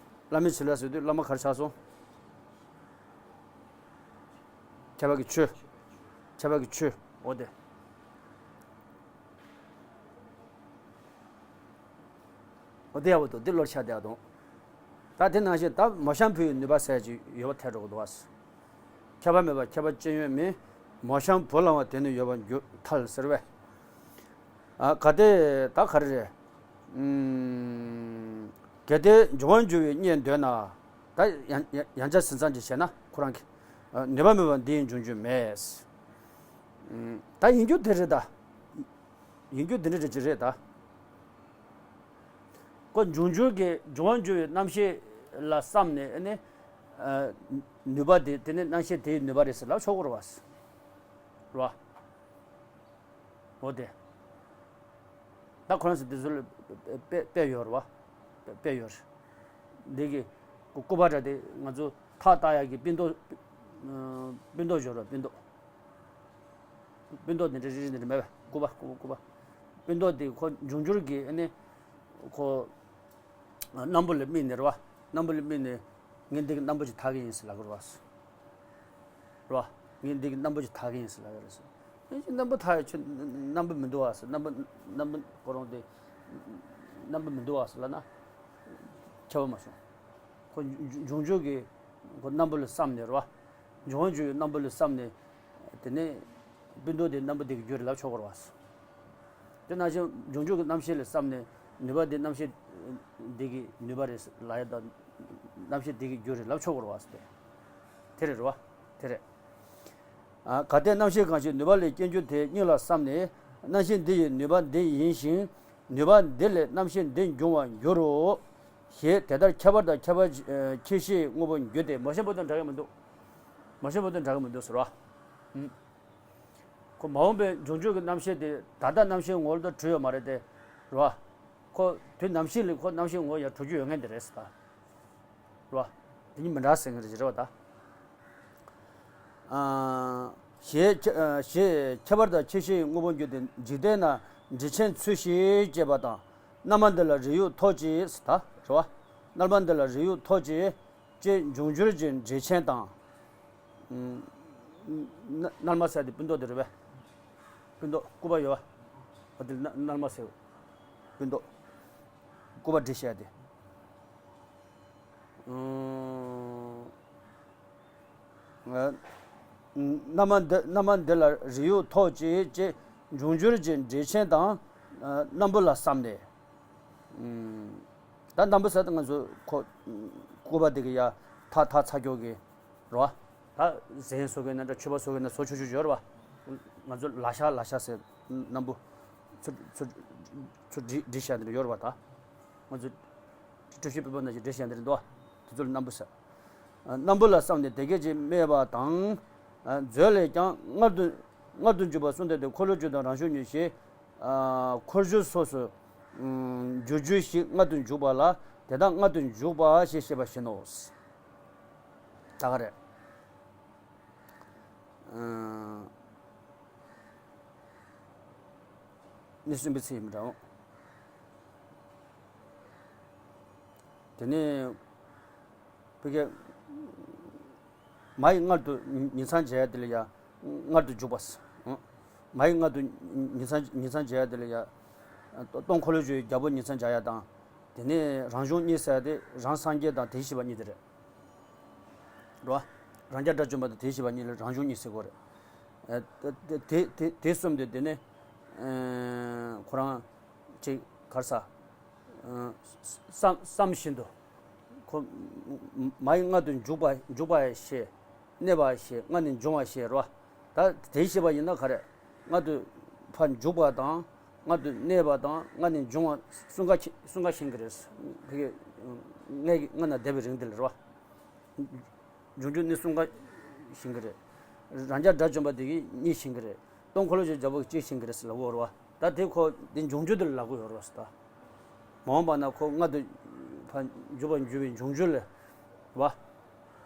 བླ་མའི་བྱིན་རླབས་ཟེར་དུས་བླ་མ་ག་རེ་ཆགས་སོང་། ཁྱད་པར་གྱི་ཆོས། ཁྱད་པར་གྱི་ཆོས། འོ་དེ། འོ་དེ་ཡག་པོ་འདུག་འདི་བློར་ཤར་བསྡད་ཡག་འདུག་ད་དེ་ནང་བཞིན་ད་མོ་ཤང་བུ་ཡི་ནུས་པ་ཟེར་ཅིག་ཡོད་པ་ཐལ་འགྲོ་གི་འདུག་པ། ཁྱད་པར་མེད་པ་ཁྱད་པར་ཅན་ཡོད་མིན། མོ་ཤང་བུ་ལའང་དེ་ནི་ཡོད་པར་འགྱུར་ཐལ་ཟེར་བས། ཨ། གལ་ཏེ་ད་ག་རེ་རེད། ཨུམ། གལ་ཏེ་འབྱུང་བར་འགྱུར་བའི་རྙེད་འདོད་ན། ད་ཡང་ཡང་ཡང་བསྐྱར་ཟིན་ཙམ་ཅིག་བྱས་ན་ཁོ་རང་གི། ཨ། ནུས་པ་མེད་པ་འདི་ཡིས་འབྱུང་རྒྱུ་མེད། ཨུམ། ད་ཡིན་རྒྱུ་དེ་རེད་ད། ཡིན་རྒྱུ་དེ་འདྲ་རེད་ཅིག་རེད་ད། ཁོ་འབྱུང་འགྱུར་གྱི་འབྱུང་བར་འགྱུར་བའི་རྣམ་ཤེས་ལ་བསམ་ནས་ཨ་ནི། ཨ། ནུས་པ་དེ་དེ་ནི་རྣམ་ཤེས་དེའི་ནུས་པ་རེད་ཟེར་ལབ་ཆོག་གི་རེད་པ། རེད་པ། འོ་དེ། ད་ཁོ་རང་ཚོ་དེ་ཚོ་ལ་དཔེ་དཔེ་ཡོད་རེད་པ། དཔེ་ཡོད་རེད། འདི་གི་སྐུ་པར་འདྲ་དེ་ང་ཚོ་ཐག་བཏགས་ཡག་གི་སྤུ་མདོག་སྤུ་མདོག་སྦྱོར་བ་སྤུ་མདོག་སྤུ་མདོག་འདི་འདྲ་རིལ་རིལ་འདི་འདྲ་མེད་པས། སྐུ་པར་སྐུ་པར་སྐུ་པར། སྤུ་མདོག་འདི་ཁོ་འབྱུང་འགྱུར་གྱི་ཨ་ནི་ཁོ་སྣམ་བུ་ལ་དམིགས་ནས་རེད་པ། སྣམ་བུ་ལ་དམིགས་ནས་ངས་འདི་གི་སྣམ་བུ་ཅིག་འཐག་གི་ཡིན་ཟེར་ལབ་གི་རེད་པ། རེད་པ། ངས་འདི་གི་སྣམ་བུ་ཅིག་འཐག་གི་ཡིན་ཟེར་ལབ་ཡོད་རེད་ཟེར། ངས་ཅིག་སྣམ་བུ་འཐག་ཡོད་ཁྱོད་སྣམ་བུ་མི་འདུག་པ་ཟེར། སྣམ་བུ་སྣམ་བུ་ཁོ་རང་དེ་སྣམ་བུ་མི་འདུག་པ་ཟེར་ལབ་ན་ཁྱད་པར་མ་བྱུང་། ཁོ་འབྱུང་འབྱུང་འགྱུར་གྱི་ཁོ་སྣམ་བུ་ལ་བསམ་ནས་རེད་པ། འབྱུང་བར་འགྱུར་བའི་སྣམ་བུ་ལ་བསམ་ནས། དེ་ནས་སྤུ་མདོག་དེ་སྣམ་བུ་དེ་གི་རྒྱུ་རེད་ལབ་ཆོག་གི་རེད་པ། དེ་ནང་བཞིན་འབྱུང་འགྱུར་གྱི་རྣམ་ཤེས་ལ་བསམ་ནས་ནུས་པ་དེ་རྣམ་ཤེས་དེ་གི་ནུས་པ་རེད་ལབ་ཡ་དང་། རྣམ་ཤེས་དེ་གི་རྒྱུ་རེད་ལབ་ཆོག་གི་རེད་པ་ཟེར། དེ་རེད་རེད་པ། དེ་རེད། ཨ། གལ་ཏེ་རྣམ་ཤེས་གང་ཞིག་ནུས་པ་ལས་སྐྱེ་འགྱུར་དེ་སྙིང་ལ་བསམས་ནས། རྣམ་ཤེས་འདི་ཡི་ནུས་པ་འདི་ཡིན་ཞིང་། ནུས་པ་འདི་ལས་རྣམ་ཤེས་འདི་འབྱུང་བར་འགྱུར་རོ། ཞེས་དེ་ལྟར་ཁྱད་པར་དང་ཁྱད་པར་ཁྱད་ཤས་དངོས་པོར་འགྱུར་ཏེ། མོ་ཤང་བུ་དང་འདྲ་གི་མི་འདུག་མོ་ཤང་བུ་དང་འདྲ་གི་མི་འདུག་ཟེར་བ། ཨུམ། ཁོ་མ་འོངས་པའི་འབྱུང་འགྱུར་གྱི་རྣམ་ཤེས་དེ་ད་ལྟ་རྣམ་ཤེས་ངོ་བོ་ལ་གྲུབ་ཡོད་མ་རེད་དེ། རེད་པ། ཁོ་དུས་ནམ་ཞིག་ལ་ཁོ་རྣམ་ཤེས་ངོ་བོ་ཡང་གྲུབ་རྒྱུ་ཡོད་མཁན་དེ་རེད་ཟེར་ད། རེད་པ། དེ་གཉིས་མི་འདྲ་ཟེར་མཁན་རེད་རེད་པ་ད། ཨ། ཞེས་ཁྱད་ཨ། ཞེས་ཁྱད་པར་དང་ཁྱད་ཤས་དངོས་པོར་འགྱུར་ཏེ། འཇིག་རྟེན་ན་འབྲས་ཆན་ཚུལ་བཞིར་སྐྱེས་པ་དང་། རྣམ་པ་འདི་ལ་རིགས་དབྱུག་ཐོགས་ཀྱིས་ཟེར་ད། རེད་པ། རྣམ་པ་འདི་ལ་རིགས་དབྱུག་ཐོགས་ཀྱིས། ཅེས་འབྱུང་འགྱུར་གྱི་འབྲས་ཆན་དང་། ཨུམ། ན་རྣལ་མ་ཟེར་དེ་སྤུ་མདོག་དེ་རེད་པས། སྤུ་མདོག་སྐུད་པ་ཡོད་པ། འོ་དེ་ན་རྣལ་མ་ཟེར། སྤུ་མདོག་སྐུད་པ་འབྲི་བྱས་ཏེ། ཨུམ། རྣམ་པ་འདི་རྣམ་པ་འདི་ལ་རིགས་དབྱུག་ཐོགས་ཀྱིས་ཅེས་འབྱུང་འགྱུར་གྱི་འབྲས་ཆན་དང་། ཨ། སྣམ་བུ་ལ་བསམས་ནས། ཨུམ། ད་སྣམ་བུ་ཟེར་དེ་ང་ཚོ་ཁོ་སྐུད་པ་འདི་གི་ཡ་ཐག་ཐག་ཚ་ཀྱོག་གི་རེད་པ། ད་གཟན་བཟོ་མཁན་ན་འདྲ་མཆོད་པ་བཟོ་མཁན་ན་བཟོ་ཆོག་ཆོག་ཡོད་རེད་པ། ང་ཚོ་ལ་ཤ་ལ་ཤ་ཟེར་སྣམ་བུ་ཚུར་ཚུར་ཚུར་འབྲི་འབྲི་བྱས་འདི་འདྲ་ཡོད་རེད་པ་ད། ང་ཚོ་བཀྲ་ཤིས་ཕུར་བུ་ནང་བཞིན་འབྲི་བྱས་འདི་འདྲ་འདུག་པ། དེ་ཚོ་ལ་སྣམ་བུ་ཟེར། རྣམ་པ་ལ་བསམས་ཏེ་དེ་སྐད་ཅེས་སྨྲས་པ་དང་། མཛོད་ལས་ཀྱང་མངལ་དུ་མངལ་དུ་འཇུག་པ་གསུམ་སྟེ་འཁོར་ལོས་སྒྱུར་དང་རང་བྱུང་ཉིད་ཞེས། འཁོར་སྦྱོར་སོ་སོར་འགྱུར་རྒྱུ་ཞིག་མངལ་དུ་འཇུག་པ་ལ་དེ་དག་མངལ་དུ་འཇུག་པ་ཞེས་བཤད་པ་བཞིན་ནོ། ད་ག་རེད། གནས་གསུམ་པའི་ཚེ་ཡིན་པ་འདྲ། དེ་ནས་ཕ་གི་མ་ཡི་མངལ་དུ་ཉིང་མཚམས་བྱས་ཡ་དེ་ལ་ཡ་མངལ་དུ་འཇུག་པ། མ་ཡི་མངལ་དུ་ཉིང་མཚམས་ཉིང་མཚམས་བྱས་ཡ་དེ་ལ་ཡ་སྟོང་འཁོར་ལོས་སྒྱུར་བའི་རྒྱལ་པོ་ཉིང་མཚམས་བྱ་ཡ་དང་། དེ་ནས་རང་བྱུང་གཉིས་ཟེར་ཡ་དེ་རང་སངས་རྒྱས་དང་དེ་བཞི་པ་གཉིས་དེ་རེད། རེད་བ། རང་རྒྱལ་དགྲ་བཅོམ་པ་དང་དེ་བཞི་པ་གཉིས་ལ་རང་བྱུང་གཉིས་ཟེར་གོ་རེད། ཨ། དེ་དེ་དེ་དེ་གསུམ་དེ་དེ་ནས་ཨ་ཁོ་རང་ཅིག་ག་རེ་ཟ། ཨ། བསམ་བསམ་བཞིན་དུ་ཁོ་མ་ཡི་མངལ་དུ་འཇུག་པ་འཇུག་པ་ཞེས། གནས་པ་ཞེས་མངལ་ནས་འབྱུང་བ་ཞེས་རེད་བ། ད་དེ་བཤད་པ་ཡིན་ན་ག་རེ། མངལ་དུ་ཕར་འཇུག་པ་དང་མངལ་དུ་གནས་པ་དང་མངལ་ནས་འབྱུང་བ་གསུམ་ཀ་གསུམ་ཀ་ཤེས་ཀྱི་རེད། ཕ་གི་མངལ་གྱི་མངལ་ན་བསྡད་པའི་རིང་དེ་ལ་རེད་བ། འབྱུང་འགྱུར་གནས་གསུམ་ཀ་ཤེས་ཀྱི་རེད། རང་རྒྱལ་དགྲ་བཅོམ་པ་དེ་གིས་གཉིས་ཤེས་ཀྱི་རེད། སྟོང་འཁོར་ལོས་སྒྱུར་རྒྱལ་པོ་གིས་གཅིག་ཤེས་ཀྱི་རེད་ཟེར་ལབ་ཀྱི་ཡོད་རེད་བ། ད་དེ་ཁོ་དེ་འབྱུང་འགྱུར་དེ་ལ་ལབ་ཀྱི་ཡོད་རེད་བ་ཟེར་ད། མ་འོངས་པ་ན་ཁོ་མངལ་དུ་ཕར་འཇུག་པར་འགྱུར་བའི་འབྱུང་འགྱུར་ལ་བ།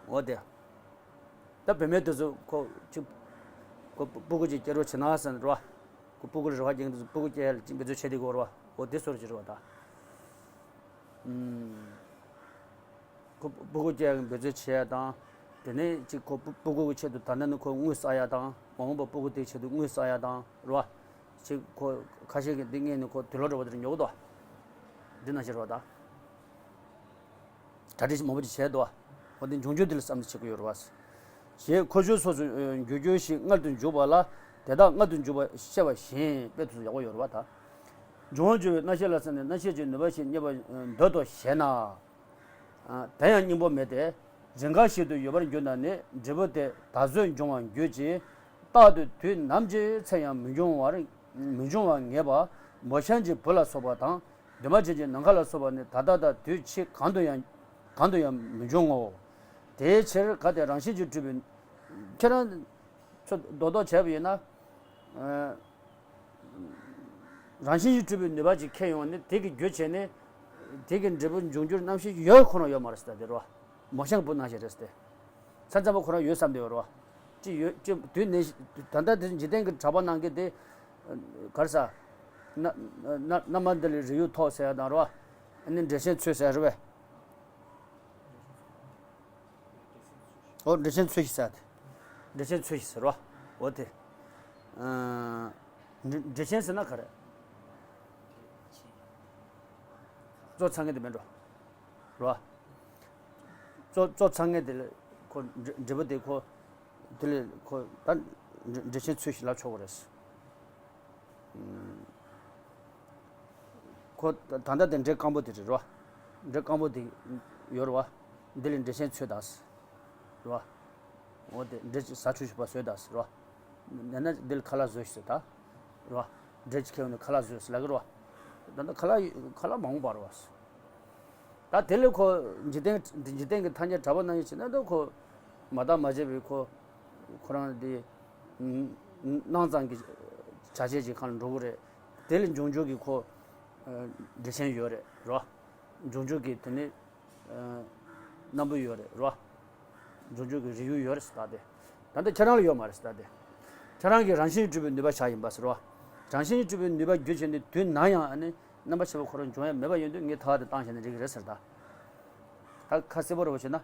འོ་དེ། ད་བུད་མེད་དེ་ཚོ་ཁོ་ཅིག་ཁོ་སྤུ་གུ་ཅིག་སྐྱེ་རོགས་བྱེད་ན་ཟེར་ནས་རེད་བ། ཁོ་སྤུ་གུ་ལ་རེ་བ་རྒྱག་མཁན་དེ་ཚོ་སྤུ་གུ་སྐྱེ་ཡ་ལ་ཅིག་འབད་རྩོལ་བྱེད་དེ་གོ་རེད་བ། འོ་དེ་སོར་ཅིག་རེད་བ་ད། ཨུམ། ཁོ་སྤུ་གུ་སྐྱེ་ཡ་གི་འབད་རྩོལ་བྱེད་ཡ་དང་། དེ་ནས་ཅིག་ཁོ་སྤུ་སྤུ་གུ་གི་ཆེད་དུ་ད་ལྟ་ནི་ཁོ་དངུལ་བསགས་ཡ་དང་མ་འོངས་པ་སྤུ་གུ་དེའི་ཆེད་དུ་དངུལ་བསགས་ཡ་དང་རེད་བ། ཅིག་ཁོ་ཁ་ཤས་ཀྱིས་འདི་སྔས་ནས་ཁོ་དུས་ལོ་འགྲོ་བ་དེར་ཉོ་གི་འདུག་བ། འདི་ནང་བཞིན་རེད་བ་ད། གྲ་སྒྲིག་མང་པོ་ཅིག་བྱས་འདུག་བ། འོ་དེ་འབྱུང་འགྱུར་འདི་ལ་བསམ་བློ་བྱེད་དགོས་ཡོད་རེད་བ། ཞེས་འཁོར་སྦྱོར་སོ་སོར་འགྱུར་རྒྱུ་ཞིག་མངལ་དུ་འཇུག་པ་ལ་དེ་དག་མངལ་དུ་འཇུག་པ་བཤད་པ་བཞིན་དཔེ་དེ་ཚོ་ཡག་པོ་ཡོད་རེད་བ་ད། འབྱུང་བར་འགྱུར་བའི་རྣམ་ཤེས་ལ་བརྟེན་ནས་རྣམ་ཤེས་ཀྱི་ནུས་པ་ཞིག་རྙེད་པར་འདོད་དོ་ཞེ་ན། དེ་ཡང་སྙིང་པོ་མེད་དེ། རེས་འགའ་ཞིག་ཏུ་ཡོད་པར་གྱུར་ན་ནི་འབྲས་བུ་དེ་ད་གཟོད་འབྱུང་བར་འགྱུར་གྱི། རྟག་ཏུ་དུས་ནམ་གྱི་ཚེ་ཡང་མི་འབྱུང་བར་མི་འབྱུང་བར་ངེས་པ། མོ་གཤམ་གྱི་བུ་ལ་སོགས་པ་དང་འདུས་མ་བྱས་ཀྱི་ནམ་མཁའ་ལ་སོགས་པ་ནི་ད་ལྟ་དང་དུས་ཕྱིས་གང་དུ་ཡང་གང་དུ་ཡང་མི་འབྱུང་ངོ་། དེའི་ཕྱིར་གལ་ཏེ་རང་བཞིན་གྱིས་གྲུབ་པའི། ཁྱེད་རང་ཚོ་རྡོག་རྡོག་བྱས་པ་ཡིན་ན། རང་བཞིན་གྱིས་གྲུབ་པའི་ནུས་པ་ཅིག་ཁྱེར་ཡོང་ནས་དེ་གི་རྒྱུ་བྱས་ནས་དེ་གི་འབྲས་བུ་འབྱུང་འགྱུར་རྣམ་ཤེས་ཡོད་ཁོ་རང་ཡོད་མ་རེད་ཟེར་ད་དེ་རེད་བ། མོ་གཤམ་བུ་ནང་བཞིན་རེད་ཟེར་ཏེ། མཚམས་མཚམས་པ་ཁོ་རང་ཡོད་བསམ་བསྡད་ཡོད་རེད་བ། ཅི་ཡོད་ཅི་དུས་ནས་ད་ལྟ་དེ་འཇིག་རྟེན་གྱི་གྲགས་པ་ནང་གི་དེ་ག་རེ་ཟ། ན་ན་ན་མ་འདི་ལས་རི་ཡུལ་ཐོག་ཟེར་ཡ་དང་རེད་བ། ཨ་ནི་འགྲེལ་ཆེན་ཚུལ་ཟེར་རེད་བས། ཨོ་འགྲེལ་ཆེན་ཚུལ་བཞི་ཟེར་ཏེ། འགྲེལ་ཆེན་ཚུལ་བཞི་ཟེར་བ། འོ་དེ། ཨ། འགྲེལ་འགྲེལ་ཆེན་ཟེར་ན་ག་རེ། གཙོ་ཚང་མཁན་དེ་མིན་འགྲོ། རེད་བ། གཙོ་གཙོ་ཚང་མཁན་དེ་ལ་ཁོ་འབྲས་འབྲས་བུ་དེ་ཁོ། དེ་ལ་ཁོ་ད་འགྲེལ་འགྲེལ་ཆེན་ཚུལ་བཞི་ལབ་ཆོག་གི་རེད། ཁོ་ད་ལྟ་དེ་འབྲས་སྐམ་པོ་དེ་རེད་རོ། འབྲས་སྐམ་པོ་དེ་ཡོད་རེད་བ། འདི་ལ་འགྲེལ་ཆེན་ཚུལ་དང་། རེད་བ། འོ་དེ་འབྲས་ཀྱི་ཟ་ཆུ་ཞིག་པ་བཟོས་དང་རེད་བ། ཡང་ན་འདི་ལ་ཁ་ལག་བཟོས་ཤིག་ཟེར་ད། རེད་བ། འབྲས་ཀྱི་ཁྱེར་ཡོང་ནས་ཁ་ལག་བཟོས་ཟེར་ལབ་ཀྱི་རེད་བ། ད་ལྟ་ཁ་ལག་ཁ་ལག་མ་འོངས་པ་རེད་བ། ད་དེ་ལས་ཁོ་འཇིག་རྟེན་འཇིག་རྟེན་གྱི་ཐ་སྙད་གྲགས་པ་རྣམ་གཉིས་བྱས་ན་ད་ཁོ་མ་བརྟགས་མ་དཔྱད་པའི་ཁོ་ཁོ་རང་དེ་སྣང་ཙམ་གྱི་བྱ་བྱེད་ཀྱི་ཁ་ལ་འགྲོ་གི་རེད། དེ་ལས་འབྱུང་འགྱུར་གྱི་ཁོ་འགྲེལ་ཆེན་ཡོད་རེད་རོ། འབྱུང་འགྱུར་གྱི་དེ་ནི་རྣམ་པ་ཡོད་རེད་རོ། འབྱུང་འགྱུར་གྱི་རིགས་ཡུལ་ཡོད་རེད་ཟེར་ད་དེ། ད་ལྟ་ཁྱེད་རང་ལ་ཡོད་མ་རེད་ཟེར་ད་དེ། ཁྱེད་རང་གི་རང་བཞིན་གྱིས་གྲུབ་པའི་ནུས་པ་བཞག་ཡིན་པ་ཟེར་རོ། རང་བཞིན་གྱིས་གྲུབ་པའི་ནུས་པ་རྒྱུ་བྱས་ནས་དུས་ནམ་ཡང་ཨ་ནི་རྣམ་པ་ཤེས་པ་ཁོ་རང་འབྱུང་ཡ་མེད་པ་ཡིན་དུས་ངས་ཐག་དེ་བཏང་བྱས་ནས་འགྲིག་གི་རེད་ཟེར་ད། ད་ཁ་གསལ་པོ་རེད་བ་བྱས་ན།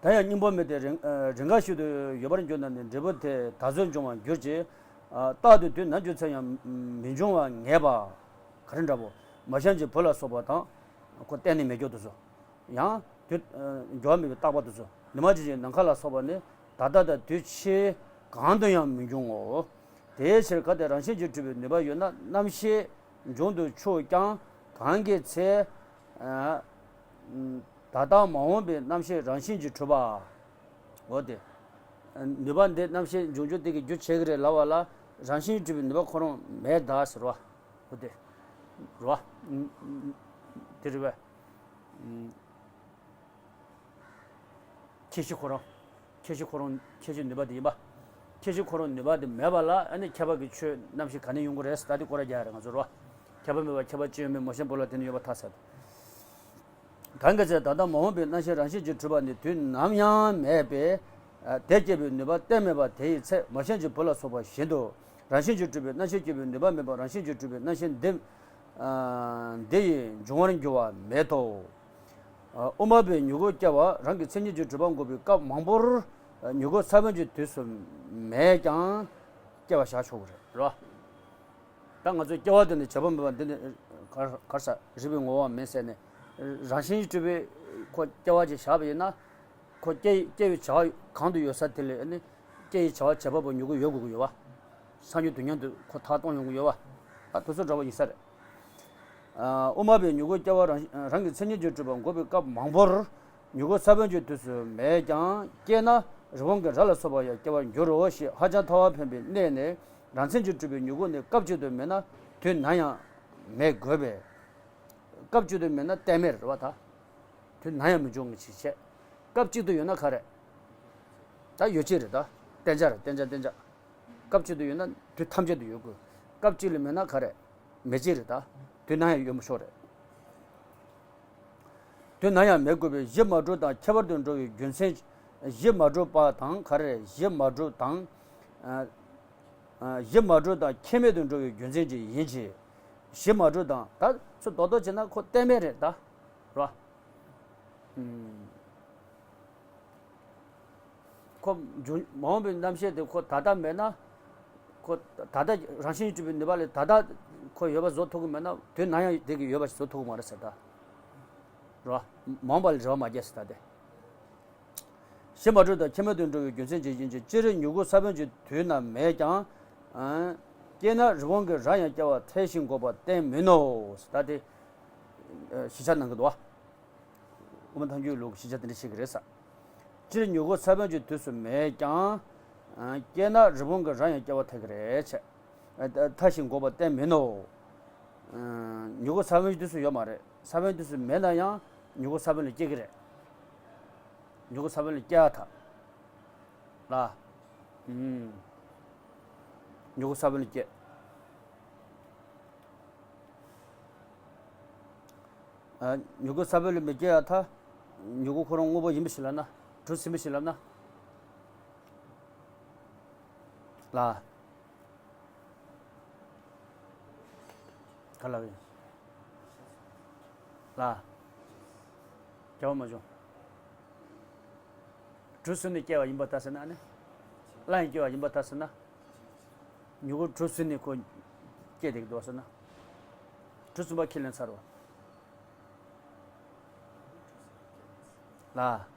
ད་ཡང་སྙིང་པོ་མེད་དེ་རེས་རེས་འགའ་ཞིག་ཏུ་ཡོད་པར་གྱུར་ན་ནི་འབྲས་བུ་དེ་ད་གཟོད་འབྱུང་བར་འགྱུར་གྱི། རྟག་ཏུ་དུས་ནམ་གྱི་ཚེ་ཡང་མི་འབྱུང་བར་ངེས་པ། ག་རེ་འདྲ་པོ། མོ་གཤམ་གྱི་བུ་ལ་སོགས་པ་དང་། ཁོ་གཏན་ནས་མེད་རྒྱུ་དེ་ཚོ། ཡང་དུས་འགྱུར་བ་མེད་པའི་རྟག་པ་དེ་ཚོ། འདུས་མ་བྱས་ཀྱི་ནམ་མཁའ་ལ་སོགས་པ་ནི་ད་ལྟ་དང་དུས་ཕྱིས་གང་དུ་ཡང་མི་འབྱུང་ངོ་། དེའི་ཕྱིར་གལ་ཏེ་རང་བཞིན་གྱིས་གྲུབ་པའི་ནུས་པ་ཡོད་ན་རྣམ་ཤེས་འབྱུང་དུ་ཆུག་ཀྱང་གང་གི་ཚེ། ད་ལྟ་མ་འོངས་པའི་རྣམ་ཤེས་རང་བཞིན་གྱིས་གྲུབ་པ། འོ་དེ། ནུས་པ་འདི་རྣམ་ཤེས་འབྱུང་འགྱུར་དེ་གི་རྒྱུ་བྱེད་ཀྱི་རེད་ལབ་པ་ལ་རང་བཞིན་གྱིས་གྲུབ་པའི་ནུས་པ་ཁོ་རང་མེད་ད་ཟེར་བ། འོ་དེ། རེད་བ། དེ་རེད་བས། ཁྱད་གཞི་ཁོ་རང་། ཁྱད་གཞི་ཁོ་རང་ཁྱད་གཞི་ནུས་པ་དེ་ཡིན་པ། ཁྱད་གཞི་ཁོ་རང་ནུས་པ་དེ་མེད་པ་ལ་ཨ་ནི་ཁྱད་པར་གྱི་ཆོས་རྣམ་ཤེས་ག་ནས་ཡོང་གི་རེད་ཟེར་ད་དེ་སྐོར་ར་རྒྱག་ཡ་རེད་ང་ཚོ་རོ། ཁྱད་པར་མེད་པ་ཁྱད་པར་ཅི་ཡང་མེད་མོ་གཤམ་བུ་ལ་དེ་ནི་ཡོད་པར་ཐལ་ཟེར། གང་གི་ཚེ་ད་ལྟ་མ་འོངས་པའི་རྣམ་ཤེས་རང་བཞིན་གྱིས་གྲུབ་པ་ནི་དུས་ནམ་ཡང་མེད་པས། དེ་སྐྱེད་པའི་ནུས་པ་གཏན་མེད་པ་དེ་ཡི་ཚེ་མ་བྱིན་གྱིས་བུ་ལ་སོགས་པ་བཞིན་དུ། རང་བཞིན་གྱིས་གྲུབ་པའི་རྣམ་ཤེས་སྐྱེད་པའི་ནུས་པ་མེད་པ་རང་བཞིན་གྱིས་གྲུབ་པའི་རྣམ་ཤེས་འདི། འདི་ཡིས་འབྱུང་བར་འགྱུར་བ་མེད་དོ། དབུ་མ་པས་མྱུ་གུ་སྐྱེ་བ་རང་གི་མཚན་ཉིད་ཀྱིས་གྲུབ་པ་འགོག་པའི་སྐབས་མང་པོར། མྱུ་གུ་ས་བོན་གྱི་དུས་སུ་མེད་ཀྱང་སྐྱེ་བར་བཞག་ཆོག་གི་རེད་རོ། ད་ང་ཚོ་སྐྱེ་བ་དེ་ནི་བྱེད་པ་མེད་པ་འདི་ནི་གར་གར་ས་རིག་པའི་ངོ་བོ་མིན་ཟེར་ནས། རང་བཞིན་གྱིས་གྲུབ་པའི་ཁོ་སྐྱེ་བ་ཅིག་བཞག་པ་ཡིན་ན། ཁོ་སྐྱེ་སྐྱེ་བའི་བྱ་བ་གང་དུ་ཡོད་ས་དེ་ལས་ནི་སྐྱེ་ཡི་བྱ་བ་བྱེད་པ་པོ་མྱུ་གུ་ཡོད་དགོས་ཀྱི་ཡོད་པ། སང་ཉིན་དུས་མཉམ་དུ་ཁོ་ཐག་གཏོང་ཡོང་གི་ཡོད་པ། ད་དུས་ཚོད་འདྲ་བོ་ཡིན་ས་རེད། དབུ་མ་པས་མྱུ་གུ་སྐྱེ་བ་རང་རང་གི་མཚན་ཉིད་ཀྱིས་གྲུབ་པ་འགོག་པའི་སྐབས་མང་པོར། མྱུ་གུ་ས་བོན་གྱི་དུས་སུ་མེད་ཀྱང་སྐྱེས་ན་རི་བོང་གི་རྭ་ལ་སོགས་པ་ཡང་སྐྱེ་བར་འགྱུར་རོ་ཞེས་ཧ་ཅང་ཐལ་བ་འཕེན་པའི་གནས་ནས་རང་མཚན་གྱིས་གྲུབ་པའི་མྱུ་གུ་ནི་སྐབས་གཅིག་ཏུ་མེད་ན་དུས་ནམ་ཡང་མེད་དགོས་པས། སྐབས་གཅིག་ཏུ་མེད་ན་གཏན་མེད་རེད་བ་ད། དུས་ནམ་ཡང་མི་འབྱུང་ངེས་ཤེས་བྱས། སྐབས་གཅིག་ཏུ་ཡོད་ན་ག་རེད། ད་ཡོད་ཅེས་རེད་ད། གཏན་འཇགས་རེད་གཏན་འཇགས་གཏན་འཇགས། སྐབས་གཅིག་ཏུ་ཡོད་ན་དུས་ཐམས་ཅད་དུ་ཡོད་དགོས། སྐབས་གཅིག་ལས་མེད་ན་ག་རེད། མེད་ཅེས་རེད་ད། དུས་ནམ་ཡང་ཡོད་མི་ཆོག་རེད། དུས་ནམ་ཡང་མེད་དགོས་པའི་གཞི་མ་གྲུབ་དང་ཁྱད་པར་དུ་འགྲོ་བའི་རྒྱུ་མཚན། གཞི་མ་གྲུབ་པ་དང་ག་རེ་རེད་གཞི་མ་གྲུབ་དང་། གཞི་མ་གྲུབ་དང་ཁྱད་མེད་དུ་འགྲོ་བའི་རྒྱུ་མཚན་གྱིས་ཡིན་གྱི། གཞི་མ་གྲུབ་དང་ད་ཚུར་རྡོག་རྡོག་བྱས་ན་ཁོ་གཏན་མེད་རེད་ད། རོ། ཁོ་འབྱུང་མ་འོངས་པའི་རྣམ་ཤེས་དེ་ཁོ་ད་ལྟ་མེད་ན། ཁོ་ད་ལྟ་རང་བཞིན་གྱིས་གྲུབ་པའི་ནུས་པ་ལས་ད་ལྟ་ཁོ་ཡོད་པ་བཟོ་ཐུབ་ཀྱི་མེད་ན་དུས་ནམ་ཡང་དེ་གི་ཡོད་པ་ཞིག་བཟོ་ཐུབ་ཀྱི་མ་རེད་ཟེར་ད། རོ། མ་འོངས་པ་ལ་རེ་བ་མ་རྒྱག་ཟེར་ད་དེ། གཞི་མ་གྲུབ་དང་ཁྱད་མེད་དུ་འགྲོ་བའི་རྒྱུ་མཚན་གྱིས་ཡིན་གྱི་སྤྱིར་མྱུ་གུ་ས་བོན་གྱི་དུས་ན་མེད་ཀྱང་། སྐྱེས་ན་རི་བོང་གི་རྭ་ཡང་སྐྱེ་བར་ཐལ་ཞིང་འགོག་པ་གཏན་མིན་ནོ། ད་དེ། གཞིར་བཞག་གནང་གི་འདུག་བ། དབུ་མ་ཐལ་འགྱུར་ལུགས་ཀྱི་གཞིར་བཞག་དེ་འདྲ་བྱེད་ཀྱི་རེད་ས། སྤྱིར་མྱུ་གུ་ས་བོན་གྱི་དུས་སུ་མེད་ཀྱང་། སྐྱེས་ན་རི་བོང་གི་རྭ་ཡང་སྐྱེ་བར་ཐལ་གྱི་རེད་བྱས། ཐལ་ཞིང་འགོག་པ་གཏན་མིན་ནོ། མྱུ་གུ་ས་བོན་གྱི་དུས་སུ་ཡོད་མ་རེད། ས་བོན་དུས་སུ་མེད་ན་ཡང་མྱུ་གུ་ས་བོན་ལ་སྐྱེ་གི་རེད། མྱུ་གུ་ས་བོན་ལ་སྐྱེ་ཡ་ཐ། ལ། མྱུ་གུ་ས་བོན་ལ་སྐྱེ། མྱུ་གུ་ས་བོན་ལ་མི་སྐྱེ་ཡ་ཐ། མྱུ་གུ་ཁོ་རང་དངོས་པོ་ཡིན་པ་ཞིག་ལབ་ན། གྲུ་ཟིན་པ་ཞིག་ལབ་ན། ལ། ག་ལ་བས། ལ། རྒྱལ་བ་མ་བྱུང་། གྲུ་ཟིན་ནས་སྐྱེ་བ་ཡིན་པར་ཐལ་ཟེར་ན་ནི། སླར་ཡང་སྐྱེ་བ་ཡིན་པར་ཐལ་ཟེར་ན། མྱུ་གུ་གྲུ་ཟིན་ནས་ཁོ་སྐྱེ་བསྡད་ཀྱི་འདུག་ཟེར་ན། གྲུ་ཟིན་པ་ཁས་ལེན་ཚར་བ། ལ།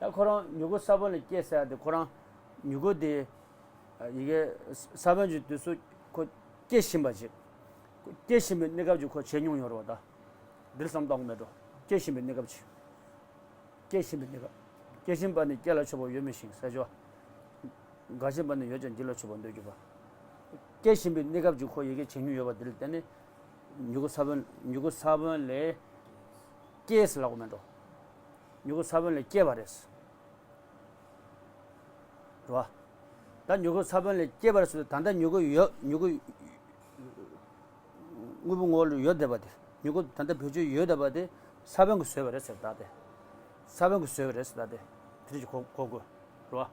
ད་ཁོ་རང་མྱུ་གུ་ས་བོན་ལ་སྐྱེས་ཟེར་ཡ་དེ་ཁོ་རང་མྱུ་གུ་དེ་ཡི་གེ་ས་བོན་གྱི་དུས་སུ་ཁོ་སྐྱེ་བཞིན་པ་ཞིག་སྐྱེ་བཞིན་པའི་གནས་སྐབས་ཀྱི་ཁོ་བྱས་མྱོང་ཡོད་རེད་བ་ད། འདིར་བསམ་བཏང་གི་མེད་འགྲོ། སྐྱེ་བཞིན་པའི་གནས་སྐབས་ཀྱི། སྐྱེ་བཞིན་པའི་གནས་སྐབས། སྐྱེ་བཞིན་པ་ནི་སྐྱེ་ལ་ཆོག་པ་ཡོད་མི་ཤེས་ཟེར་ཞོ། འགག་བཞིན་པ་ནི་ཡོད་ཀྱང་འཇིག་ལ་ཆོག་པར་འདོད་གྱུར་པ། སྐྱེ་བཞིན་པའི་གནས་སྐབས་ཀྱི་ཁོ་ཡི་གེ་བྱེད་མྱོང་ཡོད་པ་འདི་ལ་བརྟེན་ནས། མྱུ་གུ་ས་བོན་མྱུ་གུ་ས་བོན་ལས། སྐྱེས་ལབ་དགོས་མེད་འགྲོ། མྱུ་གུ་ས་བོན་ལས་སྐྱེས་པ་རེད། རེད་བ། ད་མྱུ་གུ་ས་བོན་ལས་སྐྱེས་པ་རེད་ཟེར་དུས་ད་ལྟ་མྱུ་གུ་ཡོད་མྱུ་གུ། དངོས་པོ་ངོ་བོ་ལ་ཡོད་བསྡད་པ་དེ། མྱུ་གུ་ད་ལྟ་བེད་སྤྱོད་ཡོད་བསྡད་པ་དེ་ས་བོན་གྱིས་བཟོས་པ་རེད་ཟེར་ད་དེ། ས་བོན་གྱིས་བཟོས་པ་རེད་ཟེར་ད་དེ། དེ་རིགས་གོ་གོ་དགོས། རེད་བ།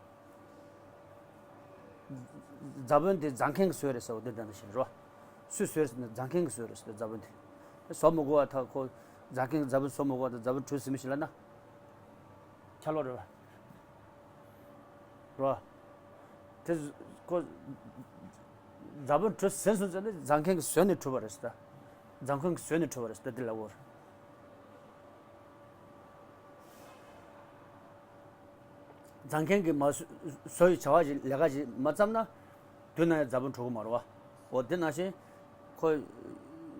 རྫ་བོན་དེ་རྫ་མཁན་གྱིས་བཟོས་རེད་ཟེར་བ་དེ་འདྲ་འདྲ་ཞིག་རེད་བ། སུས་བཟོས་རེད་ཟེར་ན་རྫ་མཁན་གྱིས་བཟོས་རེད་ཟེར་ཏེ་རྫ་བོན་དེ། བཟོ་མི་དགོས་བ་ད་ཁོ། རྫ་མཁན་གྱིས་རྫ་བོན་བཟོ་མི་དགོས་བ་ད་རྫ་བོན་གྲུ་ཟིན་མི་ཞིག་ལབ་ན། ཆ་ལོག་རེད་བ། རོ། དེ་ཁོ། རྫ་བོན་གྲུ་ཟིན་སོང་ཙང་ནི་རྫ་མཁན་གྱིས་བཟོས་ནས་གྲུབ་པ་རེད་ཟེར་ད། རྫ་མཁན་གྱིས་བཟོས་ནས་གྲུབ་པ་རེད་ཟེར་ད་འདི་ལབ་དགོས་རེད། རྫ་མཁན་གྱིས་མ་བཟོ་བཟོ་ཡི་བྱ་བ་ཞིག་ལས་ཀ་ཞིག་མ་བརྩམས་ན། དུས་ན་ཡང་རྫ་བོན་གྲུབ་ཀྱི་མ་རེད་བ། འོ་དེ་ནང་བཞིན། ཁོ།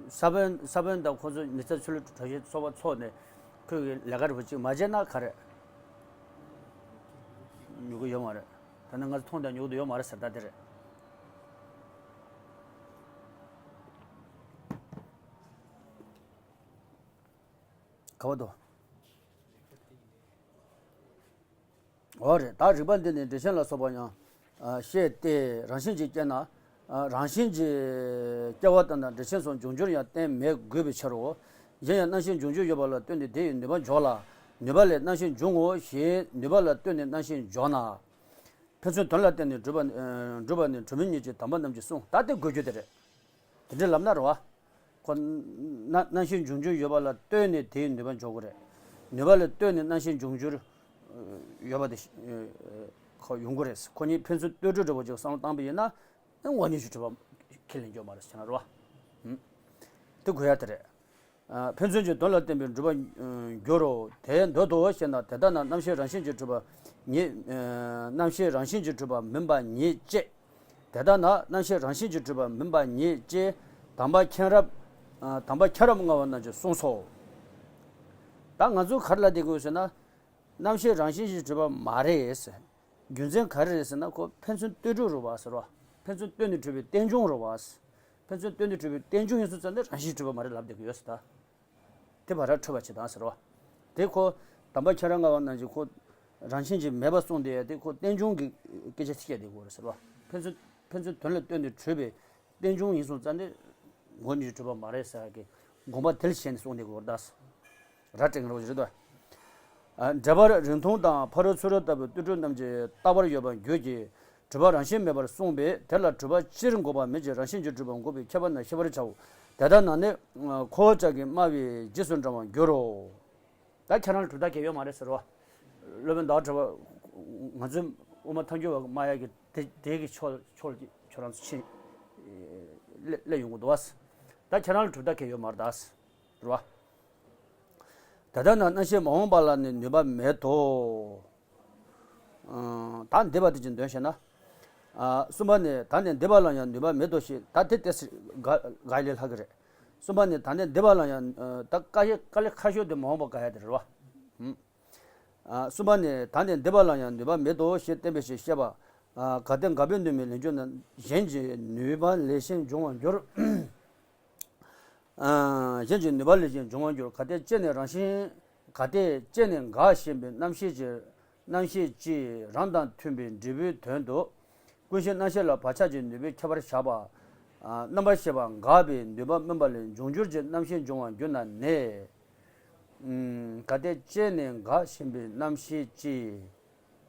ས་བོན་ས་བོན་དང་ཁོ་ཚོ་ཉི་ཚེ་ཆུ་ལུད་གྲོ་ཞིབ་སོགས་པ་འཚོགས་ནས། ཁོས་ཀྱི་ལས་ཀ་རེ་བ་ཅིག་མ་བྱས་ན་ག་རེ། ད་ནི་ང་ཚོ་མཐོང་དང་མྱོང་དུ་ཡོད་མ་རེད་ཟེར། ད་དེ་རེད། ག་བ་དོ། འོ་རེད། ད་རིགས་པ་འདི་ནི་འགྲེལ་ཆེན་ལ་སོགས་པ་ཡང་བཤད་དེ། རང་བཞིན་གྱིས་སྐྱེ་ན། རང་བཞིན་གྱིས་སྐྱེ་བ་ལྟར་ན་འགྲེལ་ཆེན་སོགས་འབྱུང་འགྱུར་ཡང་བསྟན་མི་དགོས་པའི་ཕྱིར་རོ། གཞན་ཡང་རྣམ་ཤེས་འབྱུང་འགྱུར་ཡོད་པ་ལ་ལྟོས་ནས་དེ་ཡི་ནུས་པ་འཇོག་ལ། ནུས་པ་ལས་རྣམ་ཤེས་འབྱུང་ངོ་ཞེས་ནུས་པ་ལ་ལྟོས་ནས་རྣམ་ཤེས་འཇོག་ན། ཕན་ཚུན་དོན་ལ་བརྟེན་ནས་གྲུབ་པ་ཨ་གྲུབ་པ་ནི་གྲུབ་མིན་གཉིས་ཀྱི་དམ་པ་རྣམས་ཀྱིས་གསུངས། ད་དེ་དགོས་རྒྱུ་དེ་རེད། དེ་འདྲ་ལབ་ན་རེད་བ། ཁོ་རྣམ་རྣམ་ཤེས་འབྱུང་འགྱུར་ཡོད་པ་ལ་ལྟོས་ནས་དེའི་ནུས་པ་འཇོག་དགོས་རེད། ནུས་པ་ལ་ལྟོས་ནས་རྣམ་ཤེས་འབྱུང་འགྱུར་ཡོད་པ་དེ་ཁོ་ཡོང་གི་རེད། ཁོ་གཉིས་ཕན་ཚུན་ལྟོས་གྲུབ་འདྲ་པོ་ཅིག་བསམ་བློ་བཏང་པ་ཡིན་ན། ངོ་བོ་ཉིད་ཀྱིས་གྲུབ་པ་ཁས་ལེན་རྒྱུ་མ་རེད་ཟེར་ན་རེད་བ། དེ་དགོས་ཡ་དེ་རེད། ཕན་ཚུན་གྱི་དོན་ལ་བརྟེན་པའི་སྒྲུབ་པར་འགྱུར་རོ། དེ་འདོད་དོ་ཞེ་ན། དེ་ལྟ་ན་རྣམ་ཤེས་རང་བཞིན་གྱིས་གྲུབ་པ་ཉིད། རྣམ་ཤེས་རང་བཞིན་གྱིས་གྲུབ་པ་མིན་པ་ཉིད་ཅེས། དེ་ལྟ་ན་རྣམ་ཤེས་རང་བཞིན་གྱིས་གྲུབ་པ་མིན་པ་ཉིད་ཅེས་དམ་པ་མཁྱེན་རབ། དམ་པ་མཁྱེན་རབ་མངའ་བ་རྣམས་ཀྱིས་གསུངས་སོ། ད་ང་ཚོ་ག་རེ་ལབ་བསྡད་དགོས་ཟེར་ན། རྣམ་ཤེས་རང་བཞིན་གྱིས་གྲུབ་པ་མ་རེད་ཟེར། རྒྱུ་མཚན་ག་རེ་རེད་ཟེར་ན། ཁོ་ཕན་ཚུན་ལྟོས་གྲུབ་རེད་བ་ཟེར་བ། ཕན་ཚུན་ལྟོས་ནས་གྲུབ་པའི་རྟེན་འབྱུང་རེད་བ། ཕན་ཚུན་ལྟོས་ནས་གྲུབ་པའི་རྟེན་འབྱུང་ཡིན་སོང་ཙང་ནི་རང་བཞིན་གྲུབ་པ་མ་རེད་ལབ་བསྡད་ཀྱི་ཡོད་ཟེར་ད། དེ་བར་འཁྲུལ་པ་ཅིག་དང་ཟེར་བ། དེ་ཁོ་དམ་པ་ཁྱེད་རང་ང་བ་ནང་བཞིན་ཁོ་རང་བཞིན་གྱིས་མེད་པ་གསུངས་དེ་ཡ་དེ་ཁོ་རྟེན་འབྱུང་གི་སྐད་ཆ་བཤད་བསྡད་ཀྱི་ཡོད་རེད་ཟེར་བ། ཕན་ཚུན་ཕན་ཚུན་དོན་ལ་ལྟོས་ནས་གྲུབ་པའི་རྟེན་འབྱུང་ཡིན་སོང་ཙང་ནི་ངོ་བོ་ཉིད་ཀྱིས་གྲུབ་པ་མ་རེད་ཟེར་གི་དགོངས་པ་དེ་ལ་བཞེས་ནས་གསུངས་བསྡད་ཀྱི་ཡོད་རེད་ད། ར་སྤྲད་མཁན་རེད་དོ། འགྲེལ་པར་རིང་ཐུང་དང་ཕ་རོལ་ཚུ་རོལ་ལྟ་བུའི་ལྟོས་གྲུབ་རྣམས་ཀྱིས་བཏགས་པར་ཡོད་པར་འགྱུར་གྱི། གྲུབ་པ་རང་བཞིན་མེད་པར་གསུངས་པས་དེ་ལ་གྲུབ་པ་སྤྱིར་འགོག་པ་མེད་ཅིང་རང་བཞིན་གྱིས་གྲུབ་པ་འགོག་པའི་ཁྱད་པར་ན་ཤེས་པར་བྱའོ། དེ་ལྟར་ན་ནི་ཁོ་བོ་ཅག་གིས་སྨྲ་བའི་རྗེས་སུ་འབྲང་བར་འགྱུར་རོ། ད་ཁྱེད་རང་ལ་གྲུབ་མཐའ་གང་ཡང་ཡོད་མ་རེད་ཟེར་རོ། སློབ་དཔོན་ཟླ་བ་གྲགས་པ་ང་ཚོའི་དབུ་མ་ཐལ་འགྱུར་བ་སྨྲ་ཡག་གི་དེ་དེ་གི་ཕྱོགས་ཕྱོགས་ཀྱི་ཁྱོད་རང་ཚོ་ཕྱིན་སླེབས་སླེབས་ཡོང་གི་འདུག་བ། ད་ཁྱེད་རང་ལ་གྲུབ་མཐའ་གང་ཡང་ཡོད་མ་རེད་ད། རེད་བ། ད་ལྟ་ན་རྣམ་ཤེས་མ་འོངས་པ་ལ་ནི་ནུས་པ་མེད་དོ། ཨ་ད་འདི་པ་དེ་ཅིག་འདོན་ཞེ་ན། ཨ་གསུམ་པ་ནི་ད་ནི་འདི་པ་ལ་ཡང་ནུས་པ་མེད་དོ་ཞེས་ད་དེ་ཏོག་ཙམ་དགག་དགག་ཡ་ལས་སླ་གི་རེད། གསུམ་པ་ནི་ད་ནི་འདི་པ་ལ་ཡང་ད་དཀའ་ཡ་དཀའ་ལས་ཁག་ཤོས་དེ་མ་འོངས་པ་དགག་ཡ་དེ་རེད་བ། ཨ་གསུམ་པ་ནི་ད་ནི་འདི་པ་ལ་ཡང་ནུས་པ་མེད་དོ་ཞེས་བསྟན་པའི་ཕྱིར་བཤད་པ། ཨ་གལ་ཏེ་འགག་པས་ནུས་མེད་ལས་འགྱུར་ན། གཞན་གྱི་ནུས་པ་ལས་གཞན་འབྱུང་བར་འགྱུར། གཞན་གྱི་ནུས་པ་ལས་གཞན་འབྱུང་བར་འགྱུར། གལ་ཏེ་སྐྱེས་ནས་རང་བཞིན། གལ་ཏེ་སྐྱེས་ནས་འགག་བཞིན་པའི་རྣམ་ཤེས་ཀྱི་རྣམ་ཤེས་ཀྱིས་རང་དང་མཐུན་པའི་འབྲས་བུའི་དོན་དུ། ཀུན་གཞི་རྣམ་ཤེས་ལ་བག་ཆགས་ཀྱི་ནུས་པའི་ཁྱད་པར་བཞག་པ། རྣམ་པར་ཤེས་པ་འགགས་པའི་ནུས་པ་སྨིན་པ་ལས་འབྱུང་འགྱུར་གྱི་རྣམ་ཤེས་འབྱུང་བར་འགྱུར་ན་ནི། གལ་ཏེ་སྐྱེས་ནས་འགག་བཞིན་པའི་རྣམ་ཤེས་ཀྱིས།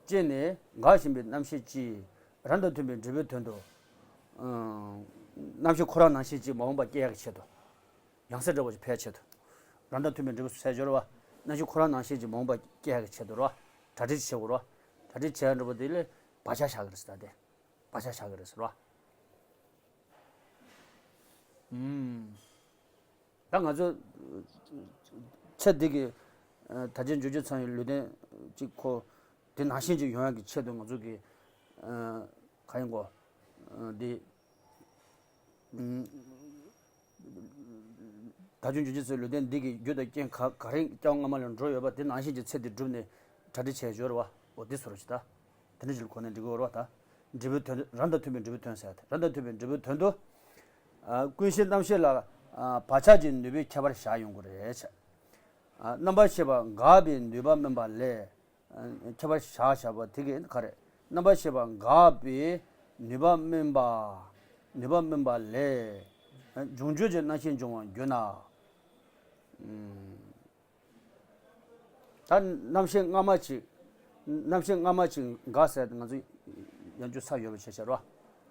སྐྱེས་ནས་འགག་བཞིན་པའི་རྣམ་ཤེས་ཀྱིས་རང་དང་མཐུན་པའི་འབྲས་བུའི་དོན་དུ། ཨང་། རྣམ་ཤེས་ཁོ་རང་ནང་བཞིན་གཅིག་མ་འོངས་པ་སྐྱེ་ཡག་གི་ཆེད་དུ། ཡང་སེ་འདྲ་བོ་ཞིག་འཕེལ་ཆེད་དུ། རང་དང་མཐུན་པའི་འབྲས་བུ་ཟེར་སྦྱོར་བ། རྣམ་ཤེས་ཁོ་རང་ནང་བཞིན་གཅིག་མ་འོངས་པ་སྐྱེ་ཡག་གི་ཆེད་དུ་རོ། གྲ་སྒྲིག་བྱེད་དགོས་རོ། གྲ་སྒྲིག་བྱེད་ཡག་འདྲ་བོ་དེ་ལས་བག་ཆགས་བཞག་གི་རེད་ཟེར་ད་དེ། བག་ཆགས་བཞག་གི་རེད་ཟེར་རོ། ཨུམ། ད་ང་ཚོ་ཚེ་འདི་གི་ད་ཅི་འཇུག་རྒྱུ་ཚང་བའི་ལུས་རྟེན་གཅིག་ཁོ་དེ་ནང་བཞིན་གཅིག་ཡོང་ཡག་གི་ཆེད་དུ་ང་ཚོ་གི་ག་ཡིན་གོ་འདི་ད་ཅི་འཇུག་རྒྱུ་ཚང་བའི་ལུས་རྟེན་འདི་གི་རྒྱུ་དང་རྐྱེན་ག་ག་རེ་རྐྱང་སྔ་མ་ལ་འགྲོ་ཡོད་པ་དེ་ནང་བཞིན་གྱི་ཚེ་འདི་བསྒྲུབས་ནས་གྲ་སྒྲིག་བྱས་སྦྱོར་བ་འོ་འདི་སོར་ཞིག་ད། དེ་འདྲ་ཞིག་ལ་གོ་ནས་འགྲིག་གི་ཡོད་རེད་བ་ད། འབྲས་བུའི་དོན་རང་དང་མཐུན་པའི་འབྲས་བུའི་དོན་ཟེར་ཏེ་རང་དང་མཐུན་པའི་འབྲས་བུའི་དོན་དུ། ཨ་ཀུན་གཞི་རྣམ་ཤེས་ལ་ཨ་བག་ཆགས་ཀྱི་ནུས་པའི་ཁྱད་པར་བཞག་ཡོང་གི་རེད་ཟེར། ཨ་རྣམ་པར་ཤེས་པ་འགགས་པའི་ནུས་པ་སྨིན་པ་ལས། ཨ་ཁྱད་པར་བཞག་བཞག་པ་དེ་གས་ག་རེ། རྣམ་པར་ཤེས་པ་འགགས་པའི་ནུས་པ་སྨིན་པ། ནུས་པ་སྨིན་པ་ལས། ཨ་འབྱུང་འགྱུར་གྱི་རྣམ་ཤེས་འབྱུང་བར་འགྱུར་ན། ཨུམ། ད་རྣམ་ཤེས་སྔ་མ་ཅིག་རྣམ་ཤེས་སྔ་མ་ཅིག་འགག་ཟེར་ང་ཚོ་ཡང་བསྐྱར་ས་ཡོད་པ་བྱས་བྱས་རོ།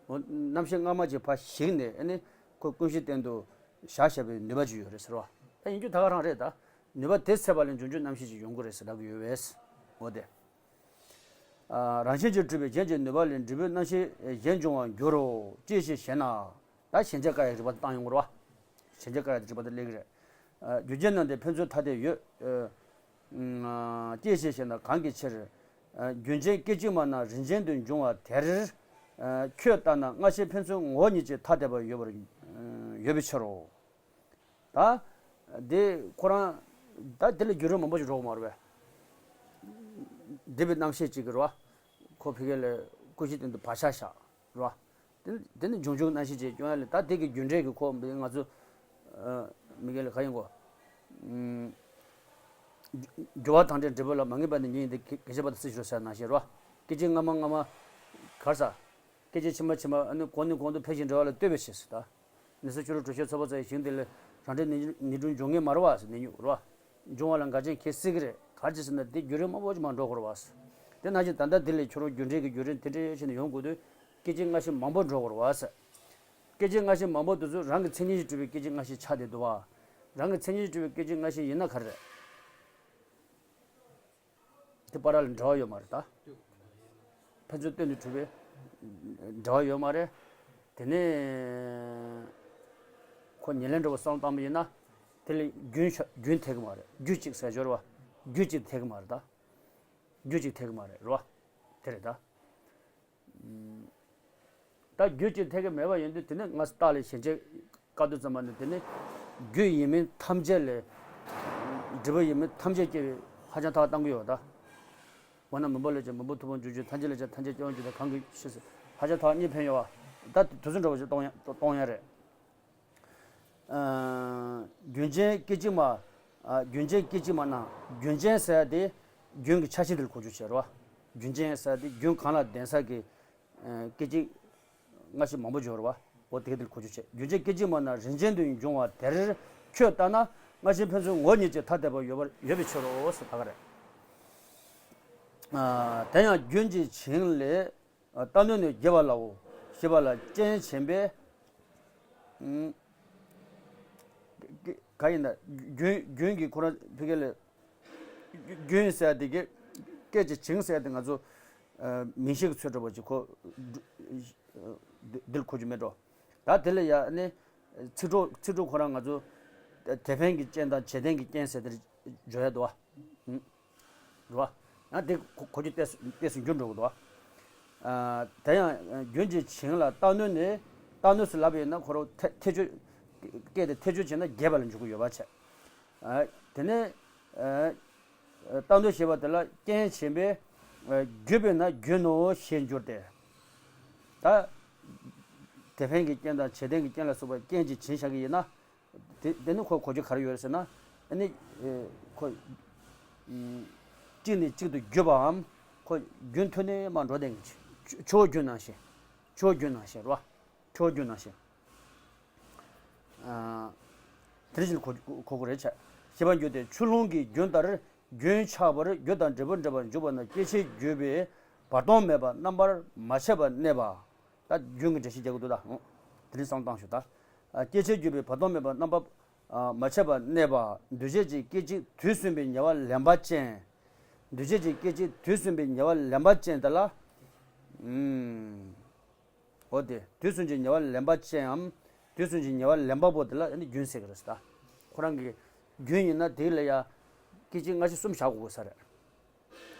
འོ་རྣམ་ཤེས་སྔ་མ་ཅིག་ཕར་ཞིག་ནས་ཨ་ནི་ཁོ་ཀུན་གཞི་སྟེང་དུ་བཞག་བཞག་པའི་ནུས་པ་ཅིག་ཡོད་རེད་ཟེར་རོ། ད་ཡིན་རྒྱུ་ད་ག་རང་རེད་ད། ནུས་པ་དེ་ཚད་པ་ལས་འབྱུང་འགྱུར་རྣམ་ཤེས་ཅིག་ཡོང་གི་རེད་ཟེར་ལབ་ཀྱི་ཡོད་པས། འོ་དེ། ཨ་རང་བཞིན་གྱིས་གྲུབ་པའི་གཞན་གྱི་ནུས་པ་ལས་འབྲས་བུའི་རྣམ་ཤེས་གཞན་འབྱུང་བར་འགྱུར་རོ་ཅི་ཞིག་ཞེ་ན། ད་ཞེན་བྱ་བཀག་ཡག་རིགས་པ་བཏང་ཡོང་གི་རེད་བ། ཞེན་བྱ་བཀག་ཡག་རིགས་པ་དེ་སླེབས་ཀྱི་རེད། ཨ་རྒྱུ་རྐྱེན་རྣམས་དེ་ཕན་ཚུན་ཐ་དད་ཡོད། ཨ་ཅི་ཞིག་ཞེ་ན་གང་གི་ཕྱིར། ཨ་རྒྱུན་ཅན་སྐད་ཅིག་མ་ན་རིམ་ཅན་དུ་འབྱུང་བ་དེར། ཨ་ཁྱོད་ལྟར་ན་སྔ་ཕྱི་ཕན་ཚུན་ངོ་བོ་ཉིད་ཀྱིས་ཐ་དད་པར་ཡོད་པར་ཡོད་པའི་ཕྱིར་རོ། ད་དེ་ཁོ་རང་ད་དེ་ལ་རྒྱུད་རིམ་མང་པོ་ཞིག་འགྲོ་གི་མ་རེད་པས། འདི་པའི་རྣམ་ཤེས་གཅིག་གི་རེད་བ། ཁོ་ཕ་གི་ལ་ ཀུན་གཞི་སྟེང་དུ་བག་ཆགས་བཞག་རེད་བ། དེ་ནི་དེ་ནི་འབྱུང་འགྱུར་རྣམ་ཤེས་ཅེས་སྐྱོན་ཡ་ལས། ད་དེ་གི་རྒྱུ་འབྲས་ཀྱི་ཁོ་ང་ཚོ་མི་སྒེར་ལ་ག་ཡིན་གོ། འགྱུར་བ་དང་བྲལ་འབྲས་བུ་ལ། མ་ངེས་པ་ནི་ཉིད་ཡིན་ཏེ། སྐད་ཅིག་བར་དུ་སྲིད་ཞོར་ཟེར་ནང་བཞིན་རེད་བ། སྐད་ཅིག་སྔ་མ་སྔ་མ་གར་ས། སྐད་ཅིག་ཕྱི་མ་ཕྱི་མ། ཨ་ནི་གོང་ནས་གོང་དུ་འཕེལ་ཞིང་འགྲོ་བ་ལ་ལྟོས་པའི་ཕྱིར་ཟེར་ད། ནི་སོ་ཕྱི་རོལ་གྲོལ་ཕྱིར་ཚོགས་པ་རྩ་བའི་ཞིང་དེ་ལས། རང་འབྲས་ནི་ནི་འབྱུང་འགྱུར་ངེས་མ་རེད་བ་ཟེར། ནི་ཉུག་རེད་བ། འབྱུང་བ་ལ་འགལ་རྐྱེན་གལ་སྲིད་ཀྱི་རེད། ག་རེ་བྱས་ཟེར་ན་དེ་བརྒྱུད་རིམ་མང་པོ་ཅིག་མར་འགྲོ་དགོས་རེད་བ་ཟེར། དེ་ནང་བཞིན་ད་ལྟ་དེ་ལས་ཁྱོད་རང་རྒྱུ་འབྲས་ཀྱི་བརྒྱུད་རིམ་དེ་འདྲ་བྱས་ནས་ཡོང་དགོས་དུས། སྐད་ཅིག་སྔ་ཕྱི་མང་པོ་འགྲོ་དགོས་རེད་བ་ཟེར། སྐད་ཅིག་སྔ་ཕྱི་མང་པོ་དེ་ཚོ་རང་གི་མཚན་ཉིད་ཀྱིས་གྲུབ་པའི་སྐད་ཅིག་སྔ་ཕྱི་ཆགས་བསྡད་འདུག་བ། རང་གི་མཚན་ཉིད་ཀྱིས་གྲུབ་པའི་སྐད་ཅིག་སྔ་ཕྱི་ཡིན་ན་ག་རེ་རེད། དེ་བར་ལ་འབྲེལ་བ་ཡོད་མ་རེད་ད། ཕན་ཚུན་སྟོང་ཉིད་གྲུབ་པའི་འབྲེལ་བ་ཡོད་མ་རེད། དེ་ནས་ཁོ་ཉེར་ལེན་འགྲོ་བའི་བསམ་བློ་བཏང་པ་ཡིན་ན། དེ་ལས་རྒྱུན་ཆ་རྒྱུན་ཐེག་གི་མ་རེད། རྒྱུ་གཅིག་ཟེར་སྦྱོར་བ། རྒྱུ་གཅིག་ཐེག་གི་མ་རེད་ད། རྒྱུ་གཅིག་ཐེག་གི་མ་རེད་རོ། དེ་རེད་ད། ད་རྒྱུ་གཅིག་ཐེག་གི་མེད་པ་ཡིན་དུས། དེ་ནི་ང་རྟགས་ལས་གཞན་ཆད་བཀག་དུས་ཙམ་པ་ནི། དེ་ནི་རྒྱུ་ཡིན་མིན་ཐམས་ཅད་ལས། འབྲས་བུ་ཡིན་མིན་ཐམས་ཅད་སྐྱེ་བའི་ཧ་ཅང་ཐག་བཏང་གི་ཡོད་ད། འོ་ན་མུན་པ་ལས་ཀྱང་མུན་པ་ཐུབ་པར་འགྱུར་གྱི། ཐམས་ཅད་ལས་ཀྱང་ཐམས་ཅད་སྐྱེ་བར་འགྱུར་ཏེ། གང་གིས་ཤེས་ཟེར། ཧ་ཅང་ཐག་གཉིས་ཕན་ཡོད་བ། ད་དུས་ཚོད་འགྲོ་བ་ཞིག་གཏོང་ཡ་གཏོང་ཡ་རེད། རྒྱུན་ཅན་སྐད་ཅིག་མ། རྒྱུན་ཅན་སྐད་ཅིག་མ་ན། རྒྱུན་ཅན་ཟེར་ཡ་དེ་རྒྱུན་གྱི་ཆ་ཤས་དེ་ལ་གོ་རྒྱུ་བྱེད་རོ། རྒྱུན་ཅན་ཟེར་ཡ་དེ་རྒྱུན་གང་ལ་ལྡན་ས་གི་སྐད་ཅིག་སྔ་ཕྱི་མང་པོ་འབྱོར་བ། འོ་དེ་དེ་ལ་གོ་རྒྱུ་བྱེད། རྒྱུན་ཅན་སྐད་ཅིག་མ་ན་རིན་ཆེན་དུ་འབྱུང་བ་དེར། ཁྱོད་ལྟ་ན་སྔ་ཕྱི་ཕན་ཚུན་ངོ་བོ་ཉིད་ཀྱིས་ཐ་དད་པར་ཡོད་པར་ཡོད་པའི་ཕྱིར་རོ་ཟེར་ད་ག་རེད། དེ་ཡང་རྒྱུན་གྱི་བྱིངས་ལས། རྟག་གནོན་ནི་རྒྱས་པ་ལའོ། ཞེས་པ་ལ་རྐྱེན་བྱིན་པས། ཨུམ། ག་ཡིན་ན། རྒྱུན་རྒྱུན་གྱི་ཁོ་རང་ཕ་གི་ལ། རྒྱུན་ཟེར་དེ་གི། སྐད་ཀྱི་བྱིངས་ཟེར་དེ་ང་ཚོ་མིང་གཞི་གི་ཚུལ་འདྲ་པོ་ཅིག་ཁོ་འདི་ལ་གོ་རྒྱུ་མེད་འགྲོ། ད་དེ་ལ་ཡ་ནི་ཚིག་གྲོགས་ཚིག་གྲོགས་ཁོ་རང་ང་ཚོ་དེ་ཕན་གྱི་རྐྱེན་དང་བྱེད་ལྡན་གྱི་རྐྱེན་ཟེར་དེ་བརྗོད་ཡ་འདུག་བ། རེད་བ། ཡང་དེ་གོ་གོ་རྒྱུ་ཏོག་ཙམ་ཏོག་ཙམ་འགྱུར་འགྲོ་གི་འདུག་བ། ཨ། དེ་ཡང་རྒྱུན་གྱི་བྱིངས་ལ་རྟག་གནོན་ནི། རྟག་གནོན་ཟེར་ལབ་པ་ཡིན་ན་ཁོ་རང་ཐེ་ཐེ་བྱུས། སྐད་དེ་ཐེ་བྱུས་བྱས་ན་རྒྱས་པ་ལ་འཇུག་གི་ཡོད་པ་བྱས། ཨ། དེ་ནས་ཨ། རྟག་གནོན་ཞེས་པ་དེ་ལ་རྐྱེན་བྱིན་པས། ཨ། བརྒྱུད་པས་ན་རྒྱུན་ནོ་ཞེས་འགྱུར་ཏེ། ད་དེ་ཕན་གྱི་རྐྱེན་དང་བྱེད་ལྡན་གྱི་རྐྱེན་ལ་སོགས་པ་རྐྱེན་གྱིས་བྱིན་བཞག་གི་ཡིན་ན། དེ་དེ་ནི་ཁོ་གོ་རྒྱུ་ག་རེ་ཡོད་རེད་ཟེར་ན། ཨ་ནི་ཨེ། ཁོ་ཨུམ། གཅིག་ནས་གཅིག་ཏུ་བརྒྱུད་པའམ། ཁོ་རྒྱུན་མཐུད་ནས་མར་འགྲོ་བསྡད་མཁན་ཅིག་ཆུ་བོ་རྒྱུན་ནང་བཞིན། ཆུ་བོ་རྒྱུན་ནང་བཞིན་རེད་བ། ཆུ་བོ་རྒྱུན་ནང་བཞིན། ཨ། དེ་བཞིན་གོ་གོ་དགོས་རེད་བྱ། ཞེས་པ་འགྱུར་ཏེ། ཆུ་ཀླུང་གི་རྒྱུན་ལྟར་རྒྱུན་ཆགས་པར་རྒྱུ་དང་འབྲས་བུ་འབྲེལ་བར་འཇུག་པ་ན། སྐྱེ་མཆེད་བརྒྱུད་པའི་བར་སྟོང་མེད་པ་རྣམ་པར་མ་ཆད་པར་གནས་པ། ད་རྒྱུན་གྱི་འགྲེལ་བཤད་རྒྱག་གི་འདུག་ད། འོ། དེ་རིང་བསམ་བཏང་ཞུ་ད། ཨ། སྐྱེ་མཆེད་བརྒྱུད་པའི་བར་སྟོང་མེད་པ་རྣམ་པ། ཨ། མ་ཆད་པར་གནས་པ། འདུས་བྱས་ཀྱི་སྐད་ཅིག་དུས་གསུམ་པའི་ཉེ་བར་ལེན་པ་ཅན། འདུས་བྱས་ཀྱི་སྐད་ཅིག་དུས་གསུམ་པའི་ཉེ་བར་ལེན་པ་ཅན་དེ་ལ། ཨུམ། འོ་དེ་དུས་གསུམ་གྱི་ཉེ་བར་ལེན་པ་ཅན་འམ། དུས་གསུམ་གྱི་ཉེ་བར་ལེན་པ་པོ་དེ་ལ་ནི་རྒྱུན་ཟེར་གི་རེད་ཟེར་ད། ཁོ་རང་གི་རྒྱུན་ཡིན་ན་དེ་ལ་ཡ་སྐད་ཅིག་སྔ་ཕྱི་གསུམ་བཞག་དགོས་ས་རེད།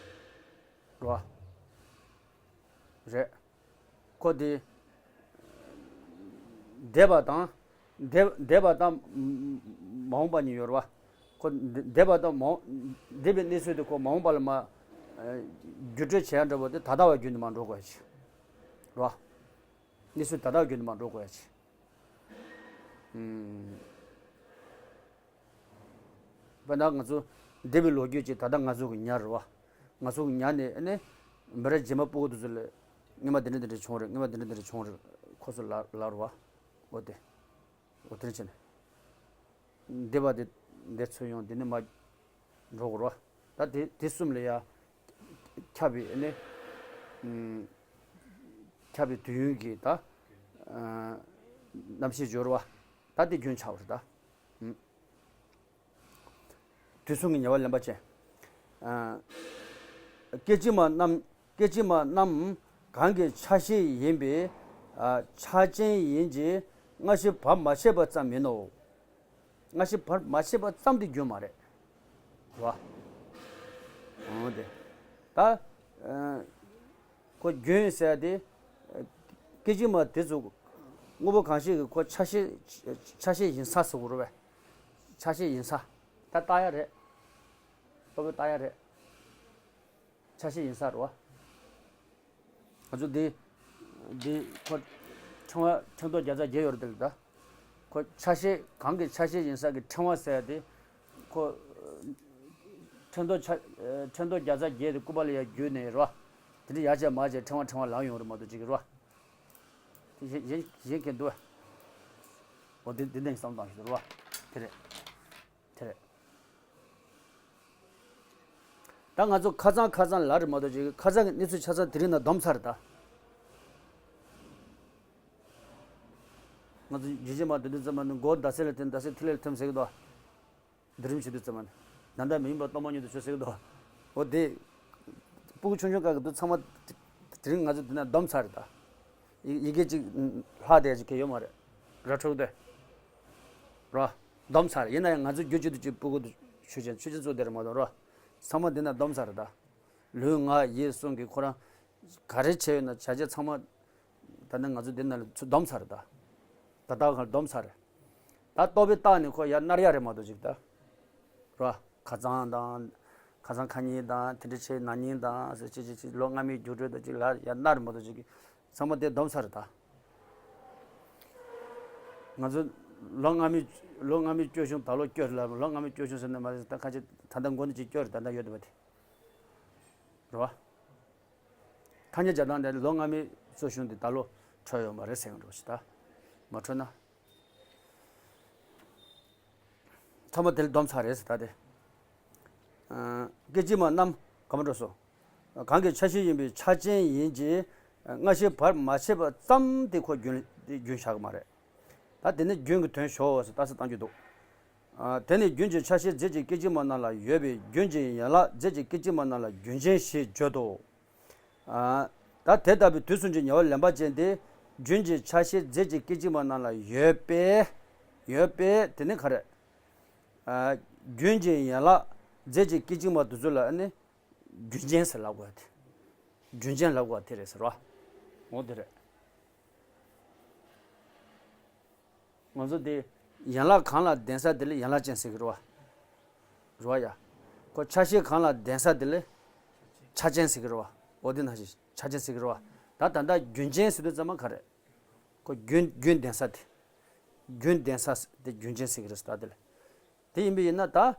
རེད་བ། རེད། ཁོ་དེ་འདས་པ་དང་། འདས་འདས་པ་དང་མ་འོངས་པ་གཉིས་ཡོད་རེད་བ། ཁོ་འདས་པ་དང་མ་འོངས། འདས་པའི་གནས་ཚུལ་དེ་ཁོ་མ་འོངས་པ་ལ་མ་བརྒྱུད་སྤྲོད་བྱེད་ཡ་འདྲ་པོ་དེ་ད་ལྟ་བ་རྒྱུན་དུ་མ་འགྲོ་དགོས་ཡ་ཆེ། རེད་བ། གནས་ཚུལ་ད་ལྟ་བ་རྒྱུན་དུ་མ་འགྲོ་དགོས་ཡ་ཆེ། ཨུམ། དཔེར་ན་ང་ཚོ་འདས་པའི་ལོ་རྒྱུས་ཀྱི་ད་ལྟ་ང་ཚོ་གི་ཉ་རེད་བ། ང་ཚོ་གི་ཉ་ནི་ཨ་ནི་མི་རབས་རྗེས་མ་སྤུ་གུ་དེ་ཚོ་ལ་སྔོན་མ་འདི་འདྲ་འདི་འདྲ་བྱུང་རེད། སྔོན་མ་འདི་འདྲ་འདི་འདྲ་བྱུང་རེད། ཁོ་ཚོ་ལ་ལབ་རེད་བ། འོ་དེ། འོ་དེ་འདྲ་བྱས་ནས། འདས་པ་དེ་འདི་ཚུར་ཡོང་། འདི་ནས་མར་འགྲོ་དགོས་རེད་བ། ད་དེ་དེ་གསུམ་ལ་ཡ་ཁྱབ་པའི་ཨ་ནི། ཨུམ། ཁྱབ་པའི་དུས་ཡུན་གྱི་ད། ཨ། རྣམ་ཤེས་སྦྱོར་བ། ད་དེ་རྒྱུན་ཆགས་པ་རེད་ད། ཨུམ། དུས་གསུམ་གྱི་ཉེ་བར་ལེན་པ་ཅན། ཨ། སྐད་ཅིག་མ་རྣམས། སྐད་ཅིག་མ་རྣམས་གང་གི་ཆ་ཤས་ཡིན་པའི། ཨ། ཆ་ཅན་ཡིན་གྱི། སྔ་ཕྱི་བར་མ་ཆད་པ་ཙམ་མིན་ནོ། སྔ་ཕྱི་བར་མ་ཆད་པ་ཙམ་དེ་རྒྱུན་མ་རེད། རེད་བ། འོ་དེ། ད། ཨ། ཁོ་རྒྱུན་ཟེར་དེ། སྐད་ཅིག་མ་དེ་ཚོ་དངོས་པོ་གང་ཞིག་གི་ཁོ་ཆ་ཤས། ཆ་ཤས་ཡིན་ས་ཟེར་དགོས་རེད་བས། ཆ་ཤས་ཡིན་ས། ད་ལྟ་ཡ་རེད། ལྟ་བུ་ལྟ་ཡ་རེད། ཆ་ཤས་ཡིན་ས་རེད་བ། ང་ཚོ་འདི་འདི་ཁོ་ཕྲེང་བ་ཕྲེང་རྡོག་བརྒྱ་རྩ་བརྒྱད་ཡོད་རེད་དེ་ལ་ད། ཁོ་ཆ་ཤས་གང་གི་ཆ་ཤས་ཡིན་ས་གི་ཕྲེང་བ་ཟེར་ཡ་དེ་ཁོ་ཕྲེང་རྡོག་ཆ་ཕྲེང་རྡོག་བརྒྱ་རྩ་བརྒྱད་དེ་སྐུད་པ་ལ་ཡ་བརྒྱུས་ནས་རོ། དེ་འདྲ་ཡར་བྱས་མར་བྱས་ཕྲེང་བ་ཕྲེང་བ་ལངས་ཡོང་རེད་མ་གཏོགས་ཅིག་གི་རོ། དེ་གཞན་གཞན་གཞན་གྱིས་འདུག་བ། འོ་དེ་དེ་འདྲ་ཡིན་བསམ་བཏང་ཞིག་འདུག་རོ། དེ་རེད། དེ་རེད། ད་ང་ཚོ་ཁ་སང་ཁ་སང་ལ་རེད་མ་གཏོགས་ཅིག་ཁ་སང་གི་གནས་ཚུལ་ཆ་ཚང་དེ་རིང་ན་བསྡོམས་ཚར་ད། ང་ཚོ་ཇི་ཇི་མ་དེ་དུས་ཙམ་པ་ནི་མགོ་ཟླ་ཟེར་ལ་ཐིམ་ཟླ་ཟེར་ཐིག་ལེར་ཐིམ་ཟེར་གི་འདུག་འདི་རིམ་བྱེད་དུས་ཙམ་པ་ནི་ད་ལྟ་མི་ཡིན་པ་སྟོང་པ་ཉིད་དུ་ཆོད་ཟེར་གི་འདུག་འོ་དེ་སྤུ་གུ་ཆུང་ཆུང་སྐབས་ཀྱི་དུས་ཚང་མ་དེ་རིང་ང་ཚོ་འདི་ན་བསྡོམས་ཚར་ད། ཡི་ཡི་གེ་གཅིག་ལྷག་བསྡད་ཅིག་གི་ཡོད་མ་རེད། ར་འཕྲོད་དེ། རོ། བསྡོམས་ཚར་ཡིན་ན་ཡང་ང་ཚོ་རྒྱུ་གཅིག་ཏུ་གཅིག་སྤུ་གུ་དུ་ཆོས་ཅན་ཆོས་ཅན་ཚོ་དེར་མ་གཏོགས་རོ། ཚང་མ་འདི་ན་བསྡོམས་ཚར་ད། ལུས་ངག་ཡིད་གསུམ་གྱི་ཁོ་རང་ག་རེ་བྱས་ཡོད་ན་བྱ་བྱེད་ཚང་མ་ད་ནི་ང་ཚོ་འདི་ན་ལ་ཚུར་བསྡོམས་ཚར་ད། ད་ལྟ་གང་བསྡོམས་ཚར། ད་རྟོག་པའི་རྟགས་ནི་ཁོ་ཡར་མནར་ཡ་རེད་མ་གཏོགས་ཅིག་ད། རོ། ཁ་སང་དང་། ཁ་སང་ཁ་ཉིན་དང་དེ་འདྲ་བྱས་ན་ནིང་དང་ཟེར་ཅིག་ཅིག་ཅིག་ལོ་སྔ་མའི་རྒྱུགས་སྤྲོད་དང་ཅིག་ལ་ཡར་མནར་མ་གཏོགས་ཅིག་གི་ཚང་མ་དེ་བསྡོམས་ཚར་ད། ང་ཚོ་ལོ་སྔ་མའི་ལོ་སྔ་མའི་སྐྱོ་གཞུང་ད་ལོ་སྐྱོ་རེད་ལ་ལོ་སྔ་མའི་སྐྱོ་གཞུང་ཟེར་ན་མ་རེད་ད་ཁ་ཅིག་ད་ལྟ་མགོ་ནས་ཅིག་སྐྱོ་རེད་ད་ལྟ་ཡོད་འདུག་པ་དེ། རེད་བ། ཐ་སྙད་བྱ་སྟངས་དེ་ལོ་སྔ་མའི་སྐྱོ་གཞུང་དེ་ད་ལོ་འཕྲོད་ཡོད་མ་རེད་ཟེར་གི་འགྲོ་ཞིག་ད། མ་འཕྲོད་ན། ཚང་མ་དེ་ལ་བསྡོམས་ཚར་རེད་ཟེར་ད་དེ། ཨ། སྐད་ཅིག་མ་རྣམས་ག་མ་འགྲོ་སོ། གང་གི་ཆ་ཤས་ཡིན་པའི་ཆ་ཅན་ཡིན་གྱི། སྔ་ཕྱི་བར་མ་ཆད་པ་ཙམ་དེ་ཁོ་རྒྱུན་རྒྱུན་བཞག་གི་མ་རེད། ད་དེ་ནི་རྒྱུན་གྱི་དོན་ཞོག་ཟེར་ལྟ་ས་བཏང་རྒྱུ་འདུག་ཨ། དེ་ནི་རྒྱུན་གྱི་ཆ་ཤས་རྫས་ཀྱི་སྐད་ཅིག་མ་རྣམས་ལ་ཡོད་པས་རྒྱུན་གྱི་ཡན་ལག་རྫས་ཀྱི་སྐད་ཅིག་མ་རྣམས་ལ་རྒྱུན་ཅན་ཞེས་བརྗོད་དོ། ཨ། ད་དེ་ལྟ་བུའི་དུས་གསུམ་གྱི་ཉེ་བར་ལེན་པ་ཅན་དེ་རྒྱུན་གྱི་ཆ་ཤས་རྫས་ཀྱི་སྐད་ཅིག་མ་རྣམས་ལ་ཡོད་པས། ཡོད་པས་དེ་ནི་ག་རེ། ཨ། རྒྱུན་གྱི་ཡན་ལག་རྫས་ཀྱི་སྐད་ཅིག་མ་དེ་ཚོ་ལ་ནི་རྒྱུན་ཅན་ཟེར་ལབ་དགོས་ཏེ། རྒྱུན་ཅན་ལབ་དགོས་དེ་རེད་ཟེར་བ། འོ་དེ་རེད། ང་ཚོ་དེ་ཡན་ལག་གང་ལ་ལྡན་ས་དེ་ལ་ཡན་ལག་ཅན་ཟེར་གི་རེད་བ། རེད་བ་ཡ། ཁོ་ཆ་ཤས་གང་ལ་ལྡན་ས་དེ་ལ་ཆ་ཅན་ཟེར་གི་རེད་བ། འོ་དེ་ནང་བཞིན་ཆ་ཅན་ཟེར་གི་རེད་བ། ད་ད་ལྟ་རྒྱུན་ཅན་ཟེར་དུས་ཙམ་པ་ག་རེད། ཁོ་རྒྱུན་རྒྱུན་ལྡན་ས་དེ། རྒྱུན་ལྡན་ས་དེ་རྒྱུན་ཅན་ཟེར་གི་རེད་ཟེར་ད་དེ་ལ། དེ་ཡིན་པ་ཡིན་ན་ད།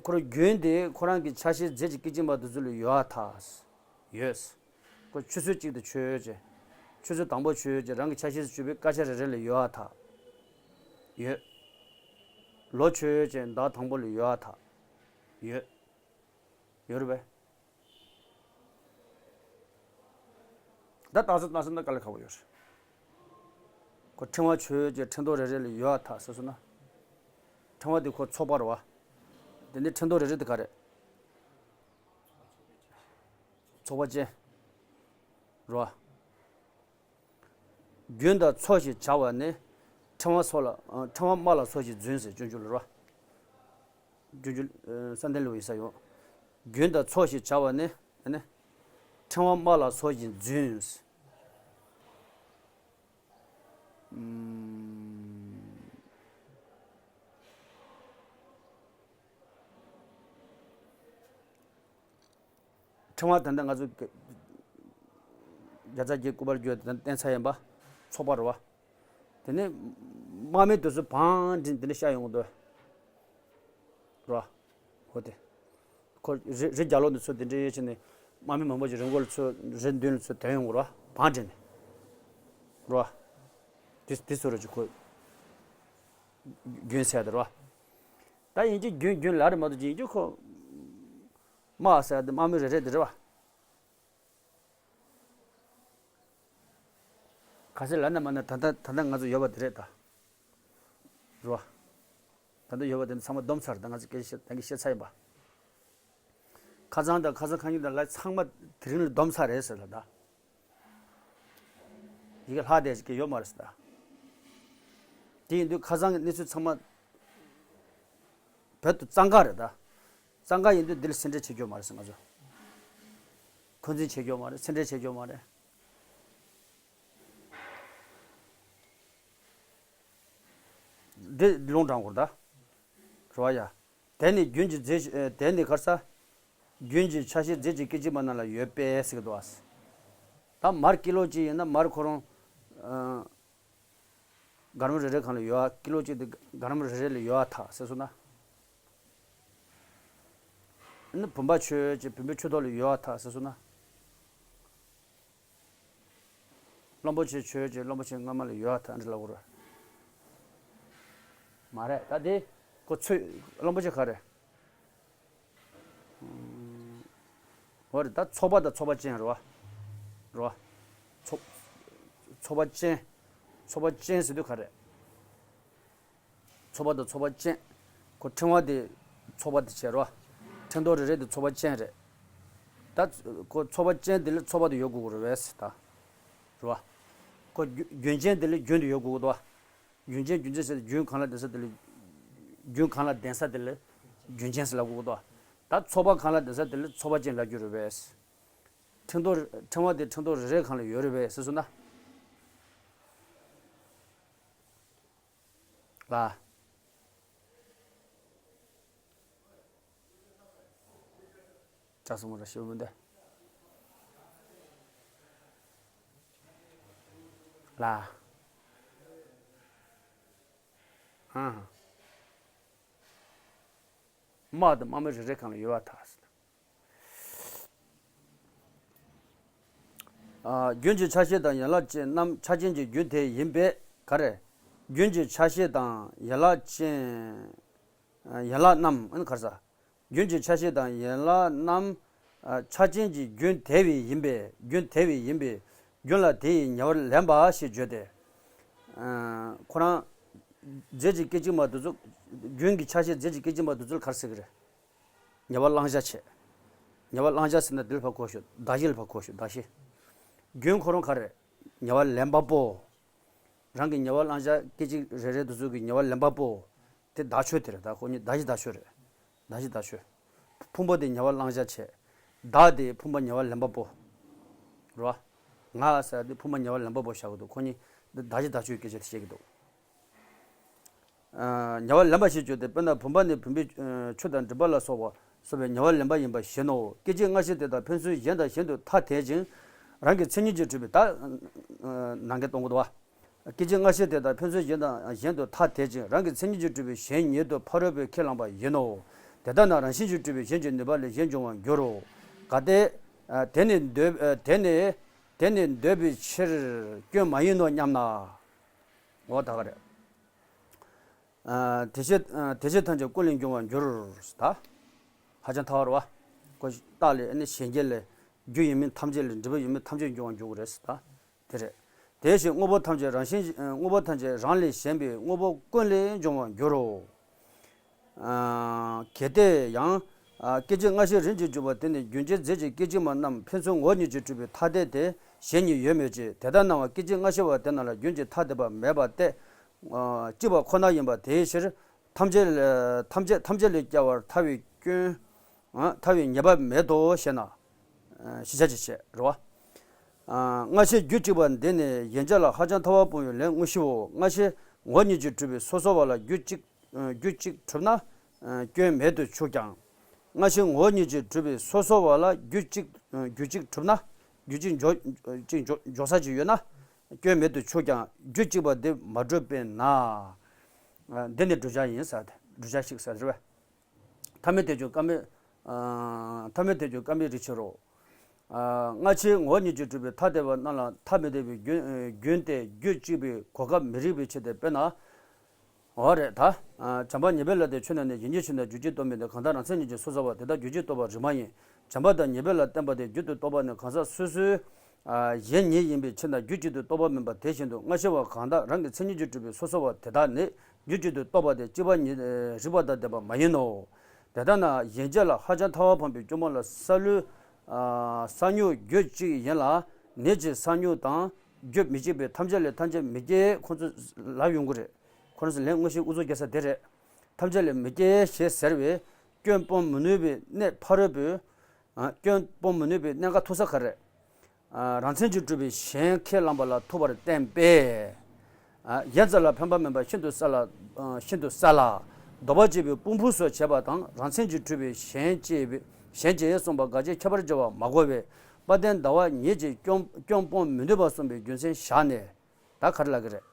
ཁོ་རང་རྒྱུན་དེ་ཁོ་རང་གི་ཆ་ཤས་རྫས་ཀྱི་སྐད་ཅིག་མ་དེ་ཚོ་ལ་ཡོད་ཨ་ཐག་ཡོད། ཁོ་ཆུ་ཚོད་གཅིག་ཏུ་ཆོད་ཡོད་ཅེ། ཆུ་ཚོད་དང་པོ་ཆོད་ཡོད་ཅེ་རང་གི་ཆ་ཤས་སུ་གྱུར་པའི་སྐད་ཆ་རེ་རེ་ལ་ཡོད་ཨ་ཐག་ཡོད། ལོ་ཆོད་ཡོད་ཅེ་ཟླ་དང་པོ་ལ་ཡོད་ཨ་ཐག་ཡོད། ཡོད་རེད་པས། ད་ལྟ་ས་ལྟ་ས་ན་དཀའ་ལས་ཁག་པོ་ཡོད་རེད། ཁོ་ཕྲེང་བ་ཆོས་ཀྱི་ཕྲེང་རྡོག་རེ་རེ་ལ་ཡོད་ཨ་ཐག་ཟེར་སོང་ན། ཕྲེང་བ་དེ་ཁོ་ཚོགས་པ་རེད་བ། དེ་ནས་ཕྲེང་རྡོག་རེ་རེ་དེ་ག་རེད། ཚོགས་པ་ཅན། རེད་བ། རྒྱུན་དང་ཚོགས་ཞེས་བྱ་བ་ནི། ཕྲེང་བ་སོགས་ལ་ཨ་ཕྲེང་བ་དམར་ལ་སོགས་ཞེས་རྫུན་ཟེར་སྤྱོད་འཇུག་ལ་རེད་བ། སྤྱོད་འཇུག་ཨ་བསམ་གཏན་སློབ་ཡིག་ས་ཡོང་། རྒྱུན་དང་ཚོགས་ཞེས་བྱ་བ་ནི། ཨ་ནི། ཕྲེང་བ་དམར་ལ་སོགས་ཞེས་རྫུན། ཨུམ། ཕྲེང་བ་ད་ལྟ་ང་ཚོ་བརྒྱ་རྩ་བརྒྱད་སྐུད་པར་བརྒྱུད་དེ་བསྟན་ཚར་ཡིན་པ། ཚོགས་པ་རེད་བ། དེ་ནས་དམག་མི་དེ་ཚོ་བང་སྒྲིག་འདི་འདྲ་བཤད་ཡོང་གི་འདུག་རེད་བ། འོ་དེ། ཁོ་རི་རི་རྒྱལ་ལོ་འདི་ཚོ་དེ་འདྲའི་ཡོད་ཕྱིན་ནས་དམག་མི་མང་པོ་ཞིག་རི་མགོ་ལ་ཚུར་རི་མདུན་ལ་ཚུར་དོན་ཡོང་གི་རེད་བ་བང་སྒྲིག་ནས། རེད་བ། དེ་དེ་ཚོ་རེད་ཅིག་ཁོ་རྒྱུན་ཟེར་དེ་རེད་བ། ད་ཡིན་གྱི་རྒྱུན་རྒྱུན་ལ་རེད་མ་གཏོགས་ཡིན་གྱི་ཁོ་དམག་ཟེར་དེ་དམག་མི་རེ་རེ་དེ་རེད་བ། ག་ཚད་ལབ་ན་མ་ན་ད་ལྟ་ད་ལྟ་ང་ཚོ་ཡོད་པ་དེ་རེད་ད། རེད་བ། ད་ལྟ་ཡོད་པ་དེ་ཚང་མ་བསྡོམས་ཚར་ད་ང་ཚོ་སྐད་ཆ་བཤད་ད་གིན་བཤད་ཚར་ཡིན་པ། ཁ་སང་དང་ཁ་སང་ཁ་ཉིན་དང་ལ་ཚང་མ་དེ་རིང་ལ་བསྡོམས་ཚར་རེད་ཟེར་ལ་ད། ཡི་གེ་ལྷག་བསྡད་ཅིག་ཡོད་མ་རེད་ཟེར་ད། དེ་ཡིན་དུས་ཁ་སང་གི་གནས་ཚུལ་ཚང་མ་བོད་དུ་གཙང་ཁ་རེད་ད། གཙང་ཁ་ཡིན་དུས་འདི་ལ་སེམས་ཁྲལ་བྱེད་རྒྱུ་མ་རེད་ཟེར་ང་ཚོ། འཁོན་འཛིན་བྱེད་རྒྱུ་མ་རེད་སེམས་ཁྲལ་བྱེད་རྒྱུ་མ་རེད། འདི་ལུང་དྲངས་དགོས་ད། རེད་བ་ཡ། དེ་ནི་རྒྱུན་གྱི་རྫས་ཤིག་ཨེ། དེ་ནི་གར་ས། རྒྱུན་གྱི་ཆ་ཤས་རྫས་ཀྱི་སྐད་ཅིག་མ་རྣམས་ལ་ཡོད་པས་ཟེར་གི་འདུག་ཨ། ད་མར་ཀི་ལོ་གཅིག་ཡིན་ན་མར་ཁོ་རང་ཨ་ག་རམ་རེ་རེ་གང་ལ་ཡོད་ཨ། ཀི་ལོ་གཅིག་དེ་ག་རམ་རེ་རེ་ལ་ཡོད་ཨ་ཐག་ཟེར་སོང་ན། ཨ་ནི་བུམ་པ་ཆོས་ཅན་བུམ་པའི་ཆོས་ཐོག་ལ་ཡོད་ཨ་ཐག་ཟེར་སོང་ན། གླང་པོ་ཆེ་ཆོས་ཅན་གླང་པོ་ཆེ་སྔ་མ་ལ་ཡོད་ཨ་ཐག་འདྲ་ལབ་དགོས་རེད། མ་རེད། ད་དེ་ཁོ་ཚོས་གླང་པོ་ཆེ་ག་རེད། འོ་རེད། ད་ཚོགས་པ་དང་ཚོགས་པ་ཅན་རེད་བ། རེད་བ། ཚོགས་ཚོགས་པ་ཅན། ཚོགས་པ་ཅན་ཟེར་དུས་ག་རེད། ཚོགས་པ་དང་ཚོགས་པ་ཅན། ཁོ་ཕྲེང་བ་དེ་ཚོགས་པ་དེ་བྱས་རེད་བ། ཕྲེང་རྡོག་རེ་རེ་དེ་ཚོགས་པ་ཅན་རེད། ད་ཁོ་ཚོགས་པ་ཅན་དེ་ལ་ཚོགས་པ་དེ་ཡོད་དགོས་ཀྱི་རེད་བས་ད། རེད་བ། ཁོ་རྒྱུ་རྒྱུན་ཅན་དེ་ལ་རྒྱུན་དུ་ཡོད་དགོས་ཀྱི་འདུག་བ། རྒྱུན་ཅན་རྒྱུན་ཅན་ཟེར་ཏེ་རྒྱུན་གང་ལ་ལྡན་ས་དེ་ལ། རྒྱུན་གང་ལ་ལྡན་ས་དེ་ལ་རྒྱུན་ཅན་ཟེར་ལབ་དགོས་ཀྱི་འདུག་བ། ད་ཚོགས་པ་གང་ལ་ལྡན་ས་དེ་ལ་ཚོགས་པ་ཅན་ལབ་རྒྱུ་རེད་བས། ཕྲེང་རྡོག་ཕྲེང་བ་དེ་ཕྲེང་རྡོག་རེ་རེ་གང་ལ་ཡོད་རེད་བས་ཟེར་སོང་ན། ལ། ཅག་སོང་བ་ཞེས་པ་མི་འདུག་ལ། ཨང་། དམག་དང་དམག་མི་རེ་རེ་གང་ལ་ཡོད་པར་ཐལ། ཨ། རྒྱུན་གྱི་ཆ་ཤས་དང་ཡན་ལག་ཅན་རྣམས་ཆ་ཅན་གྱི་རྒྱུན་དེ་ཡིན་པས་ག་རེ། རྒྱུན་གྱི་ཆ་ཤས་དང་ཡན་ལག་ཅན། ཡན་ལག་རྣམས་ཨ་ནི་ག་རེ་ཟ། རྒྱུན་གྱི་ཆ་ཤས་དང་ཡན་ལག་རྣམས་ཆ་ཅན་གྱི་རྒྱུན་དེ་བས་ཡིན་པས། རྒྱུན་དེ་བས་ཡིན་པས། རྒྱུན་ལ་དེ་ཡི་ཉེ་བར་ལེན་པ་ཞེས་བརྗོད་དེ། ཁོ་རང་རྫས་ཀྱི་སྐད་ཅིག་མ་དེ་ཚོ། རྒྱུན་གྱི་ཆ་ཤས་རྫས་ཀྱི་སྐད་ཅིག་མ་དེ་ཚོ་ལ་ག་རེ་ཟེར་གི་རེད། ཉེ་བར་བླང་བྱ་བྱས། ཉེ་བར་བླང་བྱ་ཟེར་ན་དེ་ལ་ཕར་གོ་ཤོག་གདགས་གཞི་ལ་ཕར་གོ་ཤོག་གདགས་གཞི། རྒྱུན་ཁོ་རང་ག་རེ། ཉེ་བར་ལེན་པ་པོ། རང་གི་ཉེ་བར་བླང་བྱ་སྐད་ཅིག་རེ་རེ་དེ་ཚོ་གི་ཉེ་བར་ལེན་པ་པོ། དེ་བདག་ཆོས་དེ་རེད། ད་ཁོ་གཉིས་གདགས་གཞི་བདག་ཆོས་རེད། གདགས་གཞི་བདག་ཆོས། ཕུང་པོ་དེ་ཉེ་བར་བླང་བྱ་བྱས། བདག་དེ་ཕུང་པོ་ཉེ་བར་ལེན་པ་པོ། རེད་བ། ང་ཟེར་དེ་ཕུང་པོ་ཉེ་བར་ལེན་པ་པོ་བཞག་གི་འདུག་ཁོ་གཉིས་འདི་གདགས་གཞི་བདག་ཆོས་སྐད་ཆ་དེ་བཤད་ཀྱི་འདུག་ཉེ་བར་ལེན་པ་ཞེས་བརྗོད་དེ། དཔེར་ན་བུམ་པ་ནི་བུམ་པའི་ཆུ་དང་འགྲིག་པ་ལ་སོགས་པ་སོགས་པའི་ཉེ་བར་ལེན་པ་ཡིན་པ་བཞིན་ནོ། སྐད་ཅིག་སྔ་ཕྱི་དེ་དག་ཕན་ཚུན་གཞན་དང་གཞན་དུ་ཐ་དད་ཅིང་། རང་གི་མཚན་ཉིད་ཀྱིས་གྲུབ་པའི་ད། ནང་གི་སྟོང་གོ་དོ། སྐད་ཅིག་སྔ་ཕྱི་དེ་དག་ཕན་ཚུན་གཞན་དང་གཞན་དུ་ཐ་དད་ཅིང་། རང་གི་མཚན་ཉིད་ཀྱིས་གྲུབ་པའི་གཞན་ཉིད་དུ་ཕ་རོལ་པོས་ཁས་བླངས་པ་ཡིན་ནོ། དེ་ལྟ་ན་རང་བཞིན་གྱིས་གྲུབ་པའི་གཞན་གྱི་ནུས་པ་ལས་གཞན་འབྱུང་བར་འགྱུར་རོ། གལ་ཏེ། དེ་ནི་འདོད། དེ་ནི། དེ་ནི་འདོད་པའི་ཕྱིར་སྐྱོན་མ་ཡིན་ནོ་སྙམ་ན། འོ་ད་ག་རེད། དེ་བྱས་དེ་བྱས་ཐམས་ཅད་ཀུན་ལས་འབྱུང་བར་འགྱུར། ད་ཧ་ཅང་ཐལ་བ་རེད་བ། ཁོ་རྟགས་ལས་ཨ་ནི་གཞན་སྐྱེ་ལས། རྒྱུ་ཡོད་མིན་ཐམས་ཅད་ལས། འབྲས་བུ་ཡོད་མིན་ཐམས་ཅད་འབྱུང་བར་འགྱུར་གྱི་རེད་ཟེར། ད་དེ་རེད། དེ་བཞིན་དངོས་པོ་ཐམས་ཅད་རང་བཞིན། དངོས་པོ་ཐམས་ཅད་རང་ལས་གཞན་པའི་དངོས་པོ་ཀུན་ལས་འབྱུང་བར་འགྱུར་རོ། གལ་ཏེ་ཡང་། སྐད་ཅིག་སྔ་ཕྱི་རིམ་གྱིས་འཇུག་པ་དེ་ནི་རྒྱུན་གྱི་རྫས་ཀྱི་སྐད་ཅིག་མ་རྣམས་ཕན་ཚུན་ངོ་བོ་ཉིད་ཀྱིས་གྲུབ་པའི་ཐ་དད་དེ་གཞན་ཉིད་ཡོད་མོད་ཀྱི། དེ་ལྟར་སྣང་བ་སྐད་ཅིག་སྔ་ཕྱི་བ་དེ་རྣམས་ལ་རྒྱུན་གྱི་ཐ་དད་པ་མེད་པ་སྟེ། གཅིག་པ་ཁོ་ན་ཡིན་པ་དེའི་ཕྱིར། ཐམས་ཅད་ཐམས་ཅད་ཐམས་ཅད་ལས་སྐྱེ་བར་ཐལ་བའི་སྐྱོན། ཐལ་བའི་ཉེས་པ་མེད་དོ་ཞེ་ན། ཞེས་བྱ་ཅི་བྱེད་རེད་བ། སྔ་ཕྱིའི་རྒྱུད་གཅིག་པ་འདི་ནི་ཡན་ཆད་ལ་ཧ་ཅང་ཐལ་བ་སྤོང་བའི་ལན་དངོས་གཞིའོ། སྔ་ཕྱི་ངོ་བོ་ཉིད་ཀྱིས་གྲུབ་པའི་སོ་སོ་བ་ལ་རྒྱུད་གཅིག་རྒྱུད་གཅིག་གྲུབ་ན། སྐྱོན་མེད་དུ་ཆུག་ཀྱང་། སྔ་ཕྱི་ངོ་བོ་ཉིད་ཀྱིས་གྲུབ་པའི་སོ་སོ་བ་ལ་རྒྱུད་གཅིག་རྒྱུད་གཅིག་གྲུབ་ན། རྒྱུད་གཅིག་འཇོག་གཅིག་འཇོག་འཇོག་ས་ཅིག་ཡོད་ན། སྐྱོན་མེད་དུ་ཆུག་ཀྱང་རྒྱུད་གཅིག་པ་འདི་མ་གྲུབ་པས་ན། འདི་ནི་བསྒྲུབ་བྱ་ཡིན་ཟེར་ཏེ་བསྒྲུབ་བྱ་ཞིག་ཟེར་རེད་བས། ཐ་མལ་དེ་ཀྱང་སྐབས་མེད། ཨ། ཐ་མལ་དེ་ཀྱང་སྐབས་མེད་རིགས་ཕྱིར་རོ། ཨ། སྔ་ཕྱིའི་ངོ་བོ་ཉིད་ཀྱིས་གྲུབ་པའི་ཐ་དད་པ་རྣམས་ལ་ཐ་མི་དད་པའི་རྒྱུན་རྒྱུན་ཏེ་རྒྱུད་གཅིག་པའི་གོ་སྐབས་མི་རིགས་པའི་ཕྱིར་ཏེ། དཔེར་ན། འོ་རེད་ད། ཨ། བྱམས་པ་ཉེར་སྦས་ལ་དེ་ཆོས་རྣམས་ནི་ཡིན་གྱི་ཕྱིར་ན་རྒྱུད་གཅིག་སྟོབས་མིན་ཏེ། གང་དག་རང་མཚན་ཉིད་ཀྱིས་སོ་སོ་བ་དེ་དག་རྒྱུད་གཅིག་རྟོགས་པ་རིགས་མ་ཡིན། བྱམས་པ་དང་ཉེར་སྦས་ལ་བརྟེན་པ་དེ་རྒྱུད་དུ་གཏོགས་པ་ནི་གང་ཟག་སོ་སོའི། ཨ། གཞན་ཉིད་ཡིན་པའི་ཕྱིར་ན་རྒྱུད་གཅིག་ཏུ་གཏོགས་པ་མིན་པ་དེ་བཞིན་དུ་སྔ་ཕྱི་བ་གང་དག་རང་གི་མཚན་ཉིད་ཀྱིས་གྲུབ་པའི་སོ་སོ་བ་དེ་དག་ནི་རྒྱུད་གཅིག་ཏུ་གཏོགས་པ་སྟེ་སྐྱེ་བ་ཉིད་རིགས་པ་དང་ལྡན་པ་མ་ཡིན་ནོ། དེ་ལྟ་ན་ཡན་ཆད་ལ་ཧ་ཅང་ཐལ་བ་སྤངས་པའི་སྐྱོན་སྤོང་ལ་ས་ལུགས། ཨ། ས་མྱུག་རྒྱུད་གཅིག་ཡིན་ལ་ནད་ཀྱི་ས་མྱུག་དང་རྒྱུད་མི་གཅིག་པའི་ཐམས་ཅད་ལས་ཐམས་ཅད་མི་སྐྱེ་ཁོང་ཚོས་ལབ་ཡོང་གི་རེད། ཁོ་རང་ཚོ་ལན་དངོས་གཞི་ཨུ་ཚུགས་རྒྱག་ས་དེ་རེད། ཐམས་ཅད་ལས་མི་སྐྱེ་ཞེས་ཟེར་བའི་སྐྱོན་སྤོང་མི་ནུས་པའི་གནད་ཕ་རོལ་པོས། ཨ། སྐྱོན་སྤོང་མི་ནུས་པའི་གནད་འགག་ཐུག་ས་ག་རེ། ཨ། རང་མཚན་གྱིས་གྲུབ་པའི་གཞན་ཁས་བླངས་པ་ལ་ཐུག་པར་བསྟན་པས། ཨ། ཡན་ཆད་ལ་ཕན་པ་མིན་པ་ཤིན་ཏུ་གསལ་ལ། ཨ། ཤིན་ཏུ་གསལ་ལ། ལྡོག་པ་གཅིག་པའི་དཔུང་ཕུང་སོགས་བྱས་པ་དང་རང་མཚན་གྱིས་གྲུབ་པའི་གཞན་སྐྱེ་བའི་གཞན་སྐྱེ་གསུངས་པ་དགག་བྱའི་ཁྱད་པར་སྦྱར་བ་མ་གོ་བས། དཔལ་ལྡན་ཟླ་བ་ཉིད་ཀྱིས་སྐྱོན་སྐྱོན་སྤོང་མི་ནུས་པར་གསུངས་པའི་རྒྱུ་མཚན་བཞག་ནས། ད་ག་རེ་ལབ་ཀྱི་རེད།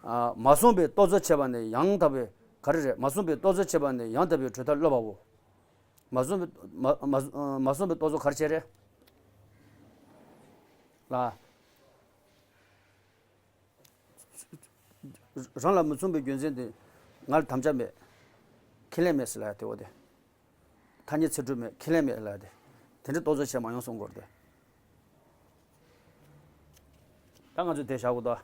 ཨ། མ་བསྲུངས་པའི་རྟོག་ཚོགས་ཆད་པ་ནི་ཡང་དག་པའི། ག་རེ་རེད། མ་བསྲུངས་པའི་རྟོག་ཚོགས་ཆད་པ་ནི་ཡང་དག་པའི་གྲོལ་ཐབས་སློབ་པའོ། མ་བསྲུངས་པའི་མ་མ་མ་བསྲུངས་པའི་རྟོག་ཚོགས་ག་རེ་བྱས་རེད། ལ། རང་ལ་མི་མཚུངས་པའི་རྒྱུ་མཚན་དེ། ང་ལ་དམ་བཅའ་མེད། ཁས་ལེན་མེད་ཟེར་ལབ་ཡ་དེ་འོ་དེ། ཐ་སྙད་ཚིག་གྲོགས་མེད། ཁས་ལེན་མེད་ལབ་ཡ་དེ། དེ་འདྲའི་རྟོག་ཚོགས་ཆད་མ་ཡོང་གསུང་གི་རེད་དེ། ད་ང་ཚོས་དེ་བཞག་དགོས་ད།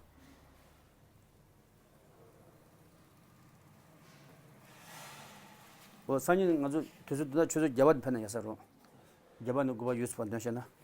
འོ་སང་ཉིན་ང་ཚོ་དུས་ཚོད་འདི་ན་ཆུ་ཚོད་བརྒྱད་པ་དེ་ཕེབས་ན་ཡག་ས་རེད། བརྒྱད་པ་ནས་དགུ་པ་ཡོད་ཚུལ་བ་འདོན་བཤད་ན།